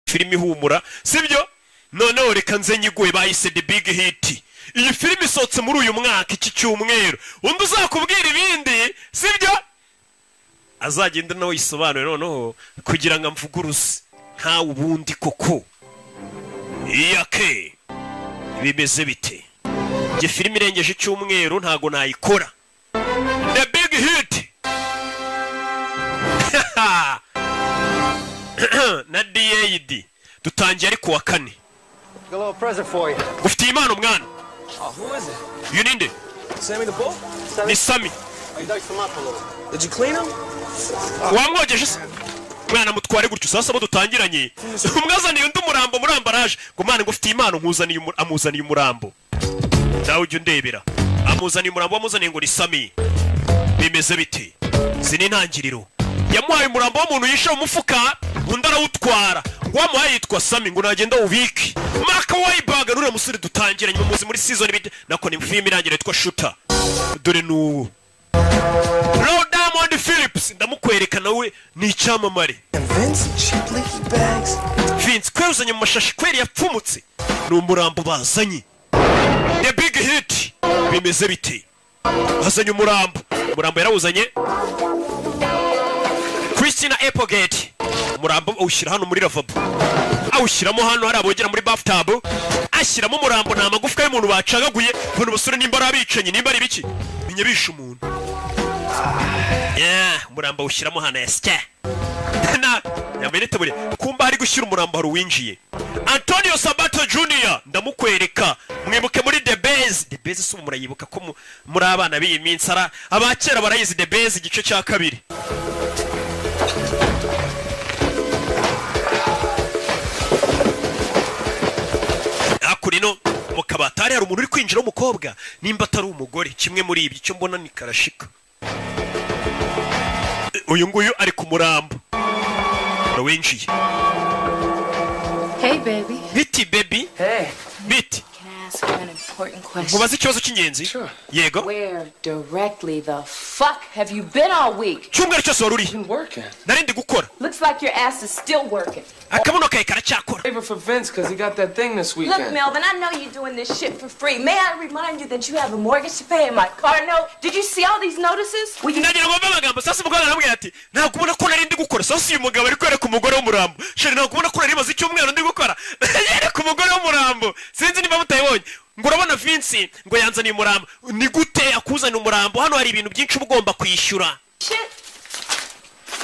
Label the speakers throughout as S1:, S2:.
S1: Filime ihumura, sibyo? Noneho reka nze nyiguhe. Bayise The Big Hit. Iyi filime isohotse muri uyu mwaka, iki cyumweru. Undi uzakubwira ibindi, sibyo, azagenda nawe yisobanure noneho kugira ngo amvuguruze nkawe. Ubundi koko iyake bimeze bite? Njye filime irengeje icyumweru ntago nayikora. The Big Hit na DAD dutangiye ari kuwa kane.
S2: Got a little present for you.
S1: Ufitiye impano, mwana.
S2: Oh, who is it?
S1: Uyu ninde?
S2: Sammy the Bull?
S1: Ni Sammy.
S2: Oh, you diced him up a little. Did you clean him?
S1: Wamwogeje se, mwana? Mutware gutyo. Sasa abo dutangiranye, umwazaniye undi umurambo muri emballage, ngo mwana, ngo ufitiye impano nkuzaniye amuzaniye umurambo. Nawe ujya undebera, amuzaniye umurambo. Wamuzaniye ngo ni Sammy. Bimeze bite? Izi ni intangiriro. Yamuhaye umurambo w'umuntu yishe mu mufuka, undi arawutwara, ngo wamuhaye yitwa Sammy, ngo nagenda wubike. Mark Wahlberg, nuriya musore dutangiranye, muzi muri season bite nako ni filime irangira yitwa Shooter. Dore n'ubu Lou Diamond Phillips ndamukwereka, nawe ni icyamamare.
S2: Vince, cheap leaky bags.
S1: Vince, kwezanye mu mashashi kweri yapfumutse. Ni umurambo bazanye. The Big Hit bimeze bite? Bazanye umurambo, umurambo yarawuzanye. Christina Applegate, umurambo awushyira hano muri lavabo, awushyiramo hano hari abogera muri bathtub, ashyiramo umurambo. Ni amagufwa y'umuntu bacagaguye. Bano basore nimba ari abicanyi, nimba ari ibiki, menya bishe umuntu. Yeah, umurambo awushyiramo hano yasya na yambaye n'itaburiya. Kumba hari gushyira umurambo, hari uwinjiye, Antonio Sabato Junior, ndamukwereka. Mwibuke muri The Base. The Base si ubu murayibuka ko muri abana b'iyi minsi, ara abakera barayizi. The Base igice cya kabiri. Hakurino mu kabati hari umuntu uri kwinjira w'umukobwa, nimba atari umugore, kimwe muri ibyo. Icyo mbona ni karashika. Uyu nguyu ari ku murambo winjiye.
S3: Hey, baby.
S1: Biti, baby.
S2: Hey.
S1: Biti.
S3: Can I ask you an important question?
S1: Mubaze ikibazo cy'ingenzi? Yego.
S3: Where directly the fuck have you been all week?
S1: Cyumweru cyose wari uri?
S2: Been working.
S1: Nari ndi gukora.
S3: Looks like your ass is still working.
S1: Akabuno kawe karacyakora.
S2: Favor for Vince because he got that thing this
S3: Look,
S2: weekend.
S3: Melvin, I know you're doing this shit for free. May I remind you that you have a mortgage to pay and my car note? Did you see all these notices? Will you
S1: Ndagira ngo mve amagambo. Sasa umugabo aramubwira ati: "Ntabwo ubona ko nari ndi gukora?" Sasa uyu mugabo ari kwereka umugore w'umurambo: "Chérie, ntabwo ubona ko nari maze icyumweru ndi gukora?" Yereka umugore w'umurambo, sinzi niba mutayibonye. Ngo urabona Vince ngo yanzaniye umurambo. Ni gute akuzanira umurambo? Hano hari ibintu byinshi uba ugomba kwishyura.
S3: Shit?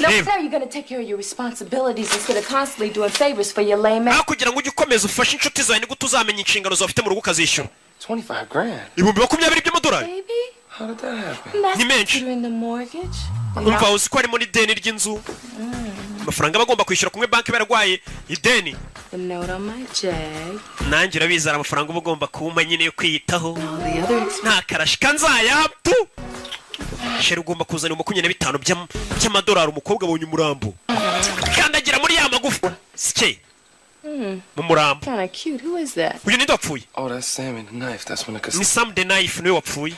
S3: No,
S1: Hey.
S3: sir, you're gonna take care of your responsibilities instead of constantly doing favors for your lame ass.
S1: Aho kugira ngo ujye ukomeza ufashe inshuti zawe, ni gute uzamenya inshingano zawe ufite mu rugo ukazishyura?
S2: 25 grand.
S1: 20,000 by'amadolari.
S3: Baby,
S2: How did that happen?
S3: that's
S1: Ni menshi.
S3: considering the mortgage.
S1: Umva, uzi ko harimo n'ideni ry'inzu, amafaranga aba agomba kwishyura kumwe banki barwaye ideni.
S3: The note on my Jag.
S1: Nanjye urabizi, hari amafaranga uba ugomba kumpa nyine yo kwiyitaho.
S3: All the other expenses.
S1: Nta karashika nzayaptu. Chérie, ugomba kuzana 25 by'amadolari. Umukobwa abonye umurambo, kandagira muri ya magufa sike mu murambo.
S3: Kinda cute. Who is that?
S1: Uyu ninde wapfuye?
S2: Oh, that's Sammy the knife. That's when the
S1: Ni Sam the Knife, niwe wapfuye.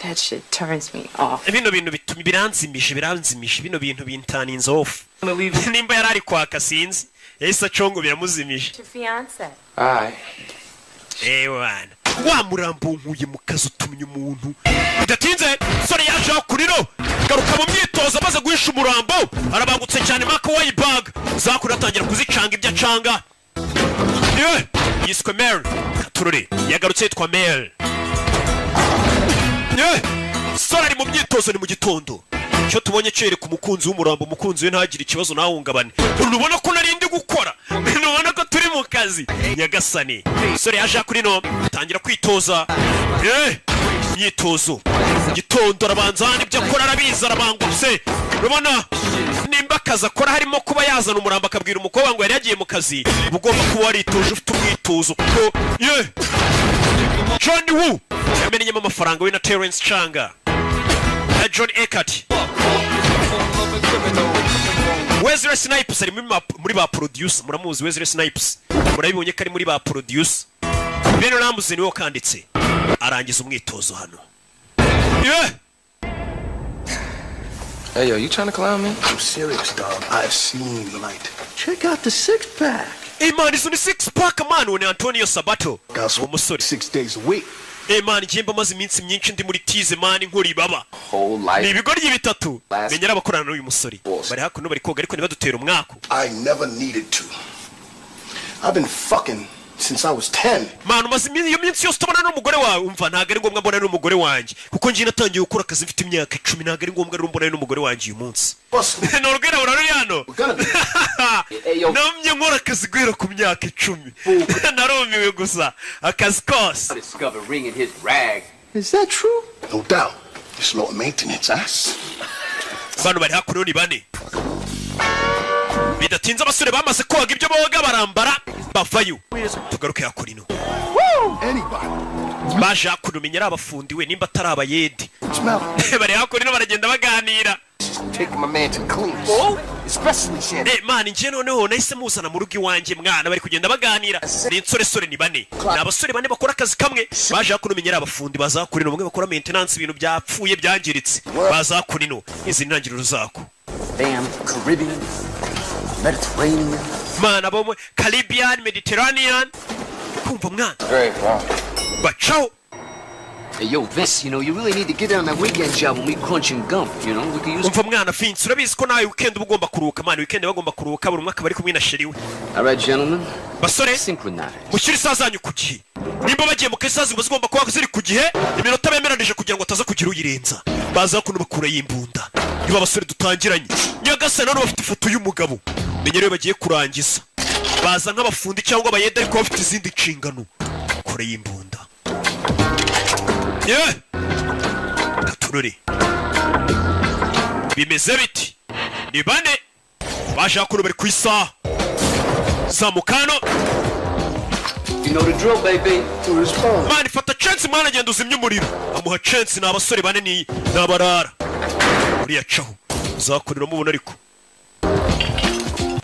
S3: That shit turns me off.
S1: Bino bintu bituma biranzimisha, biranzimisha. Bino bintu bintaninze off.
S2: Leave.
S1: Nimba yari ari kwaka, sinzi, yahise acongo, biramuzimije.
S3: Your fiance.
S2: All right.
S1: Ewana, wa murambo nkuye mu kazi utumye umuntu. Bidatinze sore yaje kuriro garuka mu myitozo, amaze guhisha umurambo, arabangutse cyane. Mark Wahlberg zakuri atangira kuzicanga ibyo acanga. Yiswe Mel Katurore, yagarutse yitwa Mel. Sore ari mu myitozo, ni mu gitondo. Icyo tubonye cyereka umukunzi w'umurambo, umukunzi we ntagire ikibazo, ntahungabane. Ntubona ko nari ndi gukora? Ntubona ko turi mu kazi? Nyagasani, sore yaje kuri no atangira kwitoza. Imyitozo gitondo, arabanza hano ibyo akora arabizi, arabangutse. Urabona nimba akazi akora harimo kuba yazana umurambo akabwira umukobwa ngo yari yagiye mu kazi, uba ugomba kuba waritoje, ufite umwitozo, kuko ye John Woo yamenyemo amafaranga, we na Terence Chang na John Eckert. Wesley Snipes ari muri ba producer, muramuzi Wesley Snipes, murabibonye ko ari muri ba producer. Ben Ramsey niwe wakanditse. Arangiza umwitozo hano. Yeah!
S2: Hey, yo, you trying to clown me?
S4: I'm serious, dog. I've seen the light. Check out the six pack.
S1: Hey man, izo ni six pack man. Uwo ni Antonio Sabato, uwo musore.
S4: 6 days a week.
S1: Hey man, njye mba maze iminsi myinshi ndi muri tize man, nkora ibaba.
S2: Whole
S1: Ni
S2: life.
S1: ibigoryi bitatu.
S2: Last-
S1: Menya ari abakorana n'uyu musore. Bari hakuno bari koga, ariko ntibadutera umwaku.
S4: I never needed to. I've been fucking since I was 10.
S1: Man, umaze iyo minsi yose utabona n'umugore wawe. Umva, ntabwo ari ngombwa mbona n'umugore wanjye, kuko njye natangiye gukora akazi mfite imyaka 10. Ntabwo ari ngombwa rero mbona n'umugore wanjye uyu munsi. Ni urwirabura ruri hano. Namye nkora akazi guhera ku myaka 10, narumiwe gusa akazi kose.
S5: Discover ring in his rag.
S4: Is that true? No doubt. It's low maintenance, huh?
S1: Bano bari hakuno ni bane. Bidatinze abasore bamaze koga ibyo boga, barambara, bavayo. Tugaruke hakuno.
S4: Anybody.
S1: Baje hakuno, menya ari abafundi we, nimba atari abayede.
S4: Smell.
S1: Bari hakuno baragenda baganira.
S4: Taking my man to the cleaners. Especially Shannon.
S1: Eh man, njye noneho nahise muzana mu rugo iwanjye mwana. Bari kugenda baganira, ni insoresore, ni bane, ni abasore bane bakora akazi kamwe. Baje hakuno, menya ari abafundi. Baza hakuno, bamwe bakora maintenance, ibintu byapfuye byangiritse. Baza hakuno, izi ni intangiriro zako.
S5: Damn Caribbean, Mediterranean.
S1: Mana, bo mu Caribbean, Mediterranean, kumva mwana.
S2: Great, wow.
S1: Bacaho.
S5: Hey, yo, Vince, you really need to get on that weekend job when we crunching gum, you know? We could use.
S1: Umva mwana Vince, urabizi ko nawe weekend uba ugomba kuruhuka mwana. Weekend bagomba kuruhuka, buri umwe akaba ari kumwe na chérie we.
S5: All right, gentlemen.
S1: Basore.
S5: Synchronize.
S1: Mushyire isaha zanyu ku gihe. Nimba bagiye mu kazi, ziba zigomba kuba ziri ku gihe, iminota bemeranije, kugira ngo ataza kugira uyirenza. Baza kuno bakurayo imbunda. Niba abasore dutangiranye, nyagasani, hano bafite ifoto y'umugabo, menya rero bagiye kurangiza. Baza nk'abafundi cyangwa abayede, ariko bafite izindi nshingano. Kure y'imbunda ye katurore bimeze biti. Ni bane baje hakuno, bari ku isaha zamukano.
S5: You know the drill, baby.
S1: Mani, fata chance mwana, agenda uzimya umuriro. Amuha chance. Ni abasore bane, ni abarara. Uriya caho uzakurira mubona, ariko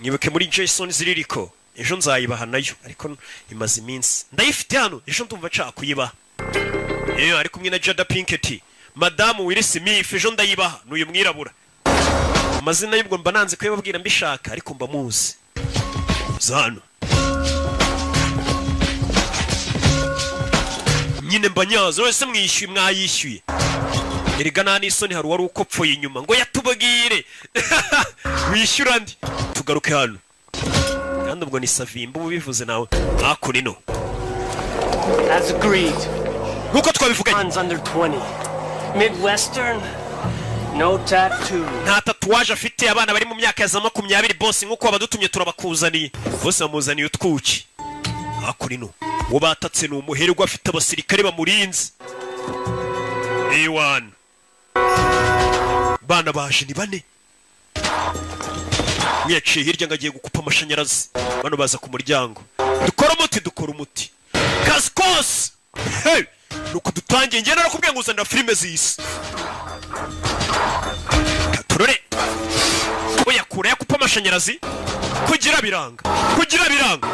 S1: mwibuke muri Jason ziririko. Ejo nzayibaha nayo, ariko imaze iminsi ndayifite hano. Ejo ndumva nshaka kuyibaha. Iyo ari kumwe na Jada Pinkett, madamu Will Smith. Ejo ndayibaha. N'uyu mwirabura, amazina y'ubwo mba nanze kuyababwira mbishaka, ariko mba muzi za hano nyine mba nyazo wese. Mwishyuye, mwayishyuye erega, nta n'isoni. Hari uwari ukopfoye inyuma ngo yatubwire wishyura ndi. Tugaruke hano kandi ubwo ni Savimba uba ubivuze nawe hakuno ino.
S6: As agreed.
S1: Nkuko twabivuganye.
S6: Hands under 20. Midwestern, no tattoo.
S1: Nta tatouage afite, abana bari mu myaka ya za 20. Boss, nkuko wabadutumye turabakuzaniye. Bose bamuzaniye utwuki. Hakuno ino uwo batatse ni umuherwe, afite abasirikare bamurinze. Ewan bana baje ni bane. Mwiyaciye hirya ngo agiye gukupa amashanyarazi. Bano baza ku muryango. Dukora umuti, dukora umuti, kazi kose. Hey! Nuko dutangiye. Njye narakubwiye ngo uzanira filime z'isi. Katurore uyakura yakupa amashanyarazi kugira biranga, kugira biranga.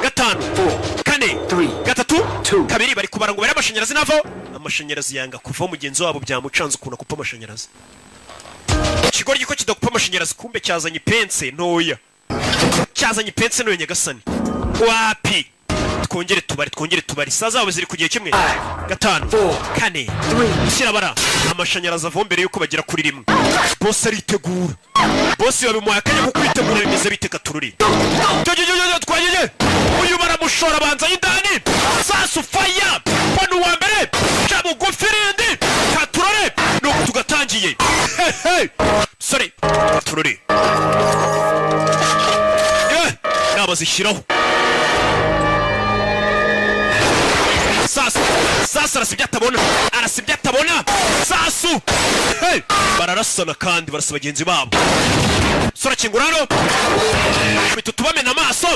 S1: Gatanu, kane, gatatu, kabiri. Bari kubara ngo bare amashanyarazi navaho. Amashanyarazi yanga kuvaho. Mugenzi wabo byamucanze ukuntu akupa amashanyarazi. Ikigoryi ko kidakupa amashanyarazi, kumbe cyazanye ipense ntoya, cyazanye ipense ntoya. Nyagasani, wapi! Twongere tubare, twongere tubare. Isaha zabo ziri ku gihe kimwe. Gatanu, kane, kirabara. Amashanyarazi avaho mbere yuko bagera kuri rimwe. Bose aritegura, bose babimuhaye akanya ko kwitegura. Bimeze bite? Katururi twagiye. Uyu baramushora, abanza y'indani. Sasu faya bano uwa mbere ca bugufi rindi. Katurore nuko tugatangiye. Hehe, sore katurore nabazishyiraho. Sasu, sasu arasa ibyo atabona, arasa ibyo atabona. Sasu, hey! Bararasana kandi barasa bagenzi babo. Sora kingura hano, bitu tubamena amaso.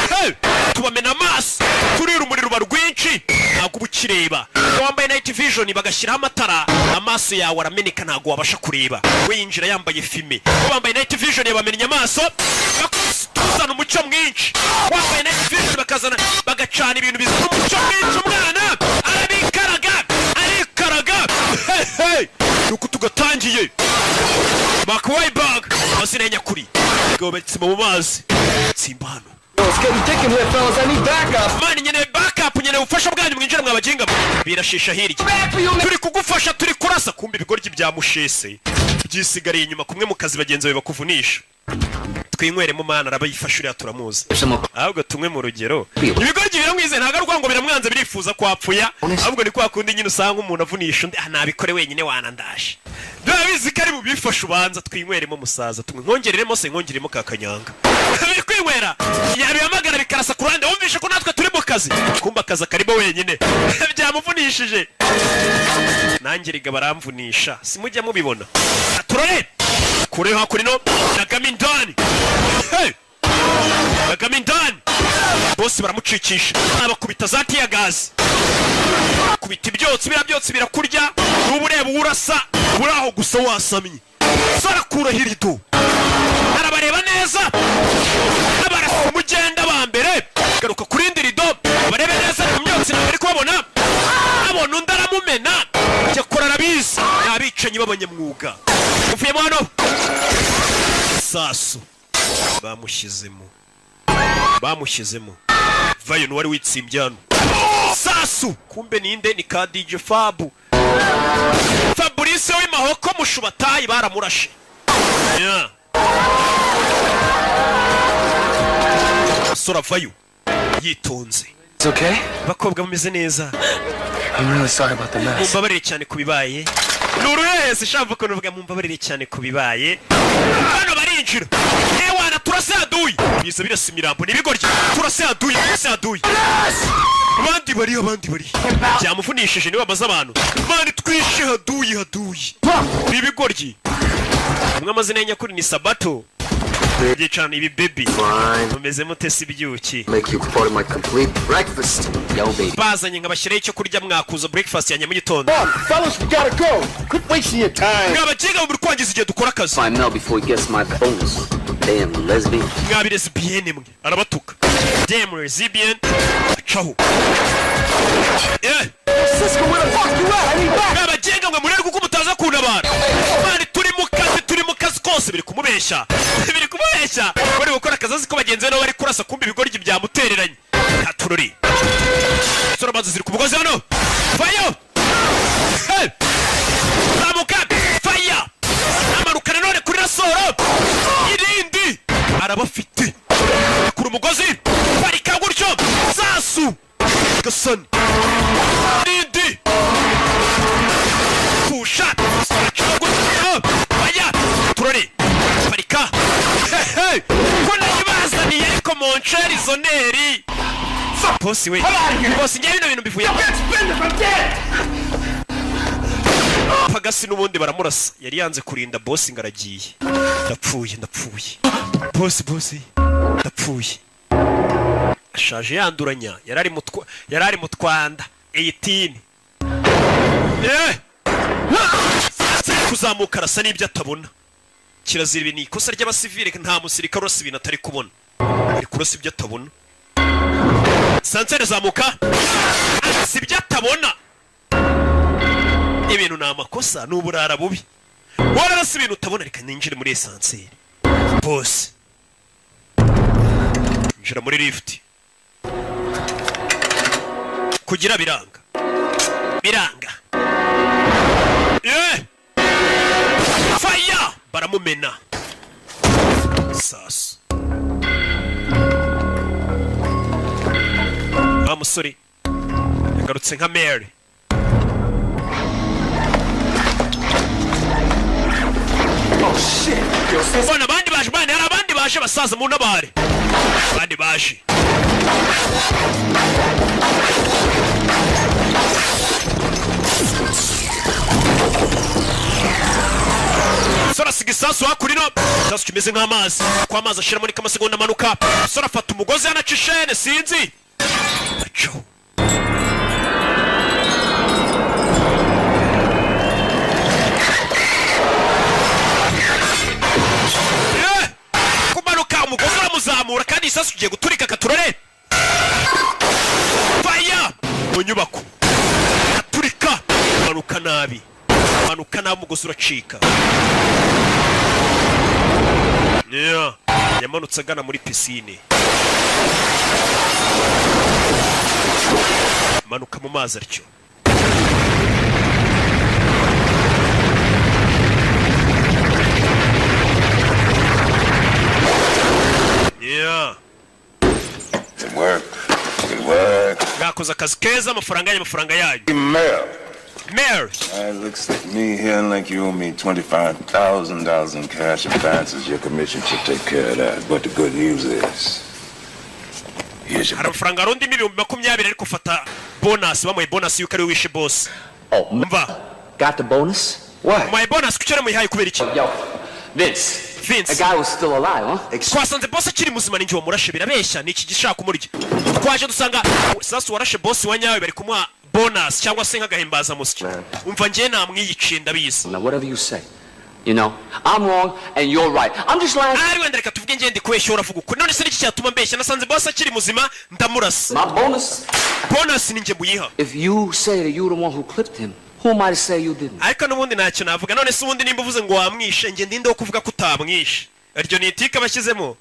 S1: Hey! Tubamena amaso, turira umuriro uba rwinshi, ntabwo uba ukireba. Iyo wambaye night vision bagashyiraho amatara, amaso yawe arameneka, ntabwo wabasha kureba. We yinjira yambaye fumé. Iyo wambaye night vision yabamennye amaso, tuzana umucyo mwinshi. Wambaye night vision bakazana bagacana ibintu bizana umucyo mwinshi. Umwana arabikaraga, arikaraga. Hey, hey! Nuko tugatangiye. Mark Wahlberg Amazina ya nyakuri. Gobetsima mu mazi. Tsimba hano.
S2: It's getting thick in here, fellas. I need backup.
S1: Man, nkeneye backup, nkeneye ubufasha bwanyu, mwinjira mwabaginga. Birashisha hirya. Turi kugufasha, turi kurasa. Kumbe ibigoryi bya mushese byisigariye inyuma kumwe mu kazi bagenzi bawe bakuvunisha. Twinyweremo mana, arabayifasha uriya turamuzi. Ahubwo tunywe mu rugero. Ibigoryi biramwize, ntabwo ari ngo biramwanze, birifuza kwapfuya. Ahubwo ni kwa kundi nyine usanga umuntu avunisha undi, ah nabikore wenyine wanandaje. Ndabizi ko ari bubifasha, ubanza twinyweremo musaza, tumwe nkongereremo se, nkongeremo ka kanyanga. Biri kwinywera yabihamagara bikarasa ku ruhande, wumvishe ko natwe turi mu kazi. Kumba akazi karimo wenyine byamuvunishije. Nanjye riga baramvunisha, simujya mubibona. Aturore kure hakurino nagamindani. Hey! Nagamindani bose baramucikisha, abakubita za tear gas, kubita ibyotsi, birabyotsi birakurya, n'ubureba urasa uraho gusa wasamye. Sarakura hirido arabareba neza, abarasa umugenda ba mbere, garuka kuri ndirido barebe neza mu myotsi, ntabwo ari kubabona. Abona undi aramumena, cyakora arabizi n'abicanyi b'abanyamwuga. Uvuyemo hano sasu bamushyizemo, bamushyizemo vayo n'uwari witsimbye hano sasu. Kumbe ninde? Ni ka DJ Fabu, Fabrice w'Imahoko mushubatayi baramurashe. Yeah. Sora vayo yitonze.
S2: It's okay?
S1: Bakobwa mumeze neza.
S2: I'm really sorry about the mess.
S1: Mumbabarire cyane kubibaye. Nuruhese shamva ko nuvuga mumbabarire cyane kubibaye. Hano barinjira. Ewana turasaduye. Biza birasa imirambo nibigoryi. Turasaduye, turasaduye. Abandi bari, abandi bari. Byamufunishije niwe bamaze abantu. Mani twishe haduye haduye. Nibigoryi. Umwe amazina ya nyakuri ni Sabato. Byicana ibi baby. Mumeze mute si ibyuki.
S5: Make you part of my complete breakfast. Yo baby.
S1: Bazanye nkabashyiraho icyo kurya mwakuza breakfast ya mu gitondo.
S4: Fellas, we gotta go. Quit wasting your time.
S1: Mwabaginga muri kwangiza igihe dukora akazi.
S5: Find Mel before he gets my bonus. Damn lesbian.
S1: Mwabi lesbienne mwe. Arabatuka. Damn lesbian. Acaho. Eh.
S4: Cisco, where the fuck you at? I need back.
S1: Mwabaginga mwe murere kuko mutaza kuntabara. Mani turi mu kazi, turi mu kazi kose biri kumubesha. Biri kumubesha. Bari gukora akazi ko bagenzi nabo bari kurasa, kumbe ibigoryi byamutereranye. Katurori. Sora ziri ku mugozi hano. Fire! Hey! Zamuka! Fire! Amaruka nanone kuri rasoro. Irindi arabafite. Kuri umugozi parika gutyo. Sasu! Gasani. Irindi. Pusha. Fire! Turori. Parika. Hey! Ko nayibazaniye ariko moncheri zoneri. Bosi we. Bosi njye bino bintu bivuye. Pagasi n'ubundi baramurasa. Yari yanze kurinda bosi ngaragiye. Ndapfuye, ndapfuye. Bosi, bosi. Ndapfuye. Ashaje yanduranya. Yarari mu Twanda 18. Eh! Kuzamuka arasa n'ibyo atabona. Kirazira ibi ni ikosa ry'abasivile, nta musirikare urasa ibintu atari kubona. Ari kurasa ibyo atabona. Sansere zamuka arasa ibyo atabona. Ibintu ni amakosa, ni uburara bubi. Wararasa ibintu utabona. Reka ninjire muri esanseri. Boss. Injira muri lift. Kugira biranga. Biranga. Eh! Fire! Baramumena. Sasu. Wa musore yagarutse nka Mary.
S2: Oh shit.
S1: Bona abandi baje, bane hari abandi baje basaza mu ntabare. Abandi baje. Sora siga isasu hakurino. Isasu kimeze nk'amazi. Kwa amazi ashiramo ni kamasegonda amanuka. Sora afata umugozi anaca ishene sinzi. Acaho. Kumanuka umugozi uramuzamura kandi isasu ugiye guturika katurore. Fire! Mu nyubako. Aturika. Manuka nabi. Manuka nabi umugozi uracika. Yeah. Yamanutse agana muri pisine, manuka mu mazi atyo. Yeah.
S7: It worked. It worked.
S1: Mwakoze akazi keza, amafaranga yanyu, amafaranga yanyu.
S7: Mel.
S1: Mel.
S7: It looks like me here like you owe me $25,000 in cash advances. Your commission should take care of that. But the good news is, here's your
S1: Hari amafaranga arundimo 20,000, ariko fata bonus. Bamuhaye bonus yuko ariwe wishe boss.
S5: Oh,
S1: Mva.
S5: Got the bonus? What?
S1: Muhaye bonus, kuki yaramuyihaye? Kubera iki?
S5: Yo, Vince.
S1: Vince.
S5: That guy was still alive, huh?
S1: Twasanze boss akiri muzima, ninjye wamurashe. Birabeshya, ni iki gishaka kumurya. Twaje dusanga sasa warashe boss wa nyawe bari kumuha bonus cyangwa se nk'agahimbazamusyi. Umva, njye namwiyiciye, ndabizi.
S5: Now, whatever you say. I'm wrong and you're right. I'm just lying.
S1: Ari wenda reka tuvuge ngende kubeshya, uravuga ukuri. None se niki cyatuma mbeshya? Nasanze boss akiri muzima, ndamurasa.
S5: My bonus.
S1: Bonus ninjye muyiha.
S5: If you say that you're the one who clipped him, who am I to say you didn't?
S1: Ariko n'ubundi ntacyo navuga. None se ubundi nimba uvuze ngo wamwishe, njye ndinde wo kuvuga ko utamwishe? Iryo ni itike bashyizemo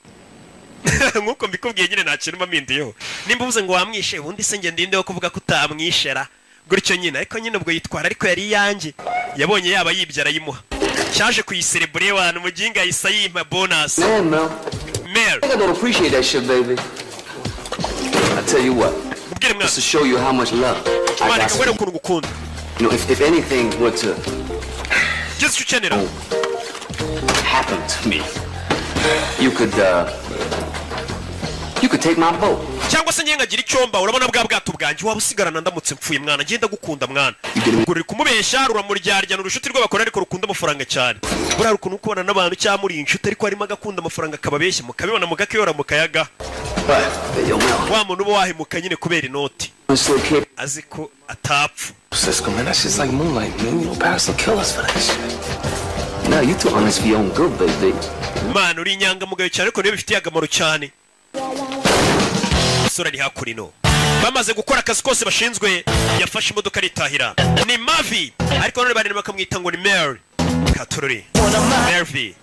S1: nk'uko mbikubwiye nyine, nta kintu mba mpinduyeho. Nimba uvuze ngo wamwishe, ubundi se njye ndinde wo kuvuga ko utamwishera gutyo nyine? Ariko nyine ubwo yitwara, ariko yari iyanjye. Yabonye yaba yibye arayimuha, cyaje kuyiserebure wantu umuginga yahise ayimpa bonus.
S5: Man, Mel.
S1: Mel.
S5: I think I don't appreciate that shit, baby. I tell you what.
S1: Mubwire mwana.
S5: Just to show you how much love I
S1: Mwana,
S5: got.
S1: reka nkwereke ukuntu ngukunda.
S5: If anything were to
S1: Ugeze icyo ukenera
S5: happen to me, you could take my boat.
S1: Cyangwa se ngiye nkagira icyomba, urabona bwa bwato bwanjye waba usigarana ndamutse mpfuye. Mwana, ngenda gukunda mwana. Ubwo ruri kumubeshya, ruramuryarya, ni urushuti rw'abakora ariko rukunda amafaranga cyane. Buriya ukuntu ukubona n'abantu cyangwa muri inshuti ariko harimo agakunda amafaranga akababeshya, mukabibona mugakiyora mukayaga. Wa muntu uba wahemuka nyine kubera inoti, azi ko atapfa.
S2: Cisco, man, that shit's like moonlight, man. Paris will kill us for that shit.
S5: No, you too honest for your own good, baby.
S1: Mwana, uri inyangamugayo cyane, ariko niyo bifitiye akamaro cyane. Umusore ari hakurino, bamaze gukora akazi kose bashinzwe, yafashe imodoka aritahira. Ni Mavi, ariko none barimo bakamwita ngo ni Mary Katorori. Mervi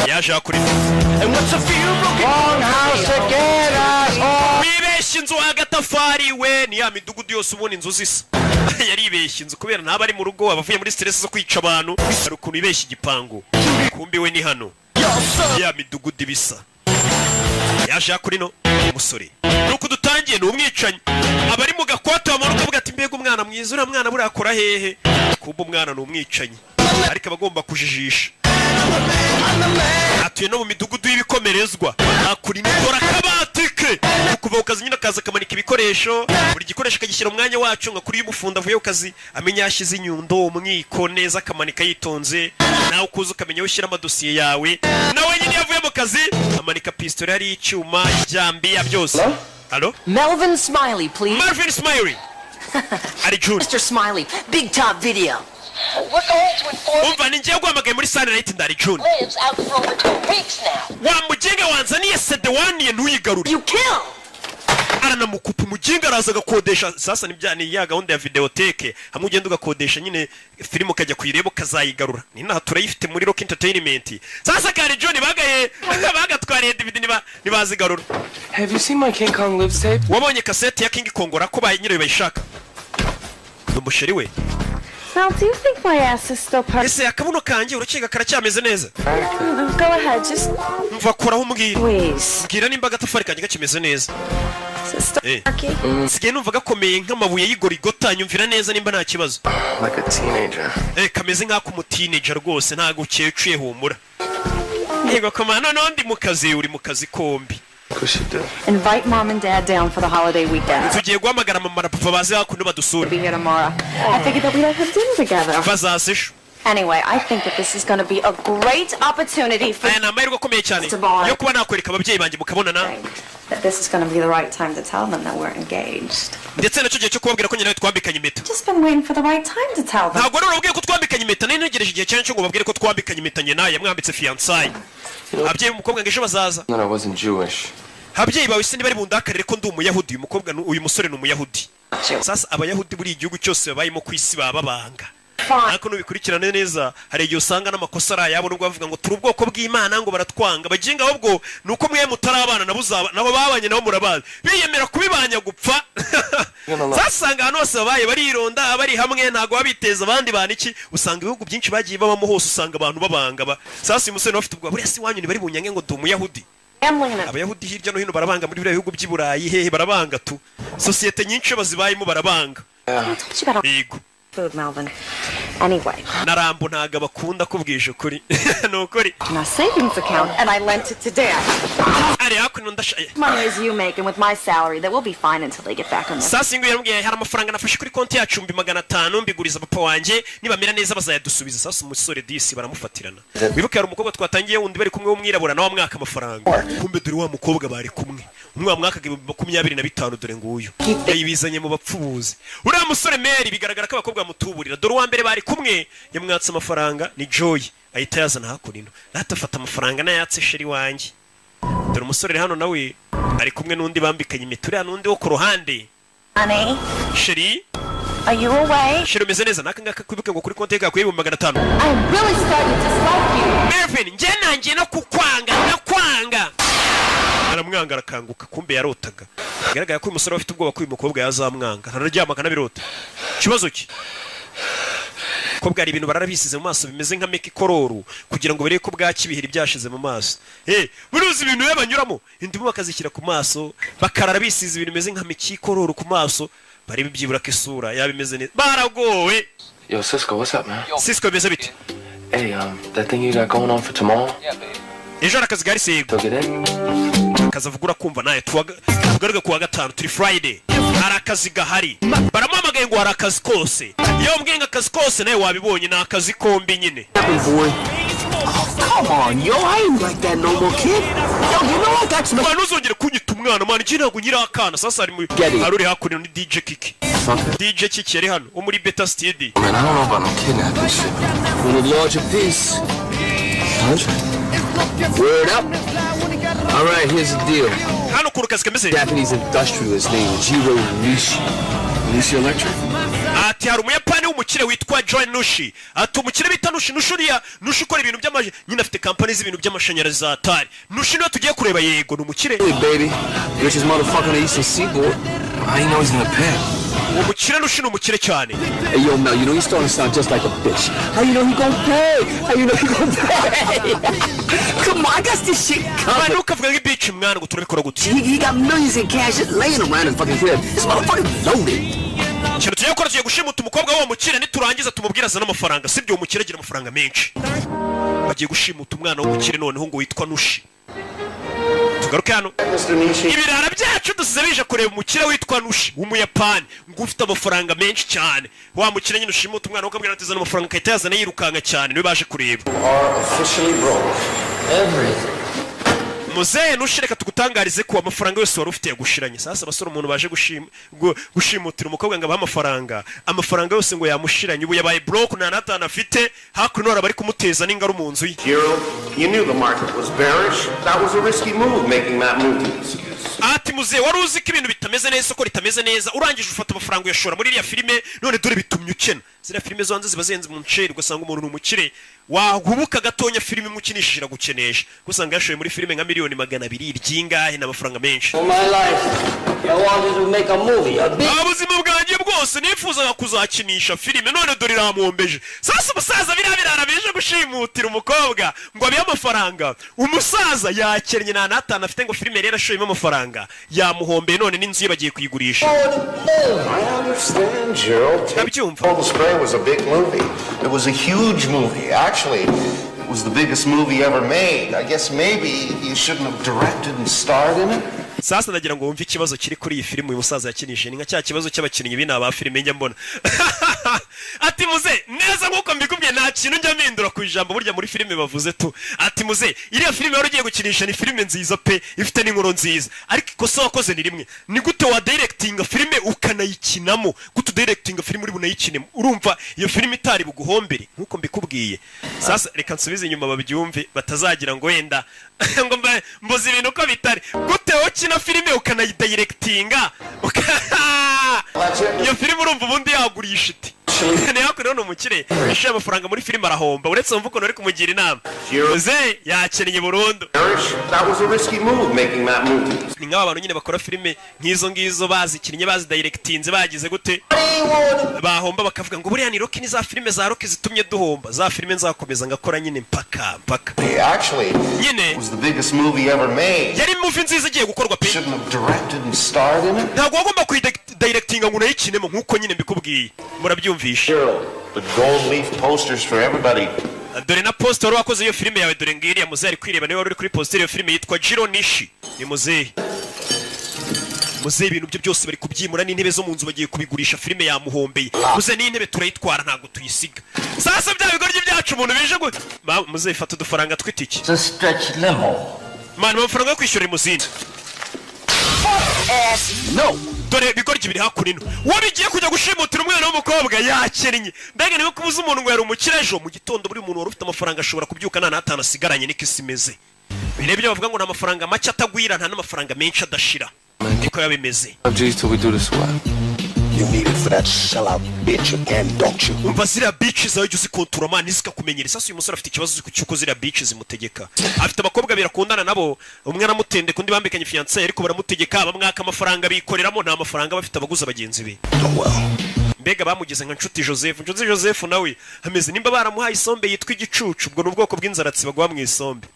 S1: yaje hakurino. Wibeshye inzu agatafari we, ni ya midugudu yose ubona inzu zisa. Yaribeshye inzu kubera ntaba ari mu rugo, aba avuye muri stress zo kwica abantu. Hari ukuntu yibeshye igipangu, kumbi we ni hano ya midugudu ibisa. Yaje hakurino umusore, nuko dutangiye ni umwicanyi, abari mu gakote bamara ukavuga ati: "Mbega umwana mwiza, uriya mwana buriya akora hehe?" Kumbe umwana ni umwicanyi, ariko aba agomba kujijisha. Atuye no mu midugudu y'ibikomerezwa hakurino. Dore akabati ke kuva ku kazi nyine, akaza akamanika ibikoresho, buri gikoresho akagishyira mu mwanya wacu, nka kuri y'umufundi avuye ku kazi amenya yashyize inyundo, umwiko neza, akamanika yitonze. Nawe ukuza ukamenya aho ushyira amadosiye yawe. Nawe nyine iyo avuye mu kazi amanika pisitoli, hariho icyuma, ijambiya, byose. Halo?
S8: Melvin Smiley, please.
S1: Marvin Smiley. Ari June.
S8: Mr. Smiley, Big Top Video.
S9: We're going to inform
S1: Umva, ni ngiye guhamagaye muri Sunlight, ndari June.
S9: lives out for over 2 weeks now.
S1: Wa muginga wanzaniye CD waniye, ntuyigarure.
S8: You kill!
S1: Aranamukupa umuginga, araza agakodesha. Sasa ni bya ni ya gahunda ya videoteke, hamwe ugenda ugakodesha nyine filime ukajya kuyireba ukazayigarura. Ni naha turayifite muri Rock Entertainment. Sasa kare John bagaye bagatwariye DVD nibazigarura.
S2: Have you seen my King Kong Lives tape?
S1: Wabonye kasete ya King Kong? Ko ba nyirayo bayishaka, ni umusheri we.
S3: Mel, do you think my ass is still perfect?
S1: Ese akabuno kanjye urakeka karacyameze neza?
S3: Go ahead, just
S1: Mva, koraho umbwira.
S3: please.
S1: Mbwira nimba agatafari kanjye gakimeze neza.
S3: Is it still rocky?
S1: Nsigaye numva gakomeye nk'amabuye y'igorigota. Nyumvira neza nimba nta kibazo.
S2: Like a teenager.
S1: Kameze nk'ak'umuteenager rwose, ntabwo ukecuye, humura. Yego koma, noneho ndi mu kazi, uri mu kazi kombi.
S2: What you do?
S3: Invite Mom and Dad down for the holiday weekend.
S1: Tugiye guhamagara mama na papa baze hakuno badusure.
S3: Be here tomorrow. I figured that we'd all have dinner together.
S1: Bazaza ejo.
S3: Anyway, I think that this is going to be a great opportunity for
S1: Aya ni amahirwe akomeye cyane yo kuba nakwereka ababyeyi banjye mukabonana.
S3: that this is going to be the right time to tell them that we're engaged.
S1: Ndetse nacyo gihe cyo kubabwira ko nyine nawe twambikanye impeta.
S3: Just been waiting for the right time to tell them.
S1: Ntabwo rero urabwiye ko twambikanye impeta, nari ntegereje igihe cyane cyo ngo babwire ko twambikanye impeta. Nyina yamwambitse fiançailles. Ababyeyi b'umukobwa ngo ejo bazaza.
S2: That I wasn't Jewish.
S1: Ababyeyi bawe se ntibari bundakarire ko ndi umuyahudi? Uyu mukobwa uyu musore ni umuyahudi. Sasa abayahudi buri igihugu cyose babayemo ku isi baba babanga.
S3: Fine.
S1: Ariko nubikurikirane neza, hari igihe usanga n'amakosa ari ayabo, nubwo bavuga ngo turi ubwoko bw'Imana, ngo baratwanga baginga. Ahubwo ni uko mwe mutarabana nabo, uzaba nabo babanye nabo murabazi, biyemera kubibanya gupfa. Sasanga ahantu hose babaye barironda, bari hamwe, ntabwo baba biteza abandi bantu iki. Usanga ibihugu byinshi bagiye babamo hose, usanga abantu babanga ba. Sasa uyu musore nawe afite ubwoba, buriya si iwanyu ntibari bunyange ngo ndi Umuyahudi?
S3: Gambling and
S1: Abayahudi hirya no hino barabanga, muri biriya bihugu by'i Burayi hehe barabanga tu. Sosiyete nyinshi iyo bazibayemo barabanga.
S3: I told you about all
S1: Yego.
S3: food, Melvin. Anyway,
S1: Na Rambo ntabwo abakunda, kubwije ukuri, ni ukuri.
S3: in our savings account, and I lent it to Dad.
S1: Ari hakuno ndasha.
S3: Money as you make, and with my salary, that we'll be fine until they get back on their.
S1: Sasa ingo yaramubwiye, hari amafaranga nafashe kuri konti yacu 500,000, mbiguriza papa wanjye, nibamera neza bazayadusubiza. Sasa umusore disi baramufatirana. Wibuke hari umukobwa twatangiye wundi bari kumwe w'umwirabura, nawe amwaka amafaranga. Kumbe dore wa mukobwa bari kumwe, umwe wamwakaga 25,000, dore nguyu yayibizanye mu bapfubuzi. Uriya musore Mary bigaragara ko abakobwa bamutuburira. Dore uwa mbere bari kumwe yamwatse amafaranga ni Joy, ahita yazana hakuno natafata amafaranga nayatse chéri wanjye. Dore umusore hano nawe ari kumwe n'undi bambikanye impeta, uriya n'undi wo ku ruhande.
S3: Honey,
S1: Chéri.
S3: are you away?
S1: Chéri, umeze neza? N'aka ngaka kwibuke ngo kuri konti ye gakuye 500,000.
S3: I'm really starting to dislike you.
S1: Melvin, njye nanjye no kukwanga ndakwanga. Aramwanga, arakanguka, kumbe yarotaga. Bigaragara ko uyu musore afite ubwoba ko uyu mukobwa yazamwanga, araryama akanabirota. Ikibazo cye ko bwari ibintu bararabisize mu maso bimeze nka meki kororu, kugira ngo bereke ko bwaki ibiheri byashize mu maso. Eh, buruzi ibintu iyo banyuramo indimu bakazishyira ku maso, bakarara bisize ibintu bimeze nka meki kororu ku maso, barebe byibura ko isura yaba imeze neza. Baragowe.
S2: Yo, Cisco, what's up, man?
S1: Cisco, bimeze bite?
S2: Hey, that thing you got going on for tomorrow?
S1: Ejo hari akazi gahari se? Yego.
S2: Took it in?
S1: Akazi avuga urakumva nawe, tugaruke kuwa gatanu, turi Friday, hari akazi gahari. Baramuhamagaye ngo hari akazi kose. Iyo mbwiye ngo akazi kose, nawe wabibonye, ni akazi kombi nyine.
S5: Boy. Come on, yo, I ain't like that no more, kid. Yo, you know I got some.
S1: Mwana, ntuzongere kunyita umwana, mwana, iki ntabwo nkiri akana. Sasa hari hari uri hakuno ni DJ Kiki. DJ Kiki yari hano wo muri Beta Studio.
S2: Man, I don't know about no kidnapping shit.
S5: Want a larger piece? 100. Word up. All right, here's the deal.
S1: Hano ukuntu kazi kameze.
S5: Japanese industrialist named Jiro Nishi.
S2: Nishi Electric?
S1: Ati hari Umuyapani w'umukire witwa John Nushi. Ati umukire bita Nushi, Nushi uriya Nushi ukora ibintu by'amaje nyine, afite kampani z'ibintu by'amashanyarazi za Atari. Nushi niwe tugiye kureba. Yego, ni umukire.
S5: Hey, baby. Richest motherfucker on the Eastern Seaboard.
S2: How you know he's gonna pay?
S1: Uwo mukire Nushi ni umukire cyane.
S5: Hey, yo, Mel, you know you're starting to sound just like a bitch. How you know he gonna pay? How you know he gonna pay? Come on, I got this shit
S1: Mwana,
S5: covered.
S1: ntukavuga nk'ibici mwana, ngo turabikora gute?
S5: He got millions in cash just laying around his fucking crib. This motherfucker's loaded.
S1: Ikintu tugiye gukora, tugiye gushimuta umukobwa w'uwo mukire, niturangiza tumubwire azane amafaranga. Sibyo? Uwo mukire agira amafaranga menshi. Bagiye gushimuta umwana w'umukire noneho ngo witwa Nushi. Tugaruke hano, ibirara byacu dusize bije kureba umukire witwa Nushi w'Umuyapani, ngo ufite amafaranga menshi cyane. Wa mukire nyine ushimuta umwana ukabwira ati zana amafaranga, agahita yazana yirukanka cyane, niwe baje kureba.
S4: Are officially broke.
S5: Everything.
S1: Muzehe Nushi, reka tugutangarize ko amafaranga yose wari ufite yagushiranye. Sasa abasore, umuntu baje gushimutira umukobwa ngo abahe amafaranga, amafaranga yose ngo yamushiranye, ubu yabaye broke, nta n'atanu afite. Hakuno hari abari kumuteza n'ingaru mu nzu ye.
S4: Jiro, you knew the market was bearish. That was a risky move, making that movie.
S1: Ati muzehe, wari uzi ko ibintu bitameze neza, isoko ritameze neza, urangije ufata amafaranga uyashora muri iriya filime, none dore bitumye ukena. Ziriya filime zo hanze ziba zihenze mu nceri, ugasanga umuntu ni umukire, wahubuka gatonya filime imukinishije iragukenesha, usanga yashoye muri filime nka miliyoni 200 ry'ingahe, ni amafaranga menshi.
S5: All my life, I wanted to make a movie, a big
S1: Nta buzima bwanjye bwose nifuzaga kuzakinisha filime, none dore iramwombeje. Sasa umusaza, biriya birara bije gushimutira umukobwa ngo abihe amafaranga, umusaza yakennye, nta n'atanu afite, ngo filime rero ashoyemo amafaranga yamuhombeye, none n'inzu ye bagiye kuyigurisha.
S4: I understand, Gerald.
S1: Ndabyumva.
S4: Cold Spray was a big movie. It was a huge movie. Actually, it was the biggest movie ever made. I guess maybe you shouldn't have directed and starred in it.
S1: Sasa ndagira ngo wumve ikibazo kiri kuri iyi filime uyu musaza yakinishije. Ni nka cya kibazo cy'abakinnyi b'ina ba filime njya mbona. Ati muze, neza nk'uko mbikubwiye, nta kintu njya mpindura ku ijambo burya muri filime bavuze tu. Ati muze, iriya filime wari ugiye gukinisha ni filime nziza pe, ifite n'inkuru nziza, ariko ikosa wakoze ni rimwe: ni gute wa directinga filime ukanayikinamo? Gute udirectinga filime uri bunayikinemo? Urumva iyo filime itari buguhombere? Nk'uko mbikubwiye. Sasa reka nsubize inyuma babyumve, batazagira ngo wenda ngo mbuze ibintu uko bitari. Gute wowe ukina filime ukanayidirectinga? Iyo filime urumva ubundi yagurisha iti? Ni hakuno ni umukire yashyira amafaranga muri filime arahomba. Uretse wumva ukuntu uri kumugira inama, muze yakennye burundu.
S4: That was a risky move, making that movie.
S1: Ni nk'aba bantu nyine bakora filime nk'izo ngizo, bazikinnye, bazidayirekitinze, bagize gute, bahomba bakavuga ngo buriya ni Rocky, ni za filime za Rocky zitumye duhomba. Za filime nzakomeza ngakora nyine mpaka mpaka.
S4: Actually,
S1: nyine
S4: it was the biggest movie ever made.
S1: Yari movie nziza igiye gukorwa pe.
S4: Shouldn't have directed and starred in it.
S1: Ntabwo wagomba kuyidayirekitinga ngo unayikinemo, nk'uko nyine mbikubwiye, murabyumvisha.
S4: The gold leaf posters for everybody.
S1: Dore na poster wari wakoze iyo filime yawe, dore ngiriya. Muzehe ari kwireba, niwe wari uri kuri poster iyo filime yitwa Jiro Nishi. Ni muzehe, muzehe ibintu bye byose bari kubyimura, n'intebe zo mu nzu bagiye kubigurisha. Filime yamuhombeye muzehe, n'intebe turayitwara, ntabwo tuyisiga. Sasa bya bigoryi byacu umuntu bije gu muzehe, fata udufaranga tw'itike.
S2: It's a stretch limo.
S1: Man, amafaranga yo kwishyura limousine.
S2: No.
S1: Dore bigoryi biri hakuno, uwo bigiye kujya gushimutira umwana w'umukobwa yakennye. Mbega niba kubuza umuntu ngo yari umukire, ejo mu gitondo buri muntu wari ufite amafaranga ashobora kubyuka nta n'atanu asigaranye. Niko isi imeze. Birebye bavuga ngo nta mafaranga make atagwira, nta n'amafaranga menshi adashira, niko biba bimeze.
S2: G's till we do the swap.
S10: You need it for that sellout bitch again, don't you?
S1: Umva, ziriya bitch zawe jya uzikontura man, zikakumenyera. Sasa uyu musore afite ikibazo cy'uko ziriya bitch zimutegeka. Afite abakobwa babiri akundana nabo, umwe aramutendeka, undi bambikanye fiancé, ariko baramutegeka, bamwaka amafaranga bikoreramo. Nta mafaranga bafite, abaguza bagenzi be. Mbega bamugize nka Nshuti Joseph. Nshuti Joseph nawe ameze nimba baramuhaye isombe yitwa igicucu. Ubwo ni ubwoko bw'inzaratsi baguha mu isombe.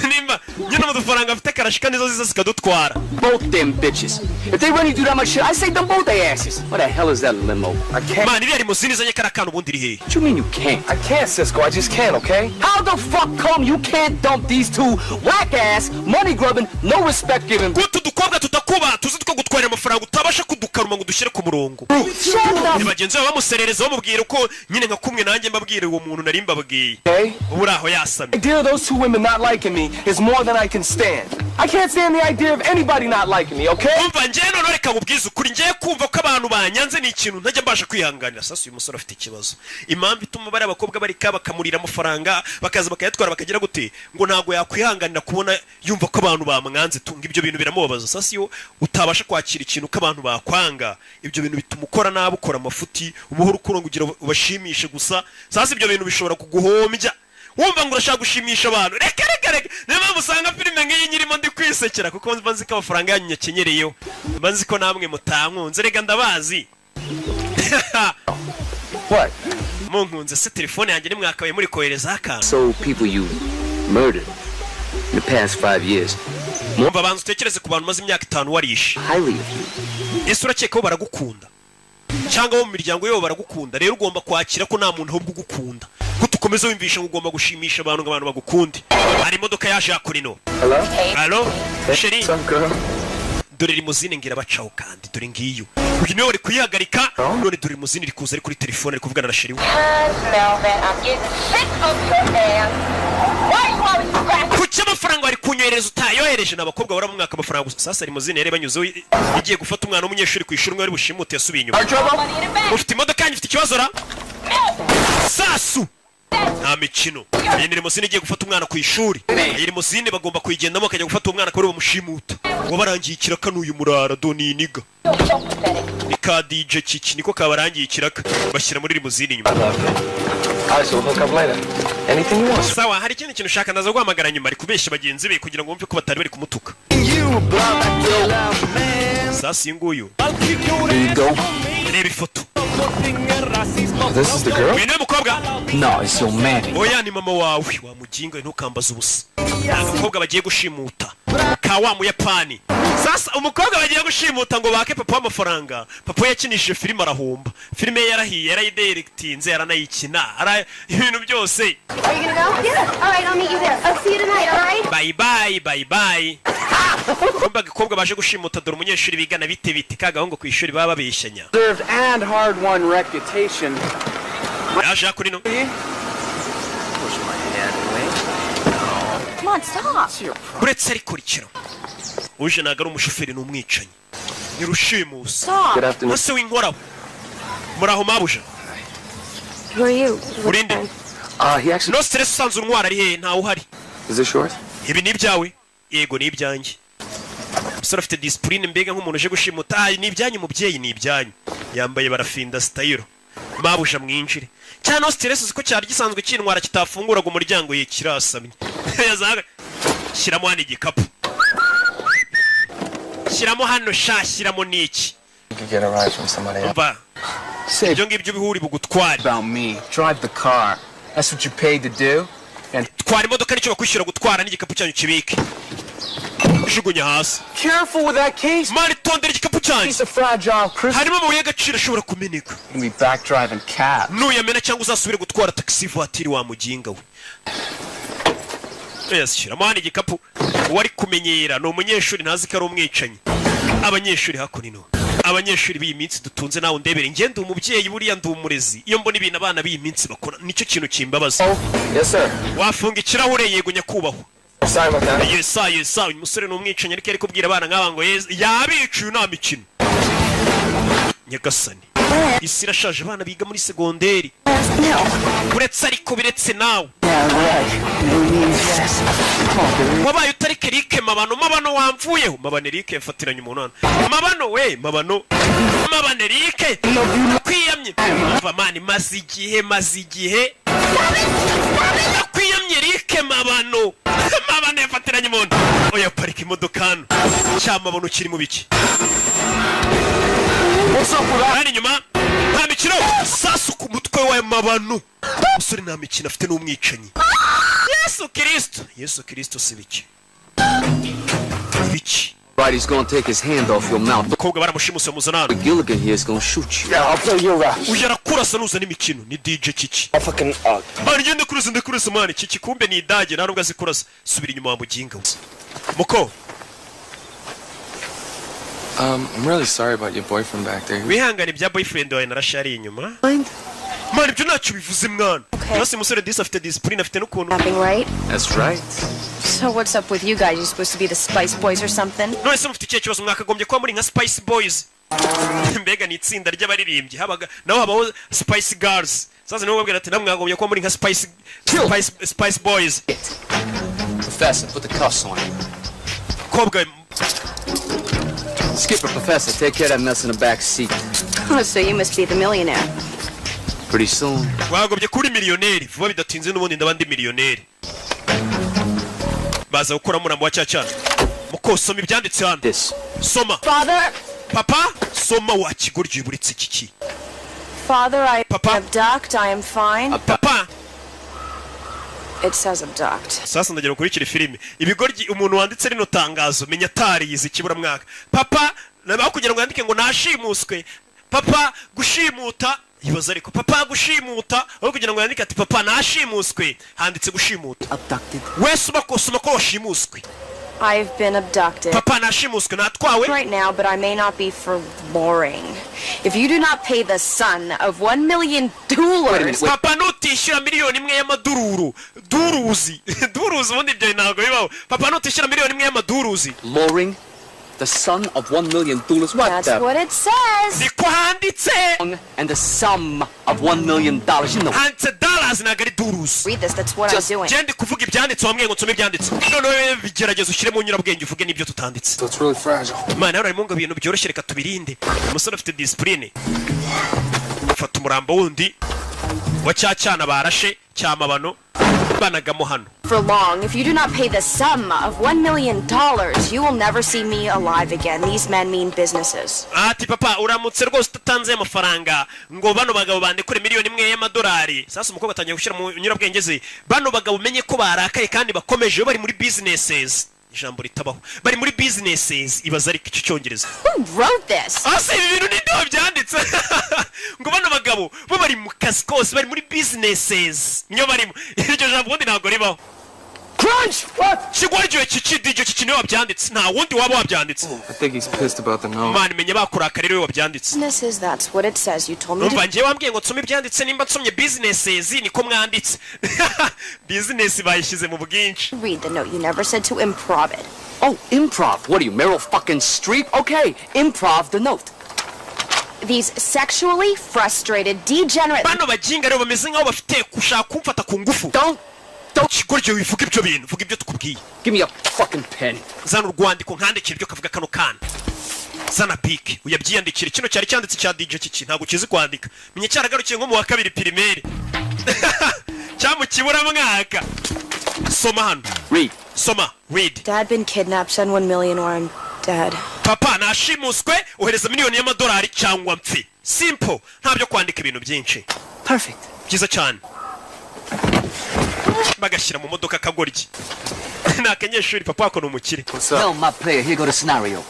S1: Nimba nyine mu dufaranga afite karashika, nizo ziza zikadutwara.
S5: Both them bitches. If they really do that much shit, I say them both their asses. What the hell is that limo?
S2: I can't.
S1: Man, iriya limousine izanye kariya kana ubundi iri hehe?
S5: What you mean you can't?
S2: I can't, Cisco. I just can't, okay?
S5: How the fuck come you can't dump these two whack ass, money grubbing, no respect giving?
S1: Guta udukobwa tutakuba tuzi two gutwarira amafaranga, utabasha kudukaruma ngo udushyire ku murongo.
S5: Shut
S1: Ni bagenzi babo bamuserereza, bamubwira uko nyine nka kumwe nanjye mbabwira uwo muntu nari mbabwiye.
S2: Okay?
S1: Ubu uri aho yasamye.
S2: The idea of those two women not liking me is more than I can stand. I can't stand the idea of anybody not liking me, okay?
S1: Umva, njyewe noneho reka nkubwize ukuri, ngiye kumva ko abantu banyanze ni ikintu ntajya mbasha kwihanganira. Sasa uyu musore afite ikibazo. Impamvu ituma bariya abakobwa barika bakamurira amafaranga, bakaza bakayatwara, bakagira gute, ngo ntabwo yakwihanganira kubona yumva ko abantu bamwanze tunga. Ibyo bintu biramubabaza. Sasa iyo utabasha kwakira ikintu ko abantu bakwanga, ibyo bintu bituma ukora nabi, ukora amafuti, ubuhoro ukura ngo ugira ubashimishe gusa. Sasa ibyo bintu bishobora kuguhombya, wumva ngo urashaka gushimisha abantu. Reka reka reka, niyo mpamvu usanga filime nk'iyi nyirimo ndi kwisekera, kuko mba nzi ko amafaranga yanyu nyakenyereyeho, mba nzi ko namwe mutankunze. Reka ndabazi.
S2: What?
S1: Munkunze se telefone yanjye nimwakabaye muri koherezaho akantu?
S5: So people you murdered in the past 5 years.
S1: Mwumva, banza utekereze ku bantu umaze imyaka 5 warishe.
S5: Highly of you.
S1: Ese urakeka ko baragukunda, cyangwa bo mu miryango yabo baragukunda? Rero ugomba kwakira ko nta muntu ahubwo ugukunda, ko tukomeza wumvisha ngo ugomba gushimisha abantu ngo abantu bagukunde. Hari imodoka yaje hakurino.
S2: Hello?
S1: Allo, chéri.
S2: What's up, girl?
S1: Dore limousine ngira bacaho, kandi dore ngiyo. Uyu niwe wari kuyihagarika none. Dore limousine iri kuza, ari kuri telefone, ari kuvugana na chéri we.
S9: Melvin, I'm getting sick of your ass. Why you always scratching?
S1: Kuki amafaranga wari kunyohereza utayohereje? Ni abakobwa baramwaka amafaranga gusa. Sasa limousine yari banyuzeho igiye gufata umwana w'umunyeshuri ku ishuri, umwe wari bushimute yasubiye inyuma. Ufite imodoka yanjye, ifite ikibazo ra sasu, nta mikino. Iyi ni limousine igiye gufata umwana ku ishuri. Iyi limousine bagomba kuyigendamo bakajya gufata uwo mwana, akaba ariwe bamushimuta. Wabarangiye ikiraka n'uyu murara doni niga ni ka DJ Kiki, niko kabarangiye ikiraka, bashyira muri limousine inyuma.
S2: All right, so we'll hook up later. Anything you want.
S1: Sawa, hari ikindi kintu ushaka? Ndaza guhamagara nyuma. Ari kubeshya bagenzi be kugira ngo bumve ko batari bari kumutuka. Sasa uyu nguyu,
S2: Here you go.
S1: reba ifoto.
S2: This is the girl?
S1: Uyu niwe mukobwa?
S5: No, it's your mammy.
S1: Oya, ni mama wawe wamuginga, ntukambaze ubusa. Ni agakobwa bagiye gushimuta ka wa muyapani. Sasa umukobwa bagiye gushimuta ngo bake papa w'amafaranga. Papa we yakinishije filime arahomba, filime ye yarahiye, yarayidiregitinze, yaranayikina, ibintu byose.
S3: Are you gonna go? Yeah. All right, I'll meet you there. I'll see you tonight, all right?
S1: Bye bye, bye bye. Kumva agakobwa baje gushimuta, dore umunyeshuri bigana. Bite bite ka gahungu ku ishuri baba babeshyanya.
S2: Deserved and hard-won reputation.
S1: Yaje kuri no.
S2: Push my hand away.
S3: Come on, stop.
S1: Uretse ariko rikiro uje ntabwo ari umushoferi, ni umwicanyi, ni rushimusi.
S3: Stop.
S2: Good afternoon.
S1: Ese w'inkoraho, muraho mabuja.
S3: Who are you?
S1: Urinde?
S2: He actually.
S1: No stress. Usanzwe untwara ari hehe? Ntawe uhari.
S2: Is this yours?
S1: Ibi ni ibyawe? Yego, ni ibyanjye. Umusore afite discipline, mbega nk'umuntu uje gushimuta. Ah, ni ibyanyu mubyeyi, ni ibyanyu. Yambaye barafinda style. Mabuja, mwinjire. Cyane stress uzi ko cyari gisanzwe kintwara, kitafunguraga umuryango, ye kirasamye. Yazaga shyiramo hano igikapu, shyiramo hano sha, shyiramo n'iki.
S2: You could get a ride from somebody else.
S1: Umva, ibyo ngibyo bihuri bugutware.
S2: About me. Drive the car. That's what you paid to do. And
S1: Twara imodoka, nicyo bakwishyura gutwara, n'igikapu cyanyu kibike, jugunya hasi.
S2: Careful with that case.
S1: Mani, tondera igikapu cyanyu.
S2: Piece of fragile crystal.
S1: Harimo amabuye y'agaciro ashobora kumeneka.
S2: You'll be back driving cab.
S1: Nuyamena cyangwa uzasubire gutwara taxi voiture, wa muginga we. Yes, shyiramo hano igikapu. Uwari kumenyera ni umunyeshuri, ntazi ko ari umwicanyi. Abanyeshuri hakuno, abanyeshuri b'iyi minsi dutunze, nawe ndebere. Njye ndi umubyeyi, buriya ndi umurezi. Iyo mbona ibintu abana b'iyi minsi bakora, nicyo kintu kimbabaza.
S2: Yes, sir.
S1: Wafunga ikirahure? Yego nyakubahwa.
S2: Sorry about that.
S1: Yesa yesa, uyu musore ni umwicanyi, ariko yari kubwira abana nk'aba ngo yes, yabicuye, nta mikino. Nyagasani, isi irashaje. Abana biga muri segonderi, uretse ariko biretse nawe.
S5: Yeah, right. No means yes. Come on, baby.
S1: Wabaye utari Eric Mabano. Mabano wamvuyeho. Mabano Eric yafatiranye umuntu hano. Mabano we, Mabano, Mabano Eric kwiyamye. Umva man, maze igihe, maze igihe kwiyamye. Eric Mabano, Mabano yafatiranye umuntu. Oya, parika imodoka hano. Cya Mabano kiri mu biki hano inyuma? Nta mikino. Sasu ku mutwe wa Mabano. Umusore nta mikino afite, n'umwicanyi. Yesu Kirisito, Yesu Kirisito, si biki biki.
S5: Right, he's gonna take his hand off your mouth.
S1: Umukobwa baramushimuse, bamuzana hano.
S5: Gilligan here is gonna shoot you.
S10: Yeah, I'll play your rap.
S1: Uyu arakurasa nuza n'imikino. Ni DJ Kiki.
S10: I'll fucking
S1: Man, ngende kurasa, ndakurasa man. Kiki kumbe ni idage, nta nubwo azi kurasa. Subira inyuma wa muginga we, muko.
S2: I'm really sorry about your boyfriend back there.
S1: Wihangane ibya boyfriend wawe, narashariye inyuma man. Ibyo ntacyo bivuze mwana. Rwose umusore disi afite discipline, afite n'ukuntu.
S3: Rapping, right?
S5: That's right.
S3: So what's up with you guys? You supposed to be the Spice Boys or something?
S1: None se mufite ikihe kibazo? Mwakagombye kuba muri nka Spice Boys. Mbega ni itsinda ry'abaririmbyi, habaga naho habaho Spice Girls. Sasa nibo babwira ati namwe mwagombye kuba muri nka Spice Boys.
S5: Professor, put the cuffs on him.
S1: Kobwa.
S5: Skipper, Professor, take care of that mess in the back seat.
S3: Oh, so you must be the millionaire.
S5: Pretty soon.
S1: Wagobye kuri miliyoneri vuba bidatinze. N'ubundi ndaba ndi miliyoneri. Baza gukora umurambo wa cyacyana. Muko, soma ibyanditse hano. Soma.
S3: Father,
S1: Papa, soma wa kigoryi buritse kiki.
S3: Father, I
S1: Papa?
S3: Abduct. I am fine.
S1: Papa.
S3: It says abduct.
S1: Sasa ndagira ukurikire filime. Ibigoryi, umuntu wanditse rino tangazo menya atariyize ikiburamwaka. Papa nabaho kugira ngo yandike ngo nashimuswe, papa gushimuta. Ibaza ariko, papa gushimuta, aho kugira ngo yandike ati papa nashimuswe, handitse gushimuta. Wese uba soma ko washimuswe.
S3: I've been abducted.
S1: Papa, nashimuswe, natwawe.
S3: Right now, but I may not be for boring. If you do not pay the son of $1 million,
S1: Papa, nutishyura 1 miliyoni y'amadururu, duruzi, duruzi, ubundi ibyo ntabwo bibaho. Papa, nutishyura 1 miliyoni y'amaduruzi.
S5: Loring, the son of $1 million. What
S3: That's
S5: the?
S3: What it says.
S1: Niko handitse.
S5: And the sum of $1 million. You know.
S1: Handitse dollars, ntabwo ari duruzi.
S3: Read this. That's what I'm doing.
S1: Genda kuvuga ibyanditse, wambwiye ngo nsome ibyanditse. Noneho bigerageza ushyiremo nyurabwenge, uvuge n'ibyo tutanditse.
S2: So it's really fragile.
S1: Imana yararimo ngo ibintu byoroshye, reka tubirinde. Umusore afite discipline. Fata umurambo wundi wa cya cyana barashe cyamabano, banagamo hano.
S3: For long, if you do not pay the sum of $1 million, you will never see me alive again. These men mean businesses.
S1: Ati papa, uramutse rwose utatanze amafaranga ngo bano bagabo bandekure 1 miliyoni y'amadolari. Sasa umukobwa atangiye gushyira mu nyurabwenge ze. Bano bagabo umenye ko barakaye kandi bakomeje, bari muri businesses. Ijambo ritabaho, bari muri businesses. Ibaza ariko icyo cyongereza.
S3: Who wrote this?
S1: Ase ibi bintu ninde wabyanditse? Ngo bano bagabo bo bari mu kazi kose, bari muri businesses, niyo barimo. Iryo jambo ubundi ntabwo ribaho.
S2: Crunch! What?
S1: Kigwaryoye kiki DJ kiki, niwe wabyanditse, nta wundi waba wabyanditse.
S2: I think he's pissed about the note.
S1: Man, menya bakurakara rero wabyanditse.
S3: Businesses, that's what it says. You told me
S1: Numva
S3: to.
S1: njyewe wambwiye ngo nsome ibyanditse. Nimba nsomye businesses, niko mwanditse. Business bayishyize mu bwinshi.
S3: Read the note. You never said to improv it.
S5: Oh, improv. What are you, Meryl fucking Streep? Okay, improv the note.
S3: These sexually frustrated, degenerate.
S1: Bano baginga rero bameze nk'aho bafite gushaka kumfata ku ngufu. Kigoryo, wivuga ibyo bintu, vuga ibyo tukubwiye.
S5: Give me a fucking pen.
S1: Zana urwandiko nkandikira ibyo kavuga kano kana. Sasa. Zana bike uyabyiyandikire. Kino cyari cyanditse cya DJ kiki, ntabwo kizi kwandika, menye cyaragarukiye nko mu wa kabiri primaire cyangwa mu kiburamwaka. Soma hano.
S5: Read.
S1: Soma, read.
S3: Dad been kidnapped. Send 1 million or I'm dead.
S1: Papa nashimuswe, ohereza miliyoni y'amadolari cyangwa mpfi. Simple, nta byo kwandika ibintu byinshi.
S5: Perfect.
S1: Byiza cyane. Bagashyira mu modoka akagoryi ni akanyeshuri, papa wako ni umukire.
S5: Well, my player, here go the scenario.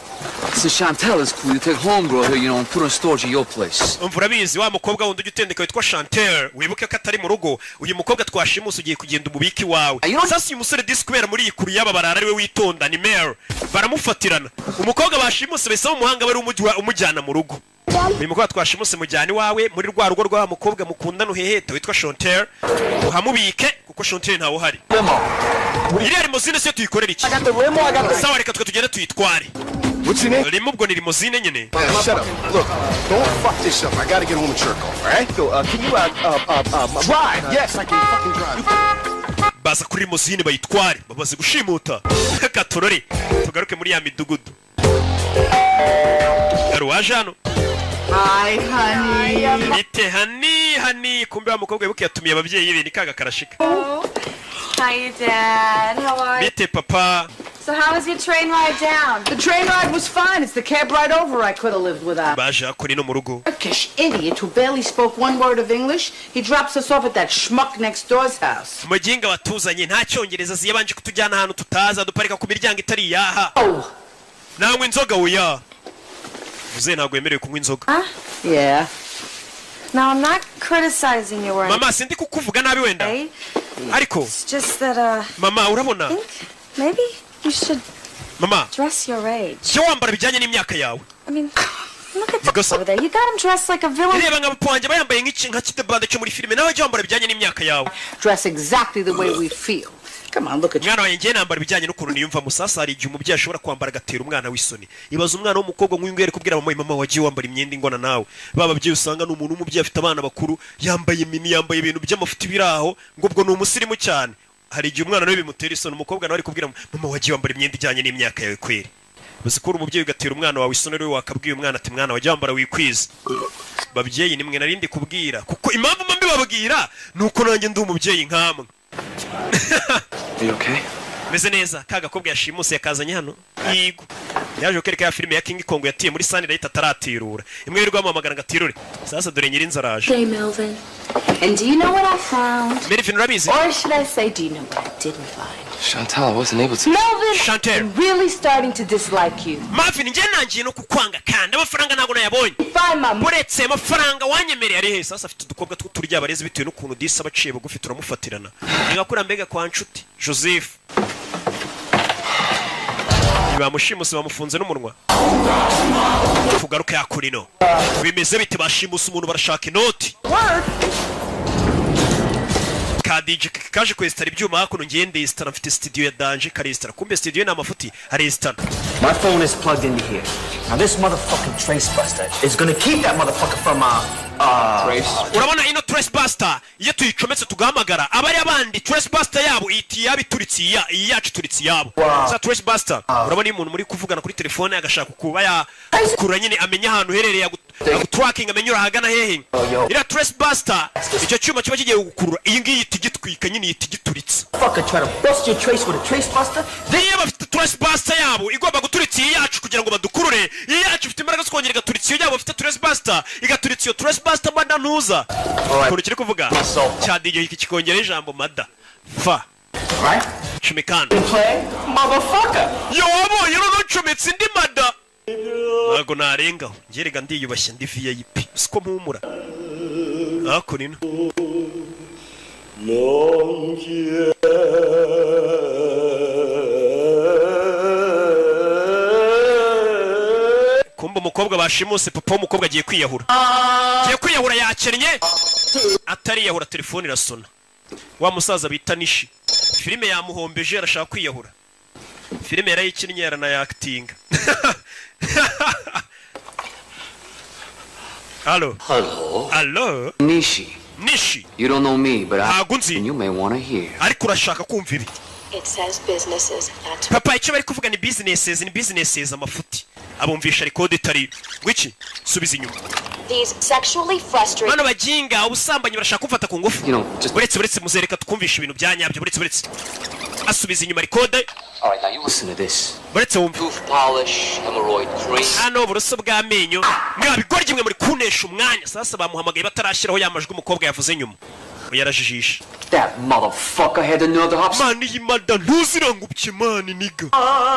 S5: Since Chantel is cool, you take homegirl here, and put her in storage at your place.
S1: Umva, urabizi wa mukobwa wundi ujya utendeka witwa Chantel, wibuke ko atari mu rugo. Uyu mukobwa twashimuse ugiye kugenda umubiki wawe. Sasa uyu musore disi kubera muri iyi kuru y'aba barara ariwe witonda ni Mel, baramufatirana. Umukobwa bashimuse bahise umuhanga bari umujyana mu rugo. Uyu mukobwa twashimuse mujyana iwawe muri rwa rugo rwa mukobwa mukundana uheheta witwa Chantel, uhamubike kuko Chantel ntawe uhari. Iriya limousine siyo tuyikorera iki? Sawa, reka twe tugende tuyitware. Limo ubwo ni limousine nyine.
S4: Man, shut up. Look, don't fuck this up. I gotta get home and jerk off, all right? So, can you, drive? Yes, I can fucking drive.
S1: Baza kuri limousine bayitware, bamaze gushimuta. Reka turore, tugaruke muri ya midugudu. Hari uwaje hano.
S11: Hi, honey.
S1: Bite honey, honey. Kumbe wa mukobwa wibuke yatumiye ababyeyi be, ni kaga karashika.
S3: Hi, Dad. How are you?
S1: Bite papa?
S3: So how was your train ride down?
S11: The train ride was fine. It's the cab ride over I could have lived without.
S1: Baje hakuri no mu rugo.
S11: Turkish idiot who barely spoke one word of English. He drops us off at that schmuck next door's house.
S1: Umuginga watuzanye nta cyongereza azi, yabanje kutujyana ahantu tutaza, duparika ku miryango itari iyaha. Nanywa inzoga? Oya muzehe, ntabwo wemerewe kunywa inzoga.
S3: Huh?
S11: Yeah.
S3: Now, I'm not criticizing you or anything.
S1: Mama, sindi kukuvuga nabi wenda, ariko
S3: It's just that,
S1: mama, urabona
S3: maybe you should
S1: mama
S3: dress your age.
S1: Jya wambara bijyanye n'imyaka yawe.
S3: I mean, look at that over there. You got him dressed like a villain.
S1: Reba nka papa wanjye aba yambaye nk'iki nka kitebande cyo muri filime, nawe jya wambara bijyanye n'imyaka yawe.
S11: Dress exactly the way we feel. Come on, look at you.
S1: Mwana wanjye, ngiye nambara ibijyanye n'ukuntu niyumva. Musasa hari igihe umubyeyi ashobora kwambara agatera umwana w'isoni. Ibaza umwana w'umukobwa nk'uyu nguyu ari kubwira mama: "Mama, wagiye wambara imyenda ingana nawe." Ba babyeyi usanga ni umuntu w'umubyeyi afite abana bakuru, yambaye mini, yambaye ibintu by'amafuti biri aho, ngo ubwo ni umusirimu cyane. Hari igihe umwana nawe bimutera isoni. Umukobwa nawe ari kubwira mama: "Wagiye wambara imyenda ijyanye n'imyaka yawe kweri." Uzi ko uri umubyeyi ugatera umwana wawe isoni, ariwe wakabwiye umwana ati: "Mwana, wajya wambara wikwiza." Babyeyi, nimwe narindi kubwira, kuko impamvu mba mbibabwira ni uko nanjye ndi umubyeyi nkamwe.
S2: You okay?
S1: Meze neza. Ka gakobwa yashimuse yakazanye hano, yego yaje kwereka ya filime ya King Kong yatiye muri Sunlight ataratirura, imwe yirirwa bamuhamagara ngo atirure. Sasa dore nyirinzu araje.
S3: Hey, Melvin. And do you know what I found?
S1: Melvin, urabizi?
S3: Or should I say, do you know what I didn't find?
S2: Chantal, I wasn't able to.
S3: Melvin,
S1: Chantel.
S3: I'm really starting to dislike you.
S1: Marvin, njye nangiye no kukwanga, kandi amafaranga ntabwo nayabonye.
S3: Find my
S1: Uretse amafaranga wanyemereye ari he? Sasa afite udukobwa tw'uturya abarezi bitewe n'ukuntu disi aba aciye bugufi, turamufatirana. Nigakura mbega kwa nshuti Joseph, bamushimuse bamufunze n'umunwa. Tugaruke yakurino, bimeze bite? Bashimuse umuntu, barashaka inoti. Ka DJ kaje kwesitara ibyuma hakuno. Ngiye ndesitara, mfite studio ya danger. Karesitara, kumbe studio ni amafuti, aresitara.
S5: My phone is plugged into here. Now this motherfucking trace buster is gonna keep that motherfucker from
S2: Trace.
S1: Urabona ino trace buster, iyo tuyicometse tugahamagara abari abandi, trace buster yabo ihita iyaba ituritse iya iyi yacu ituritse iyabo. Sa trace buster, urabona iyo umuntu muri kuvugana kuri telefone agashaka kuba yakura nyine amenya ahantu uherereye, agutracking, amenye urahagana hehe, iriya trace buster, icyo cyuma kiba kigiye gukurura iyi ngiyi ihita igitwika nyine, ihita igituritse.
S5: Fucker try to bust your trace with a trace buster.
S1: Niyo bafite trace buster yabo igomba guturitsa iyi yacu kugira ngo badukurure, iyi yacu ifite imbaraga zo kongera igaturitsa iyo yabo bafite trace buster, igaturitsa iyo trace buster. Mada ntuza ukuntu kiri kuvuga cya DJ iki kikongera ijambo mada fa. Cumikana.
S5: Play, motherfucker.
S1: Yo, wabonye uruno ncometse indi mada, ntabwo narengaho ngerega, ndiyubashye, ndi VIP, siko mpumura hakuno ino.
S7: Non
S1: Kumba umukobwa bashimuse, papa w'umukobwa agiye kwiyahura, agiye kwiyahura, yakennye. Atariyahura telefone irasona. Wa musaza bita Nishi, filime yamuhombeje, arashaka kwiyahura. Filime yarayikinnye, yaranayakitinga. Halo.
S5: Hello.
S1: Halo.
S5: Nishi.
S1: Nishi.
S5: You don't know me, but I.
S1: Ntago unzi.
S5: And you may want to hear.
S1: Ariko urashaka kumva ibi.
S3: It says businesses. That's
S1: Papa, icyo bari kuvuga ni businesses, ni businesses, amafuti. Abumvisha record itari wiki. Subiza inyuma.
S12: These sexually frustrated.
S1: Bano baginga ubusambanyi barashaka kumfata ku ngufu. Buretse, buretse, muzereka twumvisha ibintu bya nyabyo. Buretse, buretse, asubiza inyuma record.
S5: All right, now you listen to this.
S1: Buretse wumve.
S5: Tooth polish, hemorrhoid cream.
S1: Hano uburoso bw'amenyo. Mwabigoryi mwe, muri kunesha umwanya. Sasa bamuhamagaye batarashyiraho ya majwi umukobwa yavuze nyuma. Oya, yarajijisha.
S5: That motherfucker had the nerve to hop.
S1: Man, iyi mada ntuzirangubye, man, nigga.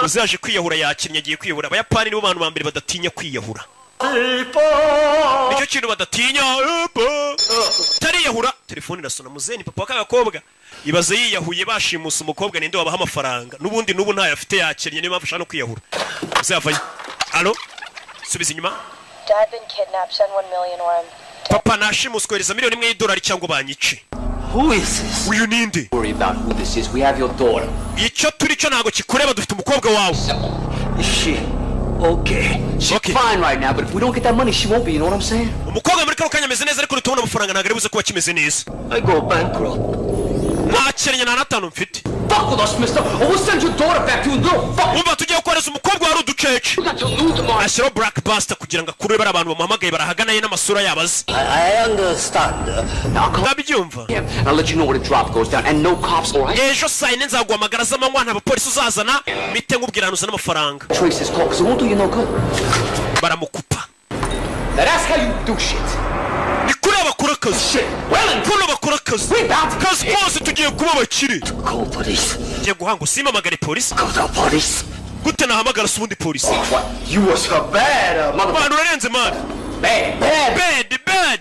S1: Uzaje kwiyahura, yakinnye, agiye kwiyahura. Abayapani nibo bantu ba mbere badatinya kwiyahura, nicyo kintu badatinya. Tariyahura, telefone irasona. Muzeni papa w'akagakobwa, ibaze yiyahuye bashimusa umukobwa, ninde wabaha amafaranga? N'ubundi n'ubu ntayo afite, yakennye, niyo mpamvu ashaka no kwiyahura. Uzavayo. Allo, subiza inyuma.
S12: Dad been kidnapped. Send 1 million or I'm.
S1: Papa nashimuswe, kohereza miliyoni 1 y'idolari cyangwa banyice.
S5: Who is this?
S1: Uyu ninde?
S5: Worry about who this is. We have your daughter.
S1: Icyo turi cyo ntabwo kikureba, dufite umukobwa wawe.
S5: Is she okay? She's fine right now, but if we don't get that money, she won't be. You know what I'm saying?
S1: Umukobwa muri kano kanya ameze neza, ariko nitubona amafaranga ntabwo ari buze kuba kimeze neza.
S5: I go bankrupt.
S1: Ntakennye, nta n'atanu mfite.
S5: Fuck with us, mister, or we'll send your daughter back to you, little fuck.
S1: Umva, tugiye kohereza umukobwa wari uducece. Ashyiraho black buster kugira ngo akurure bari abantu bamuhamagaye barahagana ye n'amasura yabo azi.
S5: I understand.
S1: Ndabyumva.
S5: And I'll let you know when the drop goes down. And no cops, all right?
S1: Ejo saa 4 nzaguhamagara z'amanywa, nta bapolisi uzazana, mite nkubwira ahantu uzana amafaranga.
S5: Trace this call, because it won't do you no good.
S1: Baramukupa.
S5: Now that's how you do shit.
S1: Ni kuri bakora akazi, kuno bakora akazi, kazi kose. Tugiye kuba abakire. Ngiye guhanga, usimamagare polisi. Gute nahamagara se ubundi polisi?
S4: You were so bad, mother.
S1: Mwana, urarenze, man.
S4: Bad, bad.
S1: Bad, bad.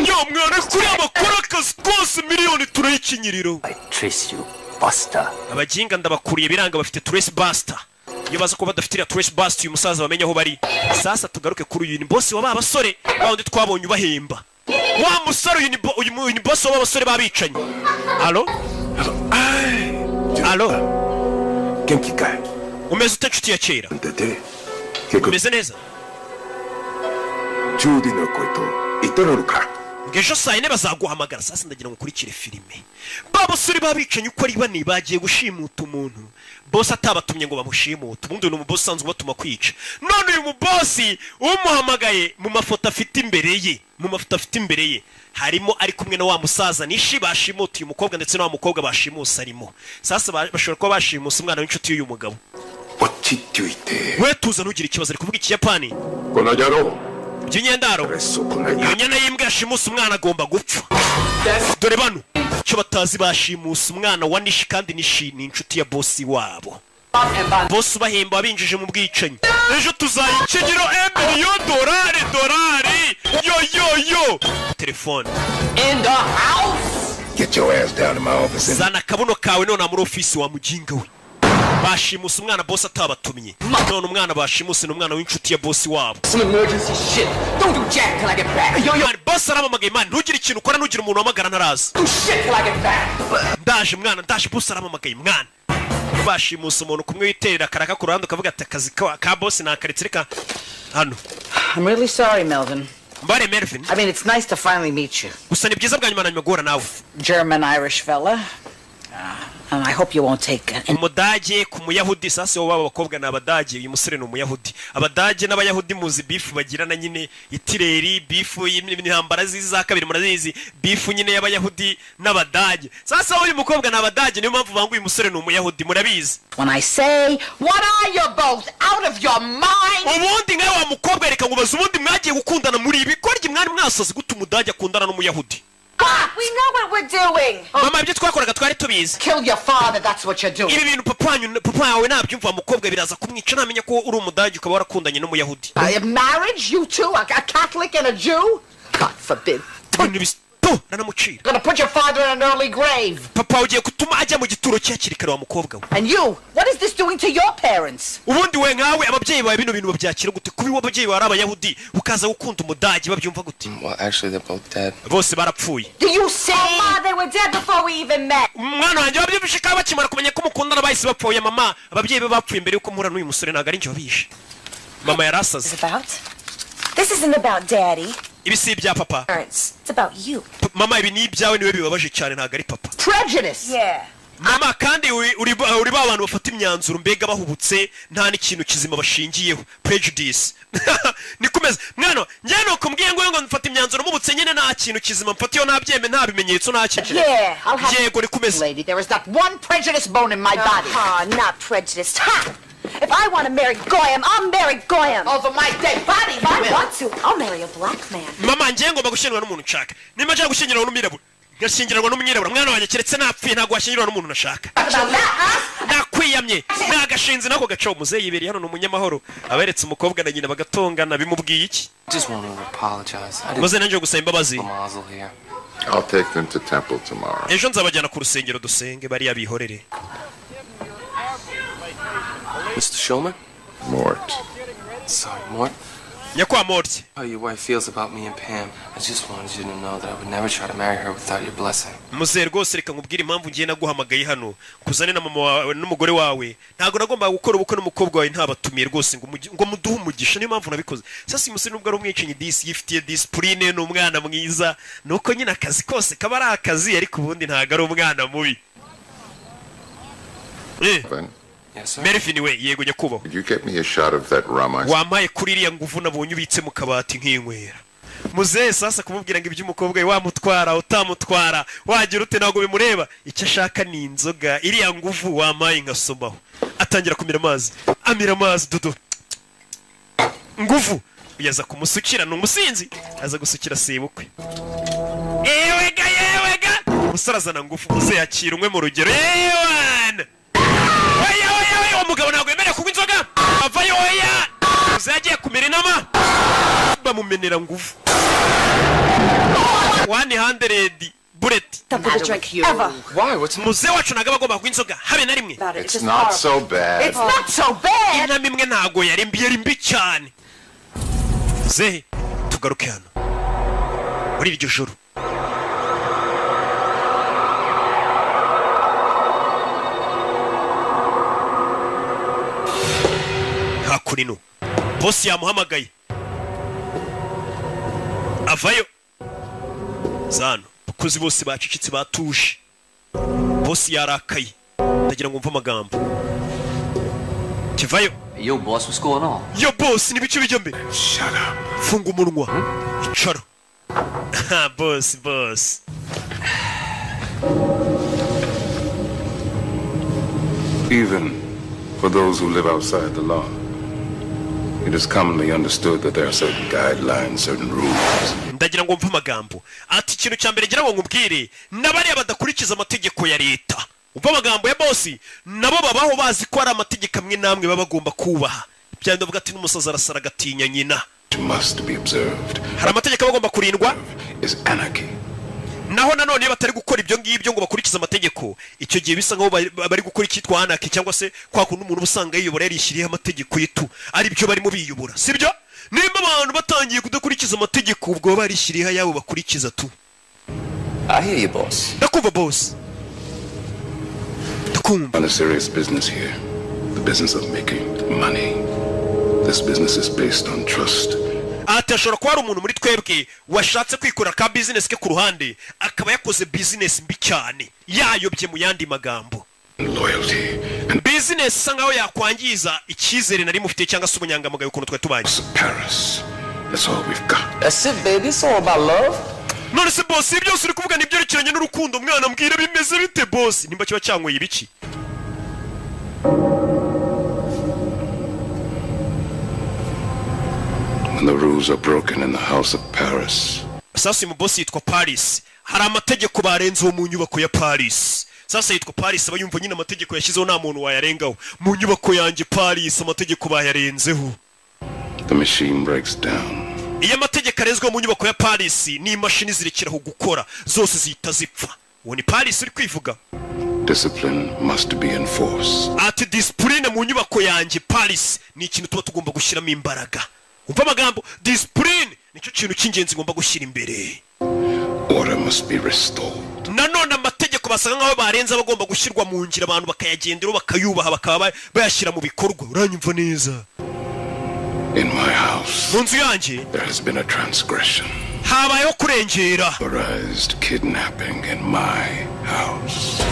S1: Yo mwana, kuri bakora akazi kose, miliyoni turayikinyiriro.
S5: Trace you, Buster.
S1: Abaginga ndabakuriye biranga, bafite trace buster. Iyo baza kuba badafite iriya trace buster, uyu musaza bamenye aho bari. Sasa tugaruke kuri uyu, ni boss wa ba basore ba wundi twabonye ubahemba, wa musore. Uyu ni uyu ni boss wa ba basore babicanyi. Allo, allo.
S7: 元気かい？
S1: Umeze ute, nshuti ya kera?
S7: 出て結構
S1: Umeze neza?
S7: ジューディの声と言っとるのか？
S1: Ngo ejo saa 4 bazaguhamagara. Sasa ndagira ngo ukurikire filime. Ba basore babicanyi uko ari bane bagiye gushimuta umuntu, bosi atabatumye ngo bamushimute. Ubundi uyu ni umubosi usanzwe ubatuma kwica. None uyu mubosi umuhamagaye, mu mafoto afite imbere ye, mu mafoto afite imbere ye harimo ari kumwe na wa musaza Nishi bashimutiye umukobwa, ndetse na wa mukobwa bashimuse arimo. Sasa bashobora kuba bashimuse umwana w'inshuti y'uyu mugabo.
S7: 落ち着いて。
S1: We tuza, ntugire ikibazo. Ari kuvuga Ikiyapani.
S7: この野郎。
S1: By'inyendaro, iyo nyana y'imbwa yashimuse umwana agomba gupfa. Dore bano icyo batazi, bashimuse umwana wa Nishi, kandi Nishi ni inshuti ya bosi wabo, bosi ubahemba wabinjije mu bwicanyi. Ejo tuzayikinyiro emiliyo dorari dorari. Yo yo yo, telefone.
S5: In the house!
S7: Get your ass down to my office and
S1: Zana akabuno kawe none muri ofisi, wa muginga we. Bashimuse umwana bosi atabatumye. None umwana bashimuse ni umwana w'inshuti ya bosi wabo.
S5: Some emergency shit. Don't do jack till I get back. Yo, yo.
S1: Man, bosi arampamagaye. Man, ntugire ikintu ukora, ntugire umuntu uhamagara ntaraza.
S5: Do shit till I get back.
S1: Ndaje mwana, ndaje, bosi arampamagaye. Mwana, bashimuse umuntu kumwe witerera akaraka ku ruhande, ukavuga ati akazi ka bosi nakaretse, reka hano.
S11: I'm really sorry, Melvin.
S1: Mbare, Melvin.
S11: I mean, it's nice to finally meet you.
S1: Gusa ni byiza bwa nyuma na nyuma guhura nawe.
S11: German Irish fella. And I hope you won't take an
S1: Umudage ku Muyahudi. Sasa wowe, abakobwa ni Abadage, uyu musore ni Umuyahudi. Abadage n'Abayahudi muzi beef bagirana nyine, itireri beef y'intambara ziza kabiri, murazizi beef nyine y'Abayahudi n'Abadage. Sasa uyu mukobwa ni Abadage, niyo mpamvu banga uyu musore ni Umuyahudi, murabizi.
S11: When I say, what are you both out of your mind?
S1: Ubundi nkawe wa mukobwa, reka nkubaze, ubundi mwagiye gukundana muri ibi korye, mwari mwasaze gute Umudage akundana n'Umuyahudi?
S3: We know what we're doing.
S1: Mama, ibyo twakoraga twari tubizi.
S11: Kill your father, that's what you're doing.
S1: Ibi bintu papa wanyu, papa wawe nabyumva, mukobwa, biraza kumwica namenya ko uri Umudage ukaba warakundanye n'Umuyahudi.
S11: Marriage, you two, a Catholic and a Jew? God forbid.
S1: Ibintu tu nanamucira.
S11: Gonna put your father in an early grave.
S1: Papa ugiye gutuma ajya mu gituro cye hakiri kare, wa mukobwa we.
S11: And you, what is this doing to your parents?
S1: Ubundi we nkawe, ababyeyi bawe bino bintu babyakira gute, kuba iwe ababyeyi bawe ari Abayahudi ukaza gukunda Umudage, babyumva gute?
S2: Well, actually, they're both dead.
S1: Bose barapfuye.
S11: Do you say?
S3: Oh, Ma, they were dead before we even met.
S1: Umwana wanjye wabyumvishe ko bakimara kumenya ko mukundana bahise bapfuye. Mama, ababyeyi be bapfuye mbere yuko mpura n'uyu musore, ntabwo ari njye wabishe. Mama yari asaze.
S3: About? This isn't about Daddy.
S1: Ibi si ibya papa.
S3: Parents. It's about you.
S1: Mama, ibi ni ibyawe, niwe bibabaje cyane, ntabwo ari papa.
S11: Prejudice.
S3: Yeah.
S1: Mama, kandi uri ba bantu bafata imyanzuro mbega bahubutse, nta n'ikintu kizima bashingiyeho, prejudice. Nikomeza mwana, njye nuko mbwiye ngo mfata imyanzuro mubutse nyine, nta kintu kizima mfatiyeho, nta byeme, nta bimenyetso, nta kintu.
S11: Yeah, I'll have
S1: Yego, nikomeza.
S11: Lady, there is not one prejudice bone in my body.
S12: Ah, not prejudiced. Ha! If I want to marry Goyam, I'll marry Goyam.
S11: Over my dead body,
S12: If
S11: you
S12: I
S11: will.
S12: want to, I'll marry a black man.
S1: Mama, njye ngomba gushyingirwa n'umuntu nshaka. Nimba nshaka gushyingirwa n'umwirabura, ngashyingirwa n'umwirabura. Mwana wanjye, keretse napfuye, ntabwo washyingirwa n'umuntu nashaka.
S11: About that, huh?
S1: Nakwiyamye, nagashinze nako gaca. Umuzeyi yibereye hano, ni umunyamahoro, aberetse umukobwa na nyina bagatongana, bimubwiye iki?
S2: Just want to apologize. I didn't
S1: Maze nanjye gusaba imbabazi.
S2: mazel here.
S7: I'll take them to temple tomorrow.
S1: Ejo nzabajyana ku rusengero dusenge, bariya bihorere.
S2: Mr. Shulman?
S7: Mort.
S2: Sorry, Mort.
S1: Nyakwa Mort.
S2: How your wife feels about me and Pam. I just wanted you to know that I would never try to marry her without your blessing.
S1: Muzehe, rwose reka nkubwire impamvu ngiye naguhamagaye hano kuzane na mama wawe n'umugore wawe. Ntabwo nagombaga gukora ubukwe n'umukobwa wawe ntabatumiye rwose, ngo muduhe umugisha, niyo mpamvu nabikoze. Sasa uyu musore, nubwo ari umwicanyi, disi yifitiye disipurine, ni umwana mwiza. Nuko nyine akazi kose kaba ari akazi, ariko ubundi ntabwo ari umwana mubi.
S2: Yes, sir.
S1: Melvin we. Yego nyakubahwa.
S7: Could you get me a shot of that rum I
S1: Wampaye kuri iriya nguvu nabonye ubitse mu kabati nk'inywera? Muzehe sasa kumubwira ngo iby'umukobwa we, wamutwara utamutwara, wagira ute, ntabwo bimureba. Icyo ashaka ni inzoga, iriya nguvu wampaye nkasomaho. Atangira kumira amazi, amira amazi dodo nguvu yaza kumusukira. Ni umusinzi, aza gusukira sebukwe. Ewega yewega, umusore azana ngufu, muzehe yakira umwe mu rugero. Ewana, oya oya oya, uwo mugabo ntabwo yemerewe kunywa inzoga, avayo. Oya, muzehe agiye kumira inama, bamumenera nguvu 100 bullet.
S12: Stop with the drink. Ever.
S2: Why? What's
S1: Muzehe wacu ntabwo aba agomba kunywa inzoga habe na rimwe.
S12: About it.
S7: It's
S12: It's just
S7: not
S12: horrible.
S7: so bad.
S11: It's not so bad.
S1: Inama imwe ntabwo yari mbi, yari mbi cyane. Muzehe, tugaruke hano muri iryo joro. Hakurino bosi yamuhamagaye, avayo zano. Abakozi bose bacecetse, batuje, bosi yarakaye. Ndagira ngo mve amagambo kivayo.
S5: Yo, boss, what's going on?
S1: Yo boss, ni ibice bijya mbere.
S7: Shut up.
S1: Funga umunwa, icara. Ha, boss, boss.
S7: Even for those who live outside the law, it is commonly understood that there are certain guidelines, certain rules.
S1: Ndagira ngo mve amagambo. Ati ikintu cya mbere ngira ngo nkubwire, n'abariya badakurikiza amategeko ya leta, umva amagambo ya bosi, nabo babaho bazi ko hari amategeko amwe n'amwe baba bagomba kubaha. Byandi bavuga ati n'umusazi arasara agatinya nyina.
S7: Must be observed
S1: Hari amategeko aba agomba kurindwa.
S7: is anarchy.
S1: Naho nanone iyo batari gukora ibyo ngibyo ngo bakurikize amategeko, icyo gihe bisa nkaho bari gukora icyitwa anarchy, cyangwa se kwa kundi umuntu uba usanga yiyobora, yarishyiriyeho amategeko ye tu, ari byo barimo biyobora, sibyo? Nimba abantu batangiye kudakurikiza amategeko, ubwo baba barishyiriyeho ayabo bakurikiza tu.
S5: I hear you, boss.
S1: Ndakumva boss, ndakumva.
S7: On a serious business here, the business of making money. This business is based on trust.
S1: Ati hashobora kuba hari umuntu muri twebwe washatse kwikorera ka bizinesi ke ku ruhande, akaba yakoze bizinesi mbi cyane, yayobye. Mu yandi magambo,
S7: Loyalty
S1: bizinesi isa nkaho yakwangiza icyizere nari mufitiye cyangwa se ubunyangamugayo, ukuntu twari tubanye.
S7: Paris. That's all we've got.
S5: That's it, baby. It's all about love.
S1: None se boss, ibi byose uri kuvuga ni ibyerekeranye n'urukundo? Mwana, mbwira bimeze bite boss, nimba kiba cyanyweye ibiki?
S7: When the rules are broken in the house of Paris,
S1: Sasa uyu mubosi yitwa Paris. Hari amategeko barenzeho mu nyubako ya Paris. Sasa yitwa Paris, aba yumva nyine amategeko yashyizeho nta muntu wayarengaho. Mu nyubako yanjye Paris, amategeko bayarenzeho.
S7: The machine breaks down.
S1: Iyo amategeko arenzweho mu nyubako ya Paris, n'imashini zirekeraho gukora, zose zihita zipfa. Uwo ni Paris uri kwivuga.
S7: Discipline must be enforced.
S1: Ati disipurine mu nyubako yanjye Paris ni ikintu tuba tugomba gushyiramo imbaraga. Umva amagambo, disipurine nicyo kintu cy'ingenzi ngomba gushyira imbere.
S7: Order must be restored.
S1: Nanone amategeko basaga nk'aho barenze aba agomba gushyirwa mu ngiro, abantu bakayagenderaho, bakayubaha, bakaba bayashyira mu bikorwa. Uranyumva neza?
S7: In my house,
S1: Mu nzu yanjye
S7: there has been a transgression.
S1: habayeho kurengera.
S7: Authorized kidnapping in my house.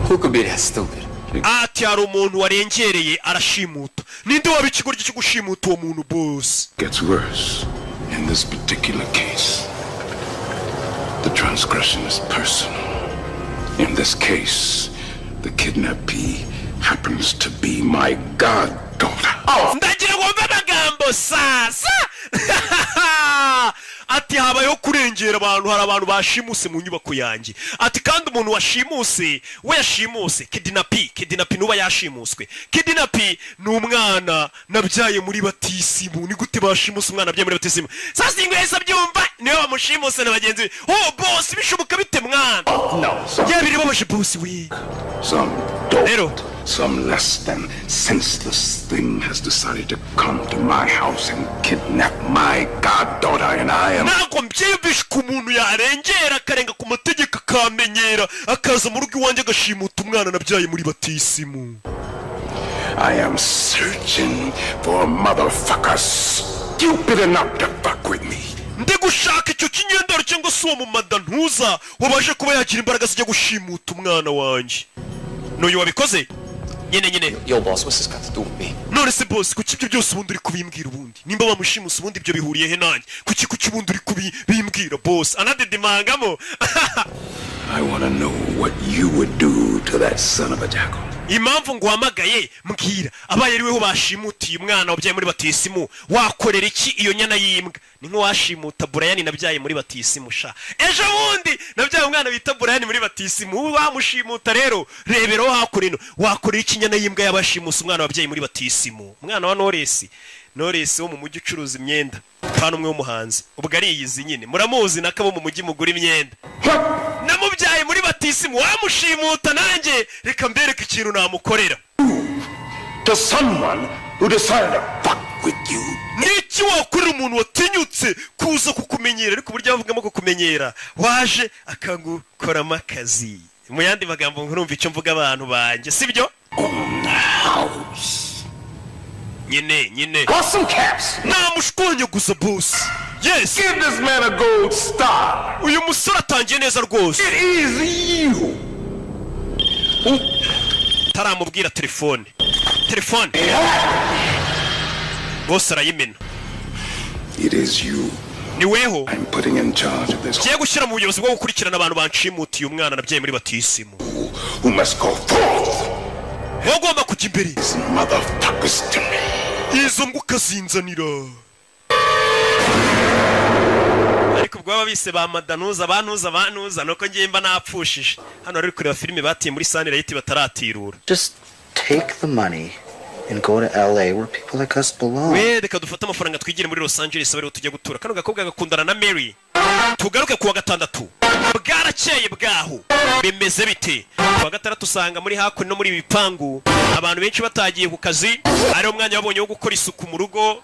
S5: Who could be that stupid?
S1: Ati hari umuntu warengereye arashimuta. Ninde waba ikigoryi cyo gushimuta uwo muntu, boss?
S7: Gets worse. In this particular case, the transgression is personal. In this case, the kidnappee happens to be my goddaughter.
S1: Ndagira ngo mve amagambo sasa. Ati habayeho kurengera abantu, hari abantu bashimuse mu nyubako yanjye. Ati kandi umuntu washimuse, we yashimuse kidnappee. Kidnappee nuba yashimuswe. Kidnappee ni umwana nabyaye muri batisimu. Ni gute bashimuse umwana nabyaye muri batisimu? Sasa ingwe yahise abyumva, niwe bamushimuse na bagenzi be. Oh boss, bishoboka bite mwana?
S7: No.
S1: Yeah, biribabaje boss we.
S7: Some dope, some less than senseless thing has decided to come to my house and kidnap my goddaughter, and I am.
S1: Ntabwo mbyiyumvisha ko umuntu yarengera akarenga ku mategeko, akamenyera, akaza mu rugo iwanjye agashimuta umwana nabyaye muri batisimu.
S7: I am searching for a motherfucker stupid enough to fuck with me.
S1: Ndi gushaka icyo kinyendaro cyangwa se uwo mumada ntuza wabashe kuba yagira imbaraga zijya gushimuta umwana wanjye. N'uyu wabikoze nyine nyine.
S5: Yo, boss, what's this got to do with me?
S1: None se boss, kuki ibyo byose ubundi uri kubimbwira? Ubundi nimba bamushimuse, ubundi ibyo bihuriye he nanjye? Kuki ubundi uri kubimbwira, boss? Anadedimangamo.
S7: I want to know what you would do to that son of a jackal.
S1: Impamvu nguhamagaye, mbwira, abaye ari weho bashimutiye umwana wabyaye muri batisimu, wakorera iki iyo nyana y'imbwa? Ni nk'uwashimuta Burayani nabyaye muri batisimu sha. Ejo bundi nabyaye umwana bita Burayani muri batisimu. Ubu bamushimuta rero, reberaho hakurino, wakorera iki inyana y'imbwa y'abashimuse umwana wabyaye muri batisimu? Umwana wa Noresi, Noresi wo mu mujyi ucuruza imyenda, pana umwe w'umuhanzi. Ubwo ariyizi nyine, muramuzi nakabo mu mujyi mugura imyenda. Namubyaye muri batisimu, wamushimuta nanjye reka mbereke ikintu namukorera.
S7: To someone who decided to fuck with you.
S1: Niki wakorera umuntu watinyutse kuza kukumenyera? Ariko uburyo bavugamo kukumenyera, waje akagukoramo akazi, mu yandi magambo nkurumva icyo mvuga, abantu banjye, sibyo nyine nyine?
S7: Awesome caps.
S1: Namushwanyaguza boss, yes.
S7: Give this man a gold star.
S1: Uyu musore atangiye neza rwose.
S7: It is you.
S1: Taramubwira telefone, telefone bose arayimena.
S7: It is you.
S1: Ni weho
S7: I'm putting in charge of this.
S1: Ngiye gushyira mu buyobozi bwo gukurikirana abantu banshimutiye umwana nabyaye muri batisimu.
S7: Who must go forth.
S1: Wowe ugomba kujya imbere.
S7: These motherfuckers to me.
S1: Izo mbwa ukazinzanira. Ariko ubwo baba bise ba madanuza, bantuza bantuza, nuko ngiye mba napfushije. Hano rero kureba filime batiye muri Sunlight bataratirura.
S13: Just take the money and go to LA where people like us belong.
S1: We reka dufate amafaranga twigire muri Los Angeles, bariho tujya gutura. Kano gakobwa gakundana na Mary. Tugaruke kuwa gatandatu, bwarakeye bwaho bimeze bite? Kuwa gatandatu usanga muri hakuno no muri ibi bipangu abantu benshi batagiye ku kazi, ariwo mwanya babonye wo gukora isuku mu rugo,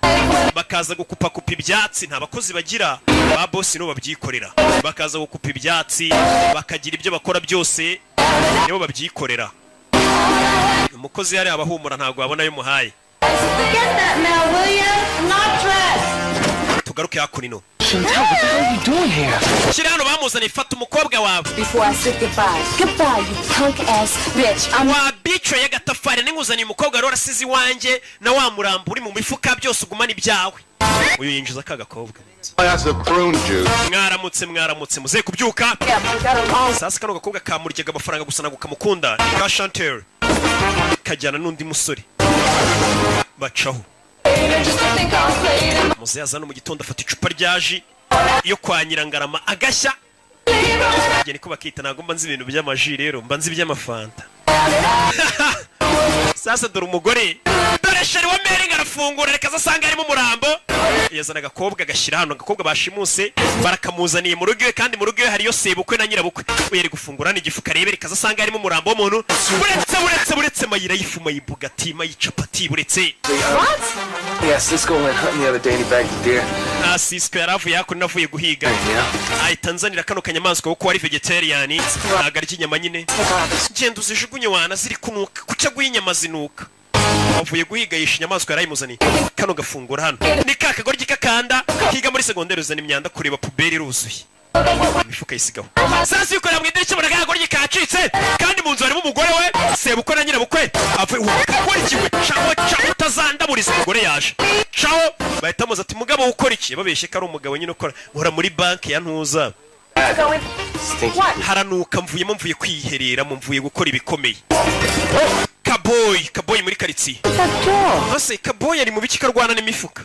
S1: bakaza gukupakupa ibyatsi. Nta bakozi bagira, ba boss nibo babyikorera, bakaza gukupa ibyatsi, bakagira ibyo bakora byose nibo babyikorera. Umukozi yari abahumura, ntabwo wabona ayo muhaye.
S12: Get that, Mel, will you? I'm not dressed.
S1: Tugaruke hakuno.
S2: Chantel, what the hell are you doing here?
S1: Shyira hano bamuzaniye. Fata umukobwa wawe.
S3: Before I said goodbye. Goodbye, you punk ass bitch. I'm
S1: Wa bico y'agatafari, ninguzaniye umukobwa wari warasize iwanjye na wa murambo uri mu mifuka, byose ugumana ibyawe. Uyu yinjiza ka gakobwa.
S4: Glass of prune juice.
S1: Mwaramutse, mwaramutse, muze kubyuka. Sasa kano gakobwa kamuryaga amafaranga gusa, ntabwo kamukunda. Ni ka Chantel, kajyana n'undi musore bacaho. Muze yazana mu gitondo, afata icupa rya jus yo kwa Nyirangarama agashya. Njye niko bakita, ntabwo mba nzi ibintu by'ama jus rero, mba nzi iby'amafanta. Sasa dore umugore, dore chéri wa Meringi arafungura, reka aza asanga harimo umurambo. Yazana agakobwa agashyira hano. Agakobwa bashimuse barakamuzaniye mu rugo iwe, kandi mu rugo iwe hariyo sebukwe na nyirabukwe. We yari gufungura n'igifuka arebe, reka aza asanga harimo umurambo w'umuntu. Buretse, buretse, buretse, mayira y'ifu, mayibugati, mayicapati, buretse.
S2: What? Yeah, Cisco went hunting the other day and he bagged a deer.
S1: Ah, Cisco yari avuye hakuno, avuye guhiga, ahita anzanira kano kanyamaswa kuko ari vegetarian, ntabwo arya inyama nyine. Genda uzijugunye wana, ziri kunuka. Kuki aguha inyama zinuka? Avuye guhiga yishe inyamaswa yarayimuzaniye. Kano gafungura hano ni ka kagoryi kakanda kiga muri segonderi, uzana imyanda kureba poubelle iruzuye. Imifuka yisigaho. Sasa yikorera mu idirishya, ubona akagoryi kacitse, kandi mu nzu harimo umugore we, sebukwe na nyirabukwe. Avuye ukora iki we? Caho, caho, utazandaburiza. Umugore yaje, caho. Bahita bamuza ati: "Mugabo, ukora iki?" Babeshye ko ari umugabo nyine ukora, nkora muri banki ya ntuza. Haranuka, mvuyemo, mvuye kwihereramo, mvuye gukora ibikomeye. Kaboyi, kaboyi muri karitsiye. Ese kaboyi ari mu biki karwana n'imifuka?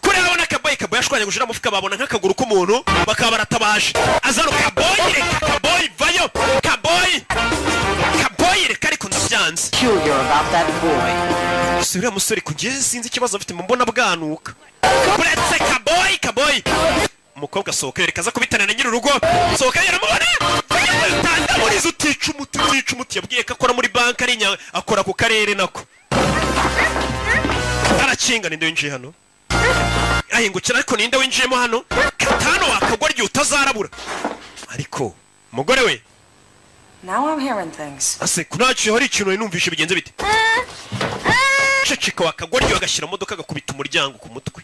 S1: Kuri abona kaboyi, kaboyi ashwanyaguje uriya mufuka, babona nk'akaguru k'umuntu, bakaba baratabaje. Azano kaboyi, reka kaboyi, vayo kaboyi, kaboyi reka, ariko ndabyanze. Gusa uriya musore kugeza sinzi ikibazo afite, mu mbona bwanuka uretse kaboyi. Kaboyi, umukobwa asohoka, yereka aza kubitana na nyir'urugo. Sohoka, yaramubona. Tandaburiza, utica umuti, utica umuti. Yabwiye ko akora muri banki, ari akora ku karere nako. Arakinga. Ninde winjiye hano? Ahingukira, ariko ninde winjiyemo hano? Katano wakagwa igihe utazarabura. Ariko umugore we.
S3: Now I'm hearing things.
S1: Ase kunacyo hari ikintu nari numvishe, bigenze bite? Ceceka wakagwa. Agashyira modoka, agakubita umuryango ku mutwe.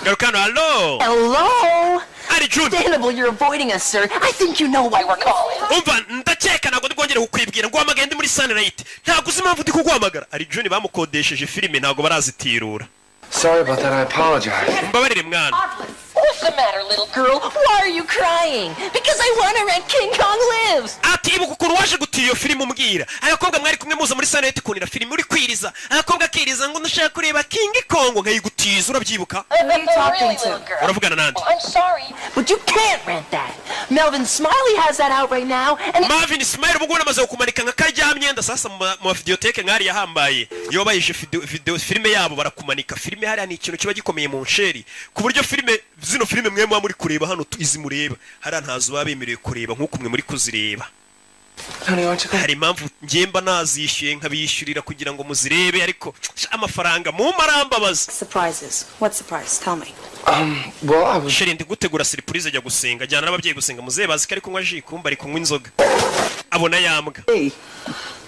S1: Garuka hano, hallo.
S8: Hello?
S1: Ari June.
S8: Understandable you're avoiding us, sir. I think you know why we're calling.
S1: Umva, ndakeka ntabwo ndi bwongere kukwibwira ngo uhamagaye ndi muri Sunlight. Ntabwo uzi impamvu ndi kuguhamagara. Ari June bamukodesheje filime, ntabwo barazitirura.
S2: Sorry about that. I apologize.
S1: Mbabarire mwana.
S8: What's the matter, little girl? Why are you crying? Because I want to rent King Kong Lives.
S1: Ati ibuka ukuntu waje gutiya iyo filime, umbwira abakobwa mwari kumwe muza muri Sunlight kunira filime, uri kwiriza, abakobwa akiriza ngo ndashaka kureba King Kong, nkayigutiza, urabyibuka?
S3: Who are you talking to?
S1: Uravugana nande?
S8: I'm sorry, but you can't rent that. Melvin Smiley has that out right now, and
S1: Marvin Smile ubu ngubu namaze kumanika nka karya myenda. Sasa mu mavidiyoteke nk'ariya ahambaye, iyo bayishe video filime yabo barakumanika filime hariya. Ni ikintu kiba gikomeye mu nsheri, ku buryo filime zino filime mwe muba muri kureba hano, izi mureba hariya ntazo baba bemerewe kureba nk'uko mwe muri kuzireba. Hari impamvu ngemba nazishyuye, nkabishyurira kugira ngo muzirebe, ariko sha, amafaranga mu marambabaza.
S3: Surprises. What surprise? Tell me.
S2: Well, I was.
S1: Chérie, ndi gutegura surprise. Ajya gusenga, ajyana n'ababyeyi gusenga. Muzehe bazi ko ari kunywa jus, kumba ari kunywa inzoga, abona yambwa.
S2: Hey,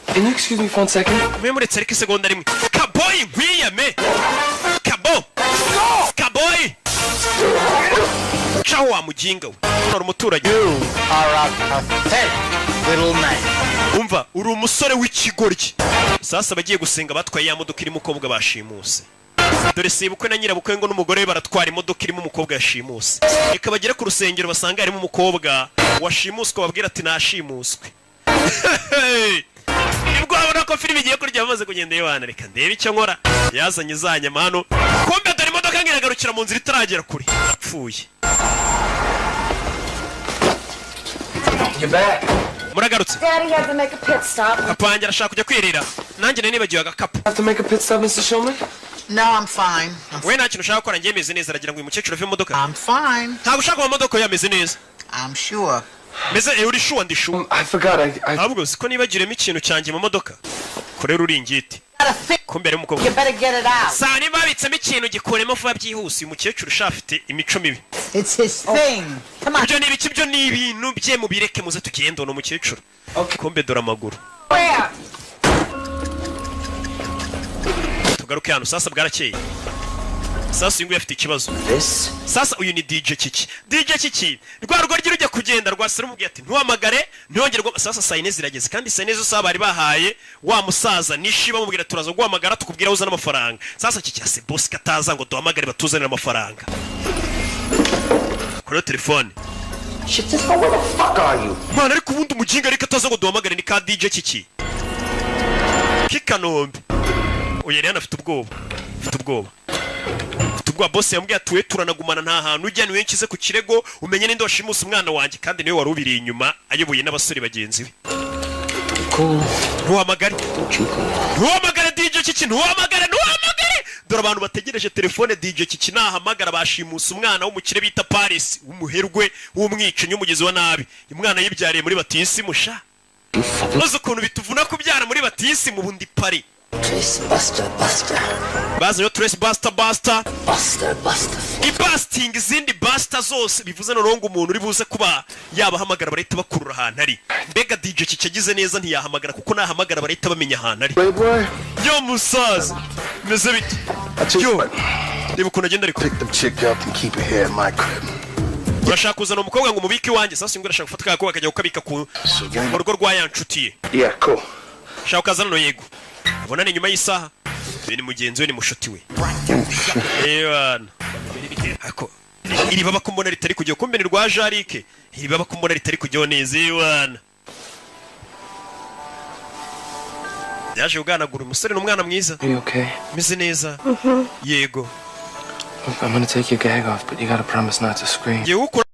S2: can you excuse me for one second?
S1: Mwe muretse ariko isegonda rimwe. Kaboyi, nkwiyame kabo, kaboyi, caho wa muginga we. Hano hari umuturage.
S13: Are a pathetic little man.
S1: Umva, uri umusore w'ikigoryi. Sasa abagiye gusenga batwaye ya modoka irimo umukobwa bashimuse. Dore sebukwe na nyirabukwe ngo n'umugore we baratwara imodoka irimo umukobwa yashimuse. Reka bagere ku rusengero basanga harimo umukobwa washimuswe, babwira ati nashimuswe. Nibwo babona ko filime igiye kurya. Bamaze kugenda, yohana reka ndebe icyo nkora. Yazanye za nyama hano, kumbe dore imodoka ngiragarukira mu nzira itaragera kure, apfuye.
S2: You're back.
S1: Muragarutse.
S3: Daddy had to make a pit stop.
S1: Papa wanjye arashaka kujya kwirira, nanjye nari nibagiwe agakapu.
S2: Have to make a pit stop, Mr. Shulman?
S13: No, I'm fine.
S1: We nta kintu ushaka gukora, njye meze neza. Aragira ngo uyu mukecuru ave mu modoka.
S13: I'm fine.
S1: Ntabwo ushaka mu modoka? Yameze neza.
S13: I'm sure.
S1: Meze uri sure? Ndi sure.
S2: I forgot. I
S1: Ahubwo siko nibagiremo ikintu cyanjye mu modoka, korera uringiti, kumbe harimo umukobwa.
S11: You better get it out.
S1: Saa niba babitsemo ikintu, gikuremo vuba byihuse. Uyu mukecuru usha afite imico mibi.
S11: It's his thing. Come on.
S1: Ibyo ni ibiki? Ibyo ni ibintu bye, mubireke, muze tugende. Ni umukecuru, kumbe dore amaguru.
S11: Where?
S1: Tugaruke hano. Sasa bwarakeye. Sasa uyu nguyu afite ikibazo. Sasa uyu ni DJ Kiki. DJ Kiki, rwa rugoryi rujya kugenda rwasira, rumubwiye ati ntuhamagare, ntiwongere. Sasa saa 4 zirageze, kandi saa 4 zose bari bahaye wa musaza nishi, bamubwira turaza guhamagara tukubwira aho uzana amafaranga. Sasa Kiki ase boss kataza ngo duhamagare batuzanire amafaranga kuri telefone.
S4: Shit, Cisco, where the fuck are you?
S1: Mwana, ariko ubundi umuginga ariko ataza ngo duhamagare ni ka DJ Kiki k'Ikanombe. Uyu yari yanafite ubwoba, afite ubwoba, afite ubwoba. Boss yambwiye ati we turanagumana, nta hantu ujya, niwe nshyize ku kirego, umenye ninde washimuse umwana wanjye, kandi niwe wari ubiri inyuma ayoboye n'abasore bagenzi be. Ntuhamagare, ntuhamagare DJ Kiki, ntuhamagare, ntuhamagare. Dore abantu bategereje telefone. DJ Kiki nahamagara, bashimuse umwana w'umukire bita Paris, w'umuherwe, w'umwicanyi, w'umugizi wa nabi. Umwana yibyariye muri batisimu sha. Maze ukuntu bituvuna kubyara muri batisimu, ubundi pari.
S13: Trace Buster Buster.
S1: Bazanye Trace Buster Buster.
S13: Buster Buster.
S1: Ibasitingi izindi buster zose, bivuze noneho ngo umuntu uri buze kuba yabahamagara barahita bakurura ahantu ari. Mbega DJ Kiki agize neza ntiyahamagara, kuko nahamagara barahita bamenya ahantu ari.
S2: Playboy.
S1: Yo musaza, bimeze bite? Yo, reba ukuntu agenda ariko.
S7: Pick the chick up and keep her here at my crib.
S1: Urashaka kuzana umukobwa ngo umubike iwanjye? Sasa ngo urashaka gufata ka akajya kukabika ku mu rugo rwa ya nshuti ye.
S2: Yeah, cool.
S1: Shaka ukazana no yego. Abonane nyuma y'isaha. Uyu ni mugenzi we, ni mushuti we. Ewana. Ako iri baba kumbona ritari kujya, kumbe ni rwa Jarike. Iri baba kumbona ritari kujya neza, ewana. Yaje uganagura umusore n'umwana mwiza.
S2: Are you okay?
S1: Meze neza. Yego.
S2: Look, I'm gonna take your gag off, but you gotta promise not to scream.
S1: Ngiye gukora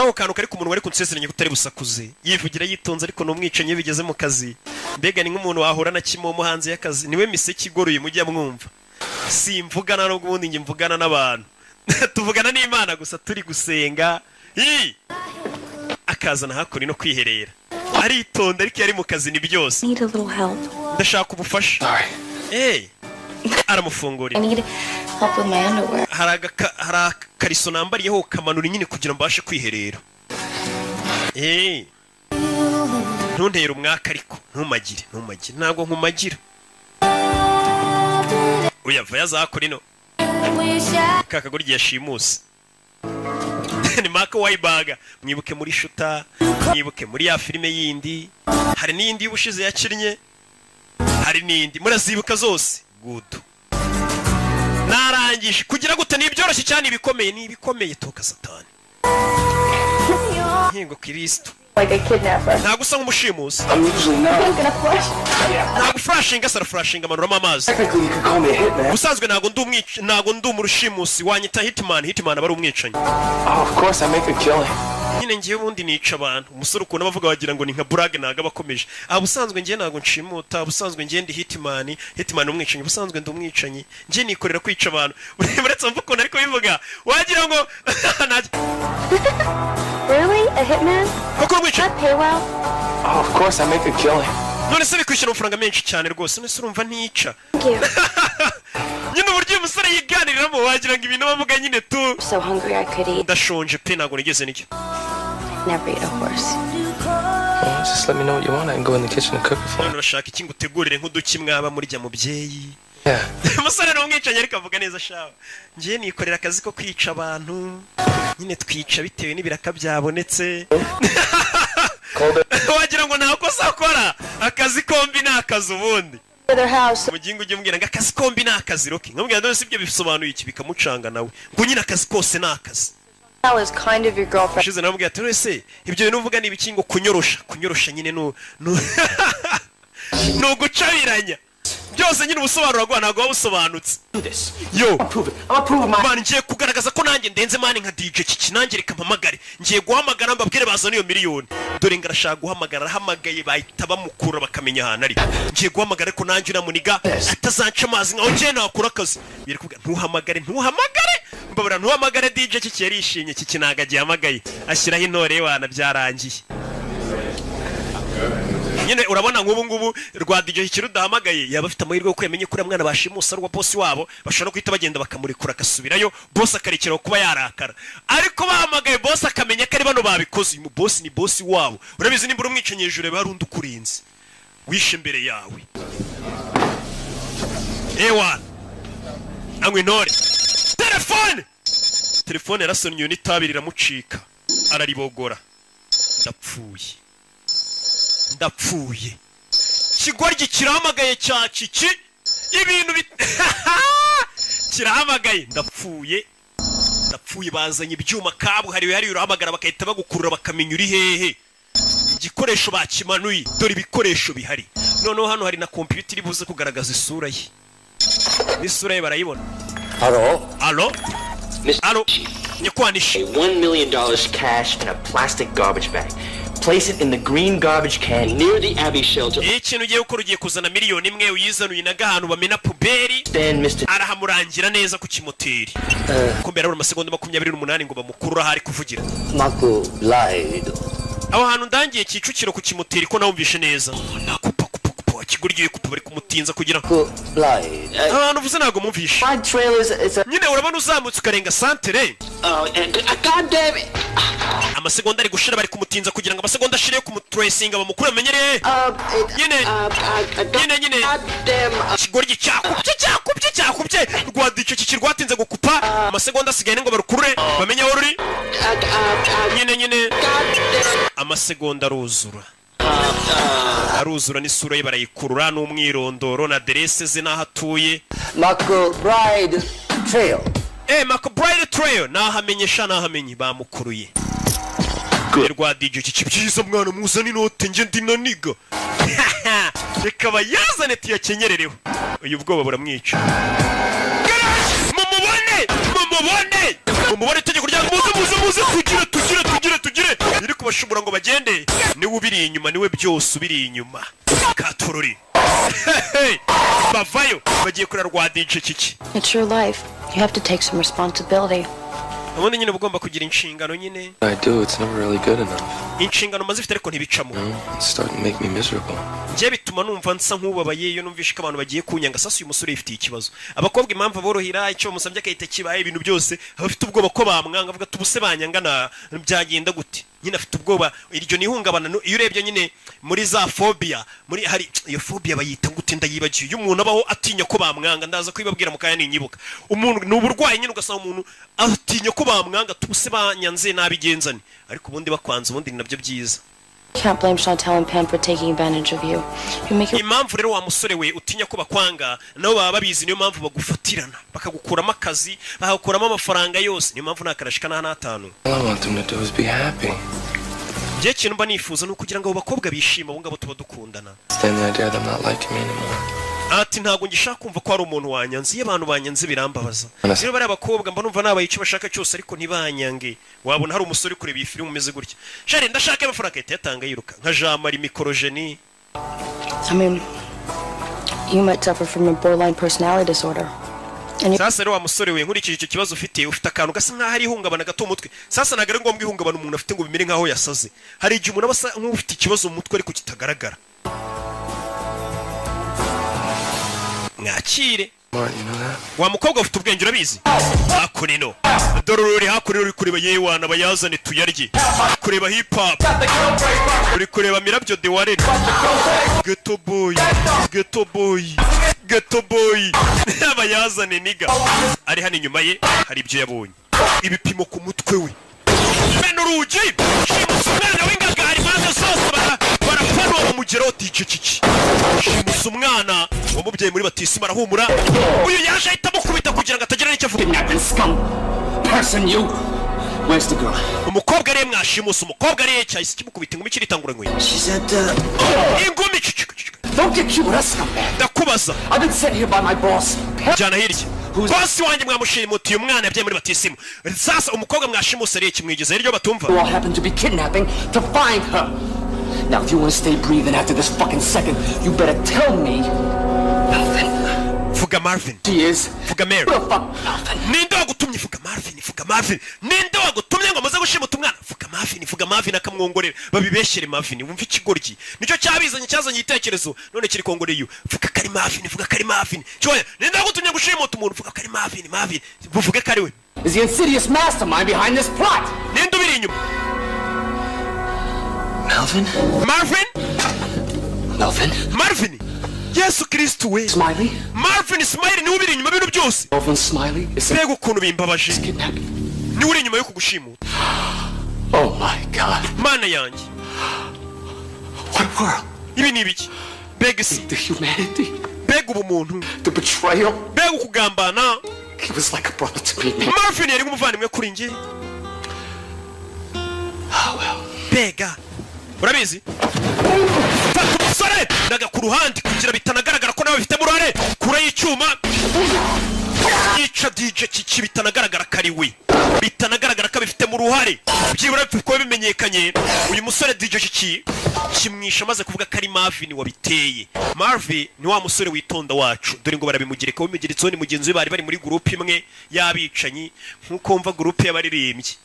S1: Ako kantu kari ku munwa, ariko nsezeranye ko utari busakuze. Yivugira yitonze, ariko ni umwicanyi iyo bigeze mu kazi. Mbega ni nk'umuntu wahura na Kimomo hanze y'akazi, niwe miseke igoroye mujya mwumva. Simvugana n'ubwo ubundi njye mvugana n'abantu, tuvugana n'Imana gusa turi gusenga. Ii! Akazana hakuno no kwiherera, aritonda, ariko iyo ari mu kazi ni byose.
S3: Need a little help.
S1: Ndashaka ubufasha. Aramufungurira.
S3: I need
S14: Help with my underwear.
S1: Hari akariso nambariyeho kamanura nyine kugira ngo mbashe kwiherera. Ntuntere umwaka, ariko ntumagire, ntumagire, ntabwo nkumagira. Uyava yazakora ino ka kagoryi yashimuse ni Mark Wahlberg. Mwibuke muri Shooter, mwibuke muri ya filime yindi, hari n'iyindi y'ubushize yakinnye, hari n'indi murazibuka zose. Good, narangije kugira gute? Ni ibyoroshye cyane, ibikomeye ni ibikomeye. Toka satani, nkingo Kristo.
S3: Like a kidnapper.
S1: Ntabwo usa nk'umushimusi.
S2: I'm usually not.
S3: I'm gonna flush.
S1: Ntabwo flushinga se? Araflushinga, amanuramo amazi.
S2: Technically, you could call me a hitman.
S1: Ubusanzwe ntabwo ndi umwic, ntabwo ndi umurushimusi, wanyita hitman. Hitman aba ari umwicanyi.
S2: Oh, of course, I make a killing.
S1: Nyine ngewe ubundi nica abantu. Umusore ukuntu abavuga wagira ngo ni nka burage, ntabwo aba akomeje. Aha ubusanzwe ngewe ntabwo nshimuta, ubusanzwe ngewe ndi hitman. Hitman ni umwicanyi. Ubusanzwe ndi umwicanyi, ngewe nikorera kwica abantu. Uretse mvuga ukuntu ariko bivuga wagira ngo
S14: Really? A hitman?
S1: Koko umwicanyi?
S14: That pay well?
S2: Oh, of course, I make a killing.
S1: None se bikwishyura amafaranga menshi cyane rwose? None se urumva ntica?
S14: Thank you.
S1: Nyine uburyo uyu musore yiganiriramo wagira ngo ibintu bavuga nyine tu.
S14: So hungry I could eat.
S1: Ndashonje pe, ntabwo nigeze nicyo.
S14: Never eat a horse.
S2: Well, just let me know what you want. I can go in the kitchen and cook it for
S1: None
S2: you.
S1: urashaka iki ngo utegurire nk'uduki mwaba murya, mubyeyi?
S2: Yeah.
S1: Umusore ni umwicanyi ariko avuga neza shawe. Ngiye nikorera akazi ko kwica abantu nyine, twica bitewe n'ibiraka byabonetse. Wagira ngo nta kosa akora, akazi kombi ni akazi ubundi.
S14: Other house.
S1: Umugingo ujya umbwira ngo akazi kombi ni akazi, Rocky, nkamubwira none si ibyo bisobanuye iki? Bikamucanga nawe ngo nyine akazi kose ni akazi.
S14: That was kind of your girlfriend.
S1: Ushize namubwira ati wese ibyo bintu uvuga ni ibiki? Ngo kunyorosha, kunyorosha nyine ni ugucabiranya byose nyine. Ubusobanuro bwawe ntabwo buba busobanutse. Yo man, ngiye kugaragaza ko nanjye ndenze man, nka DJ Kiki. Nanjye reka mpamagare, ngiye guhamagara mbabwire bazana iyo miliyoni. Dore ngo arashaka guhamagara, arahamagaye, bahita bamukura bakamenya ahantu ari. Ngiye guhamagara ariko nanjye uriya atazanca amazi nkaho ngiye nakora akazi. Biri kuvuga ntuhamagare, ntuhamagare, mbabura ntuhamagare. DJ Kiki yarishimye. Kiki ntabwo agihamagaye, ashyiraho intore wana, byarangiye nyine. Urabona nk'ubu ngubu rwa DJ Kiki rudahamagaye, yaba afite amahirwe yo kwemenya ko uriya mwana bashimusa ari uwa bosi wabo, bashobora no guhita bagenda bakamurekura agasubirayo, bosi akarekeraho kuba yarakara. Ariko bahamagaye bosi akamenya ko ari bano babikoze, uyu bosi ni bosi wabo. Urabizi nimba uri umwicanyi hejuru haba hari undi ukurinze wishe imbere yawe. Ewana anywa intore, telefone, telefone yarasonnye n'itabi riramucika araribogora. Ndapfuye, ndapfuye! Kigoryi kirahamagaye cya Kiki, ibintu kirahamagaye. Ndapfuye, ndapfuye! Bazanye ibyuma kabuhariwe hariya, urahamagara bagahita bagukurura bakamenya uri hehe. Igikoresho bakimanuye, dore ibikoresho bihari. Noneho hano hari na kompiyuta iri buze kugaragaza isura ye, n'isura ye barayibona.
S15: Hello?
S1: Alo, alo, nyakwanishe.
S15: $1 million cash in a plastic garbage bag. Place it in the green garbage can near the Abbey shelter.
S1: Iyo ikintu ugiye gukora, ugiye kuzana miliyoni 1 uyizanuye inaga ahantu bamena poubelle.
S15: Then Mr.
S1: Arahamurangira neza ku kimoteri. Ko mbere habura amasegonda 28 ngo bamukurure aho ari kuvugira.
S5: McBride.
S1: Aho hantu ndangiye Kicukiro ku kimoteri, ko nawumvishe neza? Kupa kupa kupa, ikigoryi kupa, bari kumutinza kugira
S5: Bride.
S1: aho hantu uvuze ntabwo mumvishe nyine. Urabona uzamutse ukarenga santere.
S15: God damn it!
S1: Amasegonda ari gushira, bari kumutinza kugira ngo amasegonda ashire yo kumutracinga bamukure amenyere nyine nyine nyine. Ikigoryi cyakubye, cyakubye, cyakubye rwada. Icyo kiki rwatinze gukupa, amasegonda asigaye ngo barukurure bamenye aho ruri nyine nyine. Amasegonda aruzura, aruzura, n'isura ye barayikurura n'umwirondoro na aderese ze n'aho atuye.
S5: McBride Trail.
S1: McBride Trail, nahamenye sha, nahamenye, bamukuruye rwa DJ Kiki. Byiza mwana, muzane inote nge ndi naniga, reka bayazane tuyakenyerereho. Uyu bwoba buramwica. Mumubone, mumubone, mumubone! Itegeko rya muze, muze, muze, tugire, tugire, tugire, tugire! Iri kubashobora ngo bagende, niwe ubiri inyuma, niwe byose ubiri inyuma. Katorori bavayo bagiye kurera rwa DJ Kiki.
S14: It's your life. You have to take some responsibility.
S1: Ubundi nyine uba ugomba kugira inshingano nyine.
S16: I do, it's never really good enough.
S1: Inshingano maze ifite, ariko ntibicamo.
S16: You know? It's starting to make me miserable.
S1: Njye bituma numva nsa nk'ubabaye iyo numvishe ko abantu bagiye kunyanga. Sasa uyu musore yifitiye ikibazo. Abakobwa impamvu aborohera, icyo bamusabye agahita kibaye, ibintu byose, aba afite ubwoba ko bamwanga. Avuga ati: "Ubuse banyanga na byagenda gute?" Nyine afite ubwoba, iryo ni ihungabana. Iyo urebye nyine muri za phobia, muri hari iyo phobia bayita gute? Ndayibagiwe. Iyo umuntu abaho atinya ko bamwanga, ndaza kubibabwira mu kanya ninyibuka. Umuntu ni uburwayi nyine, ugasanga umuntu atinya ko bamwanga, tubuse banyanze nabigenzane. Ariko ubundi bakwanze, ubundi ni nabyo byiza.
S14: Can't blame Chantel and Pam for taking advantage of you. You make it
S1: Impamvu rero wa musore we utinya ko bakwanga, nabo baba babizi. Niyo mpamvu bagufatirana, bakagukuramo akazi, bakagukuramo amafaranga yose. Niyo mpamvu nta karashika n'atanu.
S16: All I want them to do is be happy.
S1: Njye ikintu mba nifuza ni ukugira ngo abo bakobwa bishime, abo ngabo tuba dukundana.
S16: Stand the idea of them not liking me anymore.
S1: Ati: "Ntabwo ngishaka kumva ko hari umuntu wanyanze. Iyo abantu banyanze birambabaza." Rero bariya bakobwa mba numva nabaye icyo bashaka cyose, ariko ntibanyange. Wabona hari umusore uri kureba iyi filime umeze gutya: "Shari, ndashaka amafaranga," ahita yatanga yiruka nka Jean Marie Microgenie.
S14: I mean, you might suffer from a borderline personality disorder. And you
S1: Sasa rero wa musore we, nkurikije icyo kibazo ufite, ufite akantu gasa nk'aho ari ihungabana gato mu mutwe. Sasa ntabwo ari ngombwa ihungabana umuntu afite ngo bimere nk'aho yasaze. Hari igihe umuntu aba asa nk'ufite ikibazo mu mutwe ariko kitagaragara. Mwakire.
S16: Martin, you know that?
S1: Wa mukobwa ufite ubwenge, urabizi. Hakuno dore uri hakuno, uri kureba yewana bayazane tuyarye, kureba hip hop, uri kureba Mirabyo de Warren, ghetto boy, ghetto boy, ghetto boy, abayazane niga ari hano. Inyuma ye hari ibyo yabonye, ibipimo ku mutwe we. Mena urugi, shimusa umwana w'ingagari, impande zose barapanura bamugeraho. DJ Kiki shimusa umwana wamubyaye muri batisimu, arahumura. Uyu yaje ahita amukubita kugira ngo atagira n'icyo avuga.
S5: Person, you. Where's the girl?
S1: Umukobwa ariye mwashimusa? Umukobwa ariye? Cyahise kimukubita ingumi kiritangura nkweto.
S5: She said,
S1: Ingumi.
S5: Don't get cute with us, scumbag.
S1: Ndakubaza.
S5: I've been sent here by my boss.
S1: Jyana hirya. Bosi wanjye mwamushimutiye umwana yabyaye muri batisimu. Sasa umukobwa mwashimuse ariye? Kimwigeze hirya batumva.
S5: Who all happen to be kidnapping to find her. Now, if you want to stay breathing after this fucking second, you better tell me. Melvin.
S1: Vuga Marvin.
S5: She is.
S1: Vuga Mary.
S5: Who the fuck? Melvin.
S1: Ninde wagutumye? Vuga Marvin, vuga Marvin. Ninde wagutumye ngo amaze gushimuta umwana? Vuga Marvin, vuga Marvin. Akamwongorera babibeshyere Marvin. Wumva ikigoryi nicyo cyabizanye, cyazanye igitekerezo none kiri kongoreye iyo. Vuga kari Marvin, vuga kari Marvin. Cyoya, ninde wagutumye gushimuta umuntu? Vuga kari Marvin, Marvin, buvuge kari we.
S5: Is the insidious mastermind behind this plot.
S1: Ninde ubiri inyuma?
S5: Melvin?
S1: Marvin.
S5: Melvin?
S1: Marvin, Yesu Kristu we!
S5: Smiley?
S1: Marvin Smiley niwe ubiri inyuma ibintu byose.
S5: Melvin Smiley is
S1: Mbega ukuntu bimbabaje! Niwe uri inyuma yo kugushimuta.
S5: Oh my God.
S1: Mana yanjye!
S5: What world?
S1: Ibi ni ibiki? Mbega isi!
S5: The humanity.
S1: Mbega ubumuntu!
S5: The betrayal.
S1: Mbega ukugambana!
S5: He was like a brother to me, man.
S1: Marvin yari nk'umuvandimwe kuri njye. Mbega urabizi, fata umusore naga ku ruhande kugira bitanagaragara ko nawe bifitemo uruhare. Kure y'icyuma yica DJ Kiki, bitanagaragara ko ari we, bitanagaragara ko abifitemo uruhare. Byibura kuba bimenyekanye uyu musore DJ Kiki kimwisha amaze kuvuga ko ari Marvin wabiteye. Marvin ni wa musore witonda wacu. Dore ngo barabimugereka, bimugeretseho ni mugenzi we, bari bari muri groupe imwe y'abicanyi, nk'uko wumva groupe y'abaririmbyi.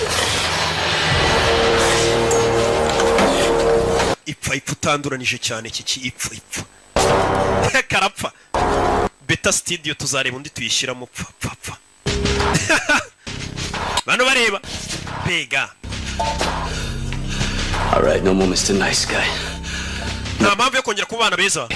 S1: Ipfa, ipfa utanduranije cyane Kiki, ipfa, ipfa, karapfa. Beta studio tuzareba undi tuyishyiramo. Pfa, pfa, pfa. Bano bareba mbega.
S5: All right, no more Mr. Nice Guy.
S1: Nta mpamvu yo kongera kuba abana beza.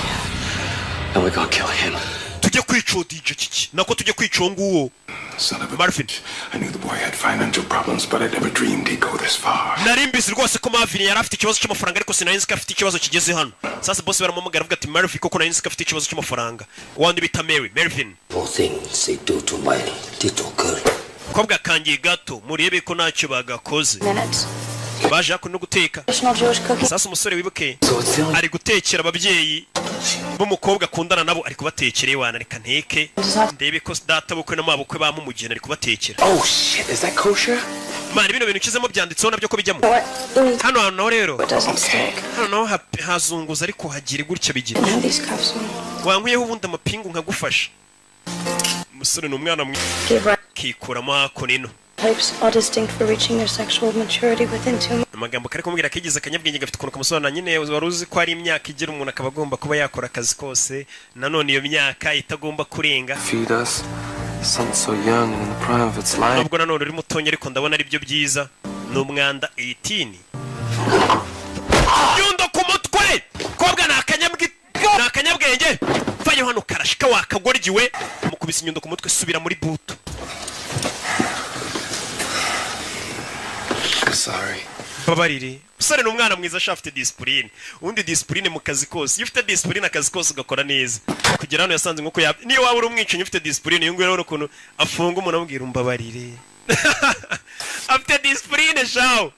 S5: And we're gonna kill him.
S1: Tujye kwica uwo DJ Kiki, nako tujye kwica uwo nguwo
S7: Son of a
S1: Marvin.
S7: I knew the boy had financial problems, but I never dreamed he'd go this far.
S1: Nari mbizi rwose ko Marvin yari afite ikibazo cy'amafaranga, ariko sinari nzi ko afite ikibazo kigeze hano. Sasa boss baramuhamagara, avuga ati: "Marvin, koko nari nzi ko afite ikibazo cy'amafaranga." Wandi bita Mary, Marvin.
S17: Poor things they do to my little girl.
S1: Kobwa kangiye gato, murebe ko ntacyo bagakoze.
S14: Minutes.
S1: Baje hakuno no guteka.
S14: Traditional Jewish cooking.
S1: Sasa umusore wibuke ari gutekera ababyeyi b'umukobwa akundana nabo, ari kubatekera. Iwana reka nteke ndebe ko data bukwe na mabukwe bamumugeni, ari kubatekera.
S5: Oh shit, is that kosher?
S1: Mwana, bino bintu ukizemo byanditseho nabyo ko bijyamo hano hantu naho rero. Hano naho hazunguza, ariko hagire gutya bigira.
S14: Have these cuffs on.
S1: Wankwiyeho ubundi amapingu nkagufasha. Umusore ni umwana mwiza,
S14: Give right.
S1: kikuramo hakuno ino.
S14: Types are distinct for reaching their sexual maturity within 2
S1: Amagambo kari kumubwira kigize akanyabwenge gafite ukuntu kamusobanura nyine. Wari uzi ko hari imyaka igira umuntu akaba agomba kuba yakora akazi kose, nanone iyo myaka itagomba kurenga.
S16: Feed us. Something so young and in the prime of its life.
S1: Nubwo nanone uri mutonya, ariko ndabona ari byo byiza. Ni umwanda 18 yundo ku mutwe kobwa ni akanyabwenge. Vayo hano karashika wakagoryiwe. Mukubise inyundo ku mutwe, subira muri buto.
S16: Sorry.
S1: Babarire musore, ni umwana mwiza sha, afite discipline. Ubundi discipline mu kazi kose, iyo ufite discipline akazi kose ugakora neza. Kugera hano yasanze nkuko ya niyo waba uri umwicanyi ufite discipline. Uyu nguyu urabona ukuntu afunga umuntu amubwira umbabarire, afite discipline shawo.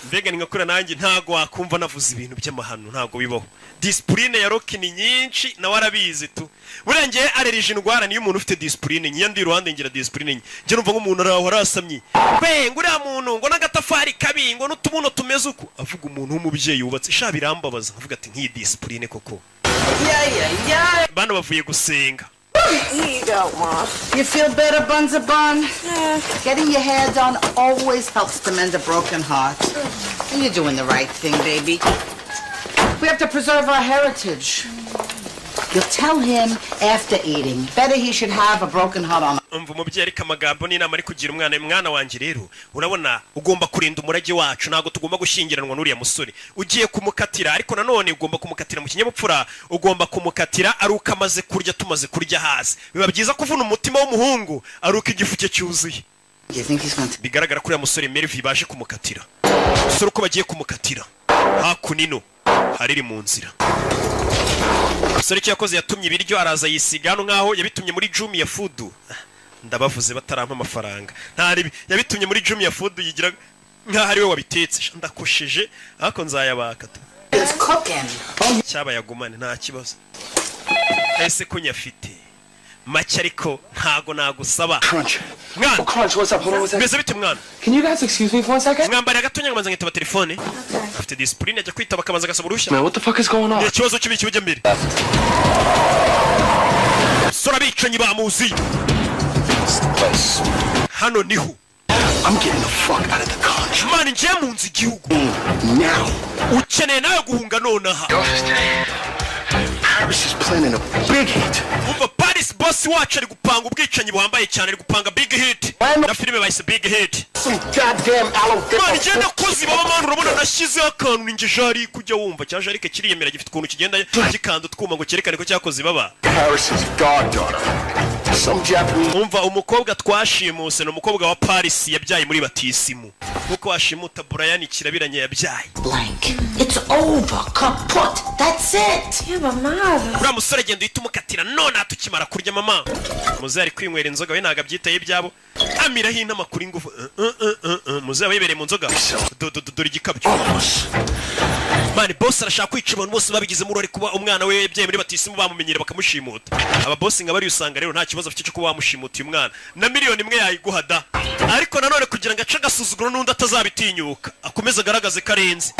S1: Mbega ni nkakura nanjye ntago wakumva navuze ibintu by'amahano, ntago bibaho. Discipline ya Rocky ni nyinshi, nawe arabizi tu. Buriya ngewe arerije indwara niyo umuntu ufite discipline nyiya, ndi iruhande ngira discipline nke. Njye numva nk'umuntu araho arasamye we, ngo uriya muntu ngo n'agatafari kabi ngo n'utubuno tumeze uku, avuga umuntu w'umubyeyi wubatse sha, birambabaza. Avuga ati nk'iyi discipline koko.
S11: Yeah.
S1: Bano bavuye gusenga.
S11: Here you go, Mom. You feel better, Buns a Bun? Getting your hair done always helps to mend a broken heart. And you're doing the right thing, baby. We have to preserve our heritage. You'll tell him after eating. Better he should have a broken heart on
S1: Umva umubyeyi ariko amagambo n'inama ari kugira umwana. Mwana wanjye rero, urabona ugomba kurinda umurage wacu, ntabwo tugomba gushyingiranwa n'uriya musore. Ugiye kumukatira, ariko nanone ugomba kumukatira mu kinyabupfura, ugomba kumukatira ari uko amaze kurya, tumaze kurya hasi. Biba byiza kuvuna umutima w'umuhungu ari uko igifu cye cyuzuye. Bigaragara ko uriya musore Melvin baje kumukatira. Umusore uko bagiye kumukatira hakunino hariri mu nzira. Umusore icyo yakoze, yatumye ibiryo araza yisiga hano nkaho yabitumye muri Jumia Food. Ndabavuze batarampa amafaranga ntaribi. Yabitumye muri Jumia Food yigira nkaho ari we wabitetse. Sha, ndakosheje ariko nzayabaka tu.
S11: It's cooking.
S1: Cyaba yagumane nta kibazo, ese ko nyafite make, ariko ntago nagusaba mwana.
S2: Crunch, what's up? Hold on one second.
S1: Meze bite mwana?
S2: Can you guys excuse me for one second?
S1: Mwambariye agatonya nkabanza nkitaba telefone. Afite discipline, ajya kwitaba akabanza agasaba uruhushya.
S16: Man, what the fuck is going on?
S1: Ni ikibazo cy'ibiki bijya mbere? Sora abicanyi bamuzi hano niho.
S10: I'm getting the fuck out of the country.
S1: Man, ngiye mu nzu igihugu.
S10: Now.
S1: Ukeneye nawe guhunga nonaha.
S10: Paris is planning a big hit.
S1: Umva, Paris boss wacu ari gupanga ubwicanyi buhambaye cyane, ari gupanga big hit, na filime bayise Big Hit.
S10: Some goddamn aloe.
S1: Man, njye nakoze ibaba man, urabona nashyizeho akantu ninjye Jarike. Ujya wumva cya Jarike kiriyemera, gifite ukuntu kigenda gikanda utwuma ngo cyerekane ko cyakoze ibaba.
S10: Paris's goddaughter. Some Japanese.
S1: Umva, umukobwa twashimuse ni umukobwa wa Paris yabyaye muri batisimu, nkuko washimuta Brian Kirabiranye yabyaye.
S11: Blank. It's over. Kaput. That's it.
S14: Yeah, but Mom.
S1: Uriya musore agenda uhita umukatira none tukimara kurya. Mama muze ari kwinywera inzoga, we ntabwo abyitaye ibyabo, amiraho inama kuri ngufu. Muze aba yibereye mu nzoga. Dore igikabyo man, boss arashaka kwica abantu bose babigizemo uruhare kuba umwana we yabyaye muri batisimu bamumenyera bakamushimuta. Aba boss nka bari usanga rero nta kibazo afite cyo kuba wamushimuta uyu mwana, na miliyoni 1 yayiguha da. Ariko nanone kugira ngo ace agasuzuguro n'undi atazabitinyuka, akomeze agaragaze ko arenze,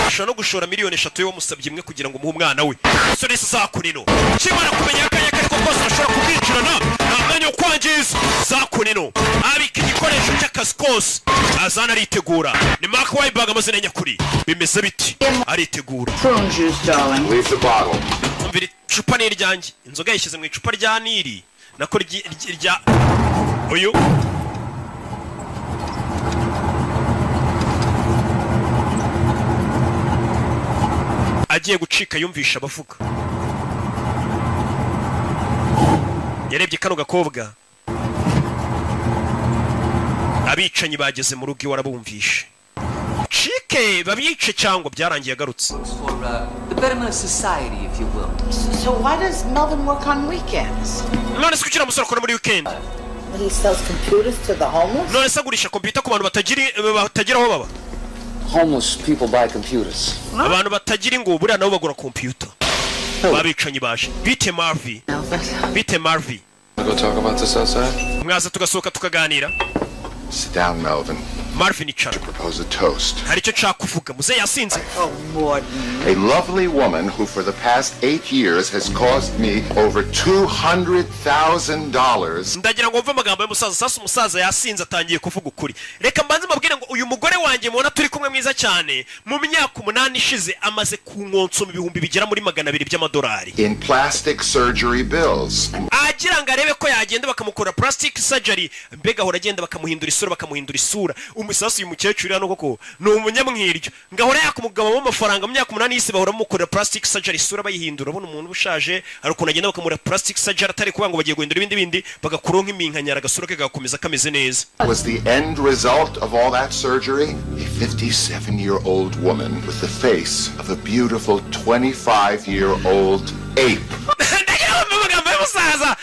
S1: ashobora no gushora miliyoni 3 yo wamusabye imwe kugira ngo umuhe umwana we. Sore zakunino kimara kumenya akanya kariko kose ashobora kumwinjirana, nta mwanya wo kwangiza. Zakunino abika igikoresho cy'akazi kose azana, aritegura. Ni Mark Wahlberg amazina ya nyakuri. Bimeze biti? Aritegura.
S11: Prune juice, darling.
S4: Leave the bottle.
S1: Umvira, icupa ni iryanjye. Inzoga yayishyize mu icupa rya Nili nako rya uyu. Agiye gucika yumvisha abavuga. Yarebye kano gakobwa. Abicanyi bageze mu rugo iwe, arabumvishe cike babice cyangwa byarangiye agarutse.
S5: For the betterment of society, if you will.
S11: So why does Melvin work on weekends?
S1: None se kuki uriya musore akora muri weekend?
S11: He sells computers to the homeless?
S1: None se agurisha kompiyuta ku bantu batagira aho baba?
S17: Homeless people buy computers.
S1: Abantu batagira ingo buriya nabo bagura kompiyuta. Babicanyi baje. Bite Marvi, bite Marvi.
S16: Wanna go talk about this outside?
S1: Mwaza tugasohoka tukaganira?
S4: Sit down, Melvin.
S1: Marvin, icara.
S7: Propose a toast.
S1: Hari icyo nshaka kuvuga. Muzehe yasinze.
S11: Oh, Morden.
S7: A lovely woman who for the past 8 years has cost me over $200,000.
S1: Ndagira ngo mve amagambo y'umusaza. Sasa umusaza yasinze, atangiye kuvuga ukuri. Reka mbanze mbabwire ngo uyu mugore wanjye mubona turi kumwe mwiza cyane, mu myaka 8 ishize amaze kunkonsoma ibihumbi bigera muri 200 by'amadolari
S7: In plastic surgery bills.
S1: agira ngo arebe ko yagenda bakamukora plastic surgery. Mbega ahora agenda bakamuhindura isura, bakamuhindura isura. Umusasu uyu mukecuru hano koko ni umunyamwiryo, ngahora yakumugabamo amafaranga. Mu myaka 8 y'isi bahora bamukorera plastic surgery, isura bayihindura. Urabona umuntu uba ushaje, hari ukuntu agenda bakamura plastic surgery, atari kuvuga ngo bagiye guhindura ibindi bindi, bagakuraho nk'iminkanyara, agasura ke kagakomeza kameze neza.
S7: Was the end result of all that surgery? A 57 year old woman with the face of a beautiful 25 year old ape.
S1: Ndagira ngo amagambo y'umusaza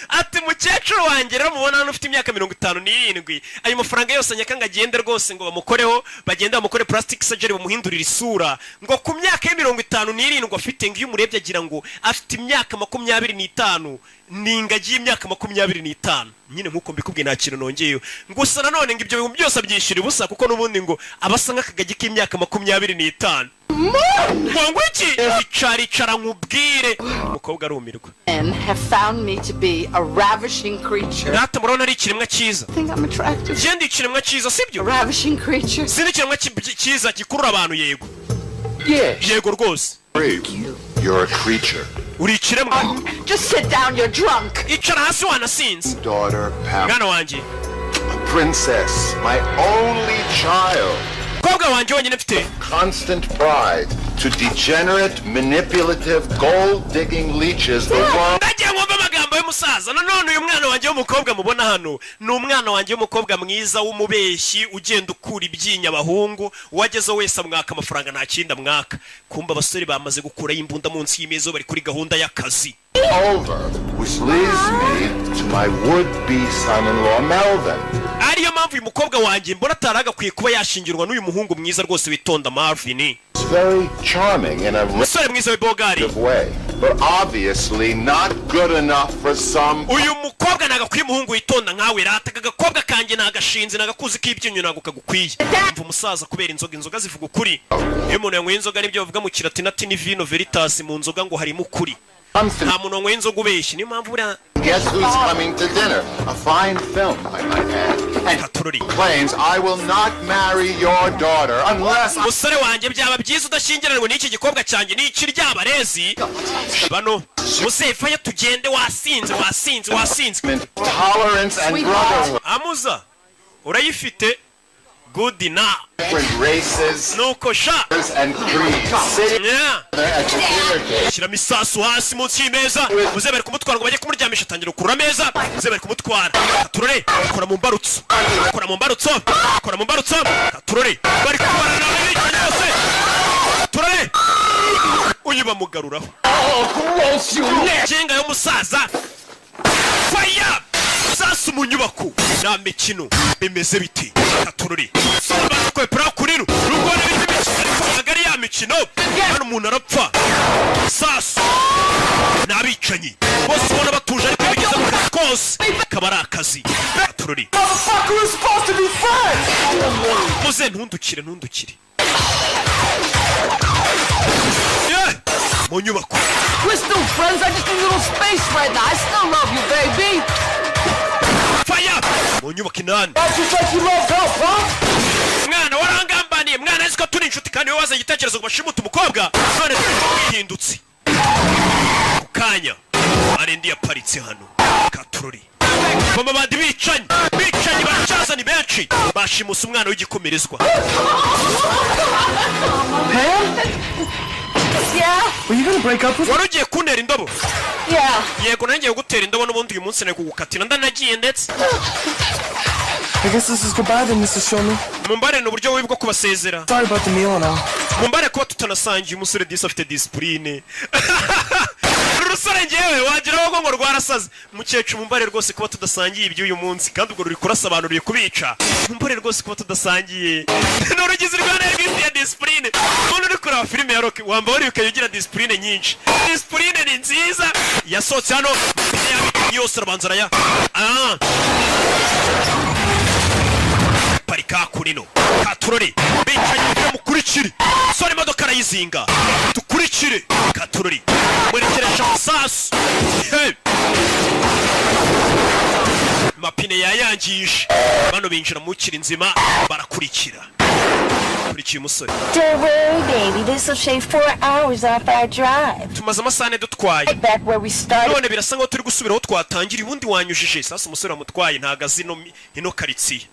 S1: ati: "Mukecuru wanjye rero mubona hano ufite imyaka 57, ayo mafaranga yose nyakanga agende rwose ngo bamukoreho, bagende bamukore plastic surgery, bamuhindurire isura, ngo ku myaka ye 57 afite, ngo iyo umurebye agira ngo afite imyaka 25, ni ingagi y'imyaka 25 nyine." Nk'uko mbikubwiye, nta kintu nongeyeho. Gusa nanone ngo ibyo bintu byose abyishyura ubusa, kuko n'ubundi ngo aba asa nk'akagagi k'imyaka 25. Ngo iki? Icara, icara nkubwire. Umukobwa arumirwa.
S11: Men have found me to be a ravishing creature.
S1: Rata murabona ari ikiremwa cyiza.
S11: Think I'm attractive.
S1: Njye ndi ikiremwa cyiza, sibyo?
S11: Ravishing creature.
S1: Si ikiremwa cyiza gikurura abantu? Yego, yego rwose.
S7: You're a creature.
S1: Uri ikiremwa.
S11: Just sit down, you're drunk.
S1: Icara hasi, wanasinze.
S7: Daughter Pam.
S1: Mwana wanjye.
S7: A princess. My only child.
S1: Mukobwa wanjye wenyine mfite.
S7: Constant pride to degenerate, manipulative, gold-digging leeches the world
S1: Ndagiye nkumva amagambo y'umusaza. Nanone uyu mwana wanjye w'umukobwa mubona hano ni umwana wanjye w'umukobwa mwiza w'umubeshyi, ugenda ukura ibyinyo abahungu. Uwagezeho wese amwaka amafaranga, nta kindi amwaka. Kumva abasore bamaze gukuraho imbunda munsi y'imeza, bari kuri gahunda y'akazi.
S7: over, which leads me to my would-be son-in-law, Melvin.
S1: Ariyo mpamvu uyu mukobwa wanjye mbona atari agakwiye kuba yashingirwa n'uyu muhungu mwiza rwose witonda, Marvin.
S7: It's very charming in a
S1: Umusore mwiza w'ibogari.
S7: way, but obviously not good enough for some
S1: Uyu mukobwa ntabwo akwiye umuhungu witonda nkawe. Rata aka gakobwa kanjye ni agashinzi, ni agakuzi k'ibyinyo, ntabwo kagukwiye. Umva umusaza, kubera inzoga, inzoga zivuga ukuri. Iyo umuntu yanyweye inzoga, nibyo bavuga mu kilatini ati ni vino veritas, mu nzoga ngo harimo ukuri. Nta muntu wanyweye inzoga ubeshya, niyo mpamvu buriya.
S7: Guess who's coming to dinner? A fine film, I might add. And claims I will not marry your daughter unless
S1: Musore wanjye, byaba byiza udashyingiranwe n'iki gikobwa cyanjye, ni ikiryabarezi. Bano muzevayo tugende, wasinze, wasinze, wasinze.
S7: Tolerance and brotherhood.
S1: Amuza urayifite, good na
S7: Different races
S1: nuko sha
S7: and creeds sitting
S1: Yeah.
S7: at the dinner table.
S1: Shyiramo isasu hasi munsi y'imeza. Muze bari kumutwara ngo bajye kumuryamisha. Atangira gukurura ameza. Muze bari kumutwara. Katurore, kora mu mbarutso, kora mu mbarutso, kora mu mbarutso. Katurore, bari kubarana abicanyi bose. Turore, uyu bamugaruraho kinga y'umusaza. Faya sasu mu nyubako, nta mikino. Bimeze biti? Katurore, bakwepera kuriru rugona biti mikino, ariko ntabwo ari ya mikino. Hano umuntu arapfa. Sasu ni abicanyi bose ubona batuje, ariko iyo bigeze mu kazi kose kaba ari akazi. Katurore.
S2: Motherfucker, we're supposed to be friends!
S1: Muze, ntundukire, ntundukire. Yeah! Mu nyubako.
S17: We're still friends. I just need a little space right now. I still love you, baby.
S1: Faya mu nyubako inani.
S2: That's just like you love help, huh?
S1: Mwana, warangambaniye mwana. Azi ko turi inshuti kandi wowe wazanye igitekerezo ngo bashimute umukobwa, none wihindutse ku kanya. Hari yaparitse hano. Katurori, mama, bandi bicanyi, bicanyi baracyaza ni benshi, bashimuse umwana w'igikomerezwa.
S2: Pam?
S12: Yeah?
S2: Were you gonna break up with
S1: Wari ugiye kuntera indobo?
S12: Yeah.
S1: Yego, nanjye ngiye gutera indobo n'ubundi. Uyu munsi nari kugukatira, ndanagiye ndetse.
S16: I guess this is goodbye then, Mrs. Shulman.
S1: Mumbare, ni uburyo bubi bwo kubasezera.
S16: Sorry about the meal and all.
S1: Mumbare kuba tutanasangiye. Umusore disi afite disipurine. Uru rusore ngewe wagira ngo rwarasaze. Mukecuru, mumbare rwose kuba tudasangiye iby'uyu munsi, kandi ubwo ruri kurasa abantu, ruri kubica. Mumbare rwose kuba tudasangiye. Ni urugizi rwa nabi rwifitiye disipurine. Umuntu uri kureba filime ya Rocky wamba wari ukajya ugira disipurine nyinshi. Disipurine ni nziza. Yasohotse hano yose arabanza araya. Ah. Parika kurino katurore, bicaye, mukurikire sore, imodoka arayizinga, dukurikire katurore, mwerekeresha amasasu. Hey! Mapine yayangije. Bano binjira mu kiri nzima, barakurikira, kurikiye umusore.
S8: Don't worry, baby. This will shave 4 hours off our drive.
S1: Tumaze amasaha 4 dutwaye.
S8: Right back where we started.
S1: None birasa nkaho turi gusubira aho twatangira ubundi. Wanyujije sasa umusore wamutwaye ntago azi ino karitsiye.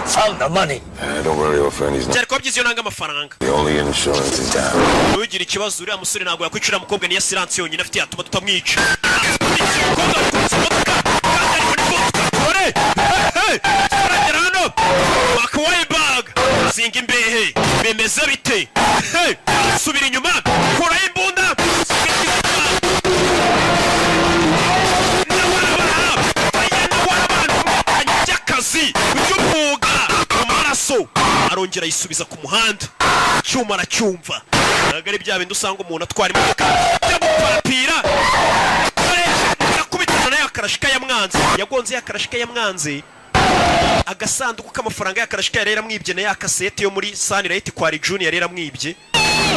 S10: Found the money.
S7: Don't worry, old friend. He's not
S1: Byari kuba byiza iyo nanga amafaranga.
S7: the only insurance in town.
S1: Ntugire ikibazo, uriya musore ntabwo yakwicira. Mukobwa niyo assurance yonyine afite yatuma tutamwica. Umukobwa wakubise imodoka kandi ari muri modoka. Dore turagera hano, Mark zinga imbehe, bimeze bite? Hey! Subira inyuma, kuraho imbunda, subira inyuma. By'akazi by'umwuga mu maraso, arongera ayisubiza ku muhanda. Icyuma aracyumva, ntabwo ari bya bindi usanga umuntu atwara imodoka byo gupapira akubitana nayo. Akarashika yamwanze, yagonze yakarashika yamwanze agasanduku k'amafaranga. Yakarashika yari yaramwibye na ya kasete yo muri Sunlight kwa Junior yari yaramwibye.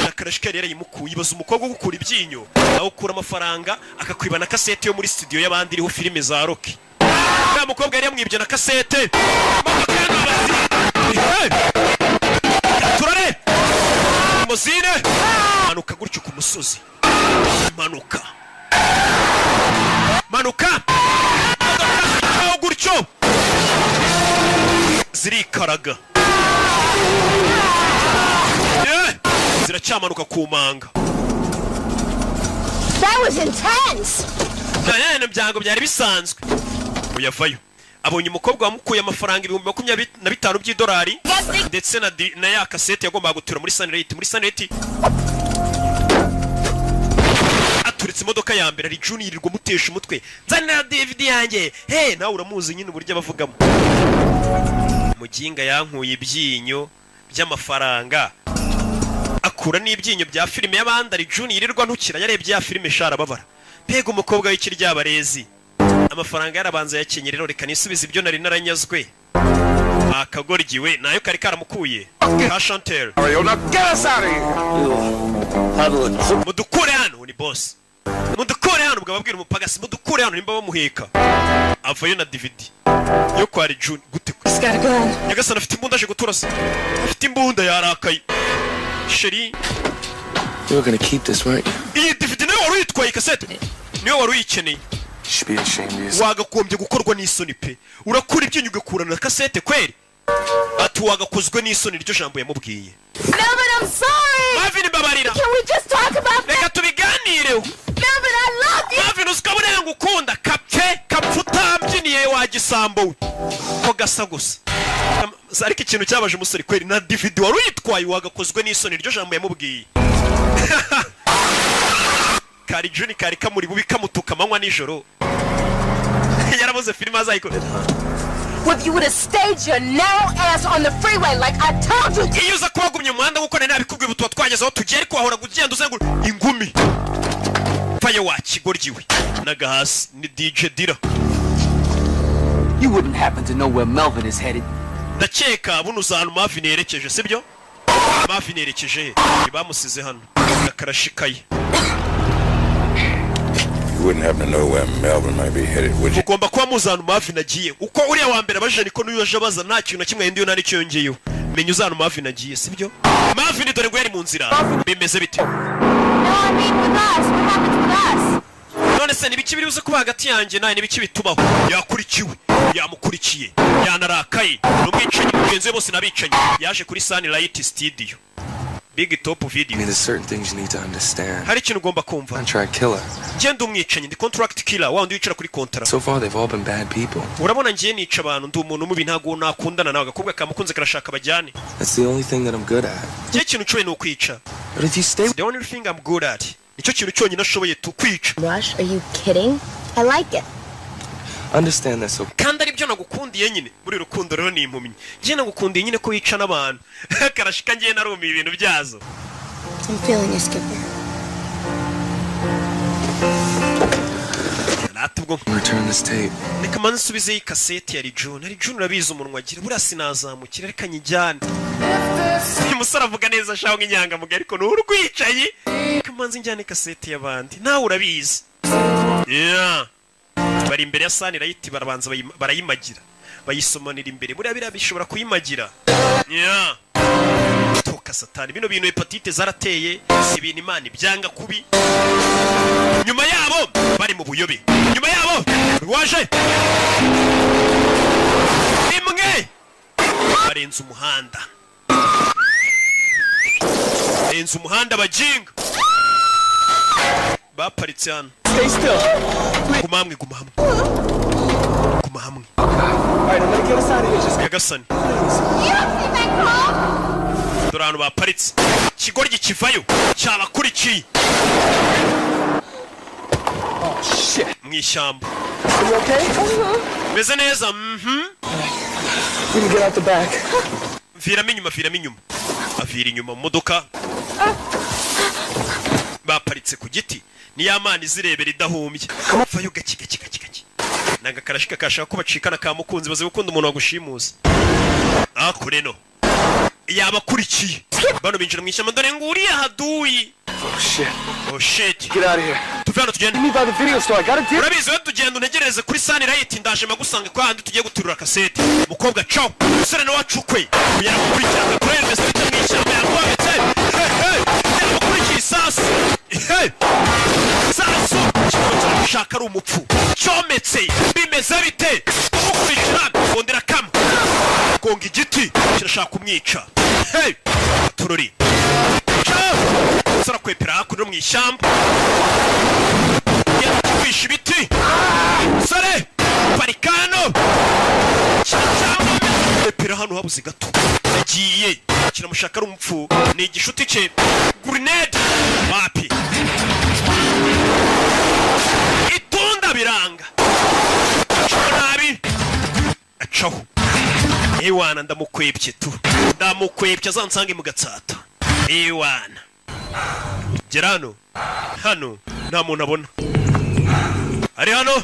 S1: Akarashika yari yarayimukuye. Ibaza umukobwa ugukura ibyinyo, aho ukura amafaranga akakwiba na kasete yo muri studio y'abandi iriho filime za Rocky. Uriya mukobwa yari yamwibye na kasete. Imodoka y'abazi. Turare limousine, manuka gutyo ku musozi, manuka, manuka. Imodoka zicaho gutyo zirikaraga. Ziracyamanuka ku manga.
S12: That was intense.
S1: Nta byango, byari bisanzwe. Uyavayo abonye umukobwa wamukuye amafaranga 25,000 by'idolari ndetse na ya kasete yagombaga gutura muri Sunlight. Muri Sunlight aturitse imodoka ya mbere. Ari Junior yirirwa mutesha umutwe, nzanira DVD yanjye. He, nawe uramuzi nyine uburyo abavugamo. Muginga yankuye ibyinyo by'amafaranga, akura n'ibyinyo bya filime y'abandi. Ari Junior yirirwa ntukira, yarebye ya filime shara babara. Mbega umukobwa w'ikiryabarezi! Amafaranga yarabanza yakenyera. Rero reka nisubize ibyo nari naranyazwe. Akagoryiwe nayo kari karamukuye ka Chantel.
S7: Now get us out of here!
S1: Mudukure hano, ni boss, mudukure hano. Ubwo ababwira umupagasi mudukure hano nimba bamuheka. Avayo na DVD yo kwa June gute? Nyagasani, afite imbunda, aje guturasa, afite imbunda, yarakaye chéri.
S16: You were gonna keep this, right?
S1: Iyi DVD niwe wari uyitwaye, kasete niwe wari uyikeneye.
S16: You should be ashamed of yourself.
S1: Wagagombye gukorwa n'isoni pe! Urakura ibyinyo ugakurana na kasete kweri? Ati wagakozwe n'isoni, iryo jambo yamubwiye.
S3: Melvin, I'm sorry.
S1: Marvin, mbabarira.
S3: Can we just talk about
S1: Reka tubiganireho.
S3: Melvin, I love you.
S1: Marvin, uzi ko buriya ngukunda. Kapfe kapfe utambyiniye wa gisambo we, ko gasa gusa. Ariko ikintu cyabaje umusore kweri, na DVD wari uyitwaye, wagakozwe n'isoni, iryo jambo yamubwiye. Kari Juni kari kamuri bubi, kamutuka amanywa nijoro, yarabuze filime azayikora.
S3: Well, if you would have stayed your narrow ass on the freeway like I told you.
S1: Iyo uza kuba wagumye mu muhanda nk'uko nari nabikubwiye, ubu tuba twageze aho tugiye, ariko wahora ugenda uzengura ingumi faye wa kigoryiwe n'agahasi. Ni DJ Dira.
S17: You wouldn't happen to know where Melvin is headed.
S1: Ndakeka buno uza ahantu Marvin yerekeje, sibyo? Marvin yerekeje he? Bamusize hano akarashikaye.
S7: You wouldn't happen to know where Melvin might be headed, would you?
S1: Ugomba kuba muzi ahantu Marvin agiye. Uko uriya wa mbere abajije niko n'uyu aje abaza, nta kintu na kimwe yahinduye, nta n'icyo yongeyeho. Menya uzi ahantu Marvin agiye, sibyo? Marvin dore ngo yari mu nzira. Bimeze bite?
S3: No, I mean with us. What happens with us?
S1: None se nibiki biri buze kuba hagati yanjye nawe? Nibiki bitubaho? Yakurikiwe, yamukurikiye, yanarakaye, ni umwicanyi mugenzi we, bose n'abicanyi. Yaje kuri Sunlight Studio, Big Top
S16: I
S1: Video.
S16: mean, there's certain things you need to understand.
S1: Hari ikintu ugomba kumva.
S16: Contract killer.
S1: Ngenda umwicanyi, ndi contract killer, wa wundi wicara kuri kontara.
S16: So far, they've all been bad people.
S1: Urabona ngiye nica abantu, ndi umuntu mubi, ntabwo nakundana nawe. Agakobwa kamukunze karashaka bajyane.
S16: That's the only thing that I'm good at.
S1: Njye ikintu nshoboye ni ukwica.
S16: But if you stay
S1: The only thing I'm good at, nicyo kintu cyonyine ashoboye tu, kwica.
S14: Rush? Are you kidding? I like it.
S16: Understand that, so
S1: Kandi aribyo nagukundiye nyine. Buri rukundo rero ni impumyi. Njye nagukundiye nyine ko wica n'abantu. Karashika ngiye narumiye ibintu byazo.
S14: I'm feeling you, Skipper.
S1: Ati ubwo
S16: Return this tape.
S1: Reka manze nsubizeyo ikaseti ya Rijuni. Rijuni, urabizi umunwa agira, buriya sinazamukira, reka nyijyane. Uyu musore avuga neza ashaka nk'inyangamugayo, ariko ni urwicaye. Reka manze njyane kaseti y'abandi, nawe urabizi. Yeah. Bari imbere ya Sunlight, barabanza barayimagira, bayisomanira imbere. Buriya biriya bishobora kuyimagira. Yeah. Toka satani, bino bintu hepatite zarateye, ibintu Imana ibyanga kubi. Nyuma yabo bari mu buyobe, nyuma yabo waje imwe, barenze umuhanda, barenze umuhanda. Bajinga baparitse hano.
S2: Stay still.
S1: Guma hamwe, guma hamwe, guma hamwe.
S2: All right, I'm gonna get us out of here. Just
S1: Nyagasani, dore ahantu baparitse. Ikigoryi kivayo cyabakurikiye.
S2: Oh shit.
S1: Mu ishyamba.
S2: Are you okay?
S1: Meze neza.
S2: We can get out the back.
S1: Viramo inyuma, viramo inyuma. Avira inyuma mu modoka. Baparitse ku giti, ni ya mana izirebera idahumbye. Vayo gake gake gake gake. Ni agakarashika kashaka ko bacikana ka mukunzi, bazi gukunda umuntu wagushimuza. Akure no yabakurikiye, bano binjira mu ishyamba. Dore ngo uriya haduyi.
S16: Oh shit.
S1: Oh shit.
S16: Get out of here.
S1: Tuve hano tugende.
S2: Meet me by the video store. I got a deal.
S1: Urabizi we, tugenda untegereze kuri Sunlight, ndaje magusanga kwa handi tugiye guterura kasete. Mukobwa caw, umusore nawe wacukwe yaramukurikirana kuri Hermes bita mu ishyamba. Yamwabitse yamukurikiye isasu. Hey! Isasu kikaba kiramushaka ari umupfu cyometse. Bimeze bite kumukurikira? Bondera kama gonga igiti, kirashaka kumwica. Hey! Turori ciao, umusore akwepera hakuno mu ishyamba, kwisha ibiti. Sore parikano cyangwa hano habuze gato, yagiye kiramushaka ari umupfu. Ni igishuti cye. Grenade wapi, itunda biranga, acaho nabi, acaho. Ewana, ndamukwebye tu, ndamukwebye, azansange mu Gatsata. Ewana, gera hano, hano nta muntu abona ari hano,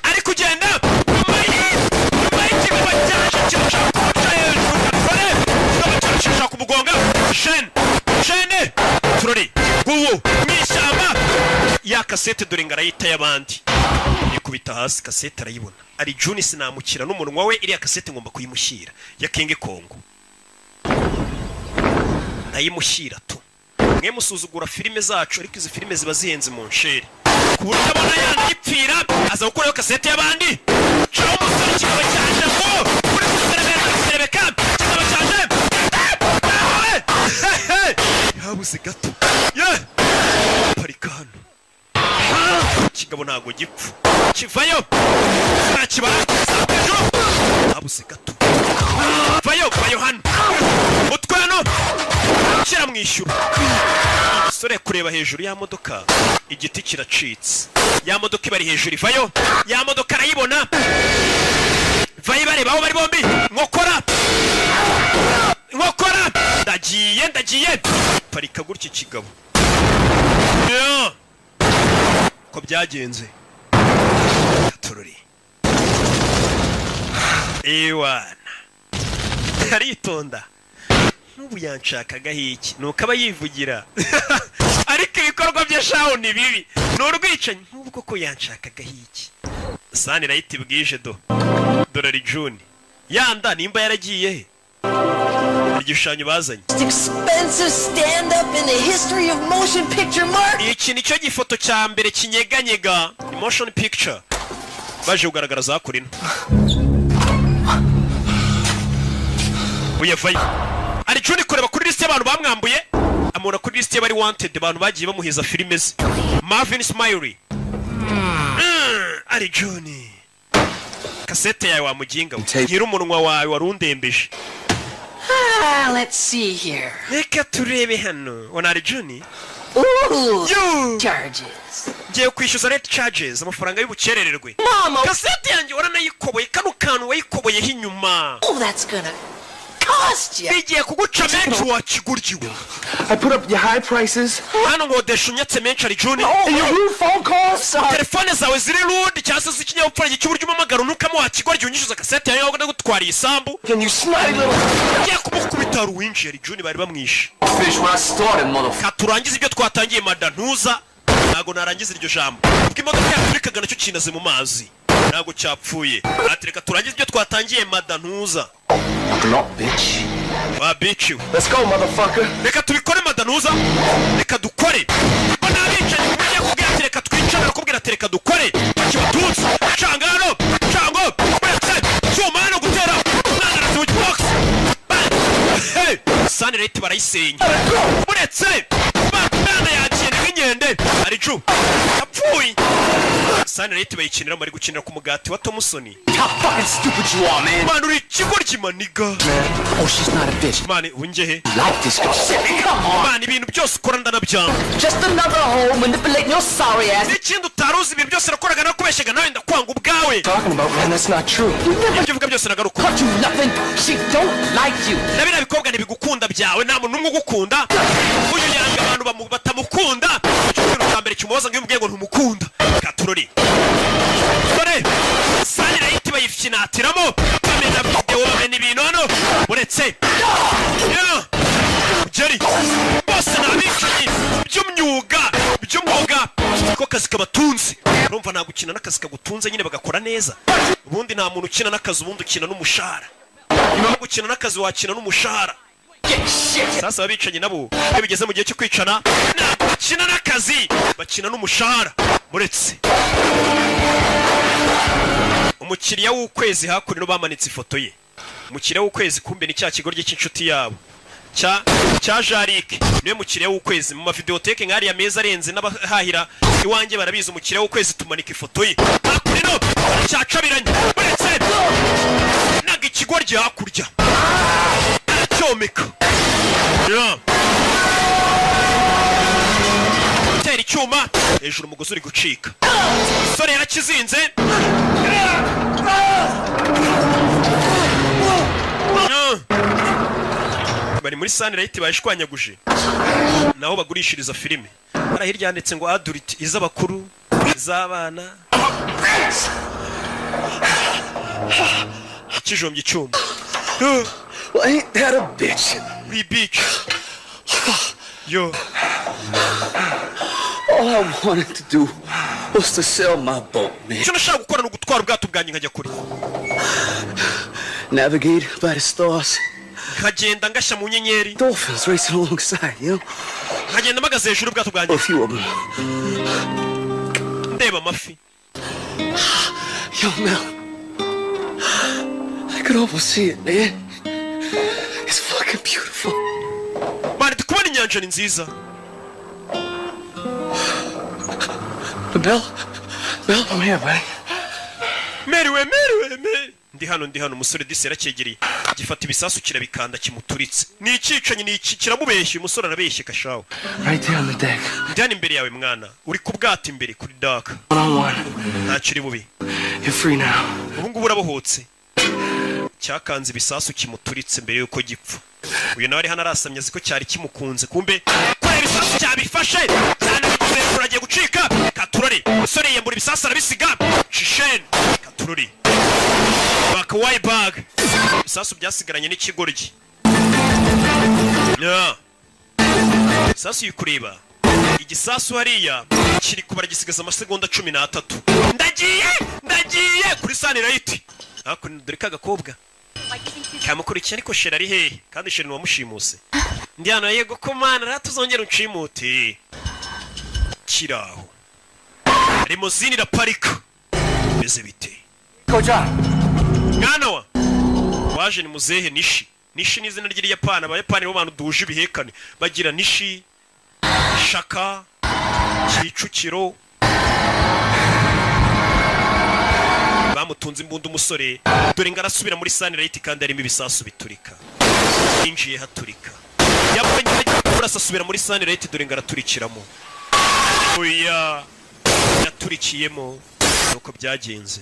S1: ari kugenda nyuma y'ikigabo cyaje kirashaka kumuca hejuru. Gatore kikaba kirashaka kumugonga. Shene shene turori ngubu mu ishyamba. Ya kasete dore ngo arayita y'abandi, ikubita hasi kasete arayibona. Ari Juni, sinamukira n'umunwa we. Iriya kasete ngomba kuyimushyira ya King Kong, ndayimushyira tu. Mwe musuzugura filime zacu, ariko izi filime ziba zihenze mu nsheri, ku buryo abona yanayipfira aza gukurayo kasete y'abandi. Caho umusore, kikaba cyaje ngo kuri guserebeka, kikaba cyaje habuze gato. Ye parika hano, ikigabo ntabwo gipfa, kivayo ntakibara hejuru, habuze gato. Vayo, vayo hano, utwe hano, kiramwishyura. Umusore kureba hejuru ya modoka, igiti kiracitse, ya modoka ibari hejuru. Ivayo ya modoka arayibona, vayo ibareba aho bari bombi. Nkokora nkokora, ndagiye, ndagiye. Parika gutya ikigabo. Yeah. Ko byagenze tururi. Ewana, aritonda n'ubu yanshakagaho iki? Nuko aba yivugira, ariko ibikorwa bye shaho ni bibi, ni urwicanyi. Nk'ubu koko yanshakagaho iki? Sunlight bwije do, dore Juni yanda nimba yaragiye he? Igishushanyo bazanye.
S8: Expensive stand-up in the history of motion picture marketing.
S1: Iki nicyo gifoto cya mbere kinyeganyega ni motion picture baje kugaragara hakurino. Uyavayo ari Juni kureba kuri lisiti y'abantu bamwambuye, amubona kuri lisiti y'abari wanted, abantu bagiye bamuhiza filime ze, Marvin Smiley. Ari Juni, kasete yawe wamuginga we, gira umunwa wawe wari undembeje.
S8: Ah, let's see here.
S1: Reka turebe hano, ona ari Juni.
S8: Ooh,
S1: Yo!
S8: Charges.
S1: Ngiye kwishyuza late charges, amafaranga y'ubukerererwe.
S8: Mama!
S1: Kasete yanjye waranayikoboye, kano kantu wayikoboyeho inyuma.
S8: Oh, that's gonna
S11: cost you.
S1: Bigiye kuguca menshi, wakiguryiwe.
S2: I put up your high prices.
S1: Hano nkodesha unyatse menshi ari Juni.
S2: And your rude phone calls.
S1: Telefone zawe ziri rude cyangwa se z'ikinyabupfura cy'uburyo umpamagara unukamo, wakigoryi. Unyishyuza kasete yawe ndagutwariye isambu.
S2: And you snotty little.
S1: Ngiye kumukubita. Hari uwinjiye, ari Juni bari bamwishe.
S16: Finish what I started, motherfucker.
S1: Ka turangize ibyo twatangiye. Mada ntuza, ntabwo narangiza iryo jambo. Ubwo imodoka yaturikaga nacyo kinaze mu mazi, ntabwo cyapfuye. Ati reka turangize ibyo twatangiye, mada ntuza.
S16: Not, bitch.
S1: Wa bitch we.
S2: Let's go, motherfucker.
S1: Reka tubikore, mada ntuza, reka dukore. Ko n'abicanyi kumujya kubwira ati reka twicane, arakubwira ati reka dukore. Kibatutsi canga hano, cango uretse cyuma hano gutera umwana arasiba box. Hey, Sunlight barayisenya. Uretse mwana yagiye nk'inkende ari ju apfuye. Sunlight bayikinira, bari gukinira ku mugati wa Thompson.
S5: How fucking stupid you are, man.
S1: Man, uri ikigoryi, my nigga.
S5: Man. Oh, she's not a bitch.
S1: Man, ungehe.
S5: Like this girl. Shit, come on.
S1: Man, ibintu byose ukora ndanabyanga.
S17: Just another hoe manipulating your sorry ass.
S1: N'ikindi utaruzi, ibintu byose nakoraga nakubeshyaga, nawe ndakwanga ubwawe.
S2: Talking about, man, that's not true.
S1: Ibyo uvuga byose nagaruka.
S17: Cut you nothing. She don't like you.
S1: Na biriya bikobwa ntibigukunda byawe, nta muntu n'umwe ugukunda. Uyu yanga abantu batamukunda. Icyo kintu cya mbere kimubaza ngo iyo umubwiye ngo ntumukunda. Katurori dore Sunlight bayifyinatiramo, bamena videwo, bamena ibintu hano. Uretse Yeah. Jerry bose ni abicanyi by'umwuga, by'umwuga ko kazi kabatunze. Urumva nta gukina n'akazi kagutunze nyine bagakora neza. Ubundi nta muntu ukina n'akazi, ubundi ukina n'umushahara. Nyuma yo gukina n'akazi wakina n'umushahara. Sasa abicanyi nabo iyo bigeze mu gihe cyo kwicana, ntabwo bakina n'akazi, bakina n'umushahara. Muretse umukiriya w'ukwezi hakuno bamanitse ifoto ye. Umukiriya w'ukwezi kumbe ni cya kigoryi cy'inshuti yabo cya Jarike, niwe mukiriya w'ukwezi. Mu mavideoteke nk'ariya meza arenze n'abahahira iwanjye barabizi, umukiriya w'ukwezi tumanika ifoto ye. Hakuno baracyacabiranye. Uretse naga ikigoryi hakurya aracyomeka. Yeah. Tera icyuma hejuru, umugozi uri gucika. Umusore yarakizinze. Yeah. Bari muri Sunlight bayishwanyaguje, naho bagurishiriza filime. Hariya hirya handitse ngo adult, iz'abakuru, iz'abana. Ikijombye icyuma.
S16: Well, ain't that a bitch?
S1: Uri bitch yo.
S16: All I wanted to do was to sell my boat, man.
S1: Icyo nashaka gukora ni ugutwara ubwato bwanjye nkajya kure.
S16: Navigate by the stars.
S1: Nkagenda ngashya mu nyenyeri.
S16: Dolphins racing alongside.
S1: Nkagenda mpagaze hejuru y'ubwato bwanjye.
S16: A few of them.
S1: Ndeba amafi.
S16: Yo, Mel. I could almost see it, man. It's fucking beautiful.
S1: Man, ndi kubona inyanja ni nziza.
S16: Mel? Mel, I'm here, buddy.
S1: Mary we, Mary we, Mary, ndi hano, ndi hano. Umusore disi yaracyegereye, gifata ibisasu kirabikanda kimuturitse. Ni icyicanyi, ni iki? Kiramubeshye. Uyu musore arabeshye kashawe.
S16: Right there on the deck.
S1: Ndi hano imbere yawe mwana, uri ku bwato imbere kuri deck.
S16: One on one.
S1: Ntacyo uri bubi.
S16: You're free now.
S1: Ubu ngubu urabohotse. Cyakanze ibisasu kimuturitse mbere y'uko gipfa. Uyu nawe ari hano arasamye, azi ko cyari kimukunze, kumbe kureba ibisasu cyabifashe cyane hejuru agiye gucika. Katurori, umusore yiyambura ibisasu arabisiga. Shisheni katurori bakawayi bag, ibisasu byasigaranye n'ikigoryi. Yeah. Ibisasu yikureba igisasu hariya kiri kubara, gisigaza amasegonda 13. Ndagiye, ndagiye kuri Sunlight hakuno. Dore ka gakobwa kamukurikiye, ariko sheri ari hehe? Kandi sheri wamushimuse. Ndi hano. Yego ko mana rero tuzongera unshimute. Kiraho limousine iraparika, bimeze bite? Mwana wa waje ni muzehe Nishi. Nishi ni izina ry'Iriyapani. Abayapani bo bantu duhuje ibihekane, bagira Nishi, Shaka, Kicukiro. Bamutunze imbunda umusore. Dore ngo arasubira muri Sunlight kandi harimo ibisasu biturika. Yinjiye haturika, yabonye agiye kurasa, asubira muri Sunlight. Dore ngo araturikiramo. Oya, yaturikiyemo. Nuko byagenze,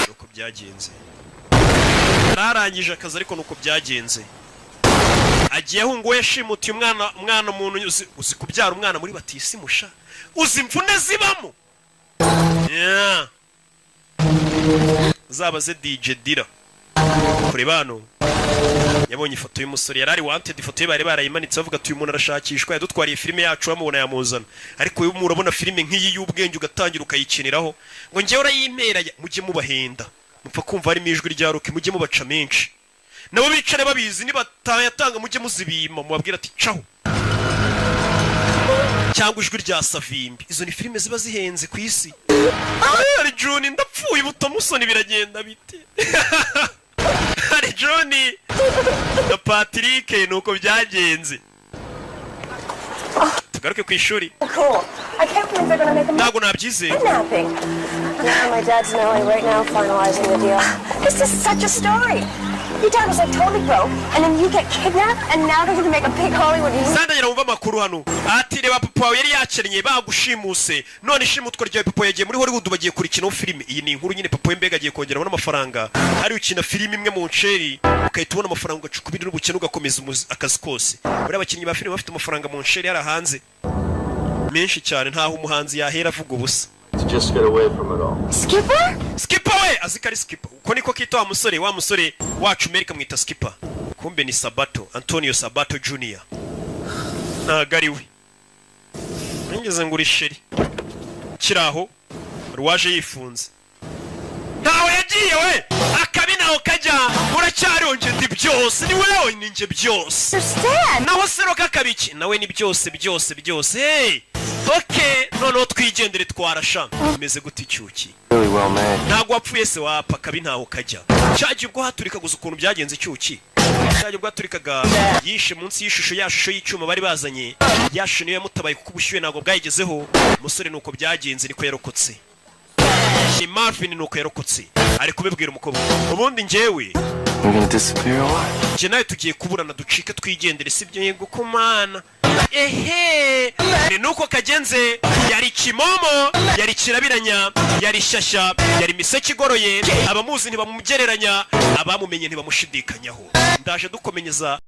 S1: nuko byagenze. Yararangije akazi, ariko nuko byagenze, agiye ahunga uwo yashimutiye umwana. Umwana umuntu uzi kubyara umwana muri batisimusha, uzi imvune zibamo. Yeah. Zabaze DJ Dira kureba hano, yabonye ifoto y'umusore yari ari wanted. Ifoto ye bari barayimanitse, bavuga ati: "Uyu muntu arashakishwa, yadutwariye filime yacu, bamubona yamuzana." Ariko uyu murabona filime nk'iyi y'ubwenge, ugatangira ukayikiniraho ngo njyewe urayimpera. Mujye mubahenda, mupfa kumva harimo ijwi rya Rocky, mujye mubaca menshi, nabo bicare babizi. Nibatayatanga mujye muzibima, mubabwira ati caho, cyangwa ijwi rya Savimbi. Izo ni filime ziba zihenze ku isi. Hari Juni, ndapfuye ubutamusoni, biragenda bite? Hari Juni na Patrick, nuko byagenze. Tugaruke ku ishuri.
S14: Cool. I can't believe they're gonna make a
S1: Ntabwo nabyizeye.
S14: kidnapping. Yeah, my dad's in LA right now finalizing the deal. This is such a story. Your dad was like totally broke, and then you get kidnapped, and now they're gonna make a big Hollywood movie.
S1: Sandagira wumva amakuru hano, ati reba papa wawe yari yakennye, bagushimuse, none ishimutwa ryawe papa yagiye muri Hollywood, bagiye kurikinaho filime. Iyi ni inkuru nyine. Papa we mbega agiye kongeramo n'amafaranga. Hari ukina filime imwe mu nsheri, ugahita ubona amafaranga, ugaca ukubiri n'ubukene, ugakomeza akazi kose. Buriya abakinnyi ba filime bafite amafaranga mu nsheri hariya hanze menshi cyane, ntaho umuhanzi yahera avuga ubusa.
S16: To just get away from it all.
S14: Skipper?
S1: Skipper we, azi ko ari Skipper, uko niko kita wa musore, wa musore wacu Amerika mwita Skipper, kumbe ni Sabato, Antonio Sabato Junior, ntago ari we. Nigeze ngo uri chéri kiraho ruwaje yifunze, ntawe yagiye we, akabi naho kajya. Uracyariho, nje ndi byose, ni wewe, ni nje byose. Naho seroka akabiki nawe ni byose byose byose. Hey, okay, noneho twigendere, twarasha. Bimeze gute icyuki?
S16: Really well made.
S1: Ntabwo wapfuye se? Wapfa, akabi ntaho kajya. Cyagiye ubwo haturikaga, uzi ukuntu byagenze icyuki? Cyagiye ubwo haturikaga, yishe munsi y'ishusho, ya shusho y'icyuma bari bazanye. Ya shusho niyo yamutabaye, kuko ubushyuhe ntabwo bwayigezeho umusore. Nuko byagenze, niko yarokotse, ni Marvin, nuko yarokotse. Ari kubibwira umukobwa: ubundi njyewe
S16: We're gonna disappear or what?
S1: Njye nawe tugiye kuburana, ducike twigendere, sibyo? Yego kumana. Ehe, ni nuko kagenze. Yari kimomo, yari kirabiranya, yari shyashya, yari miseke igoroye. Abamuzi ntibamugereranya, abamumenye ntibamushidikanyaho. Ndaje dukomenyeza.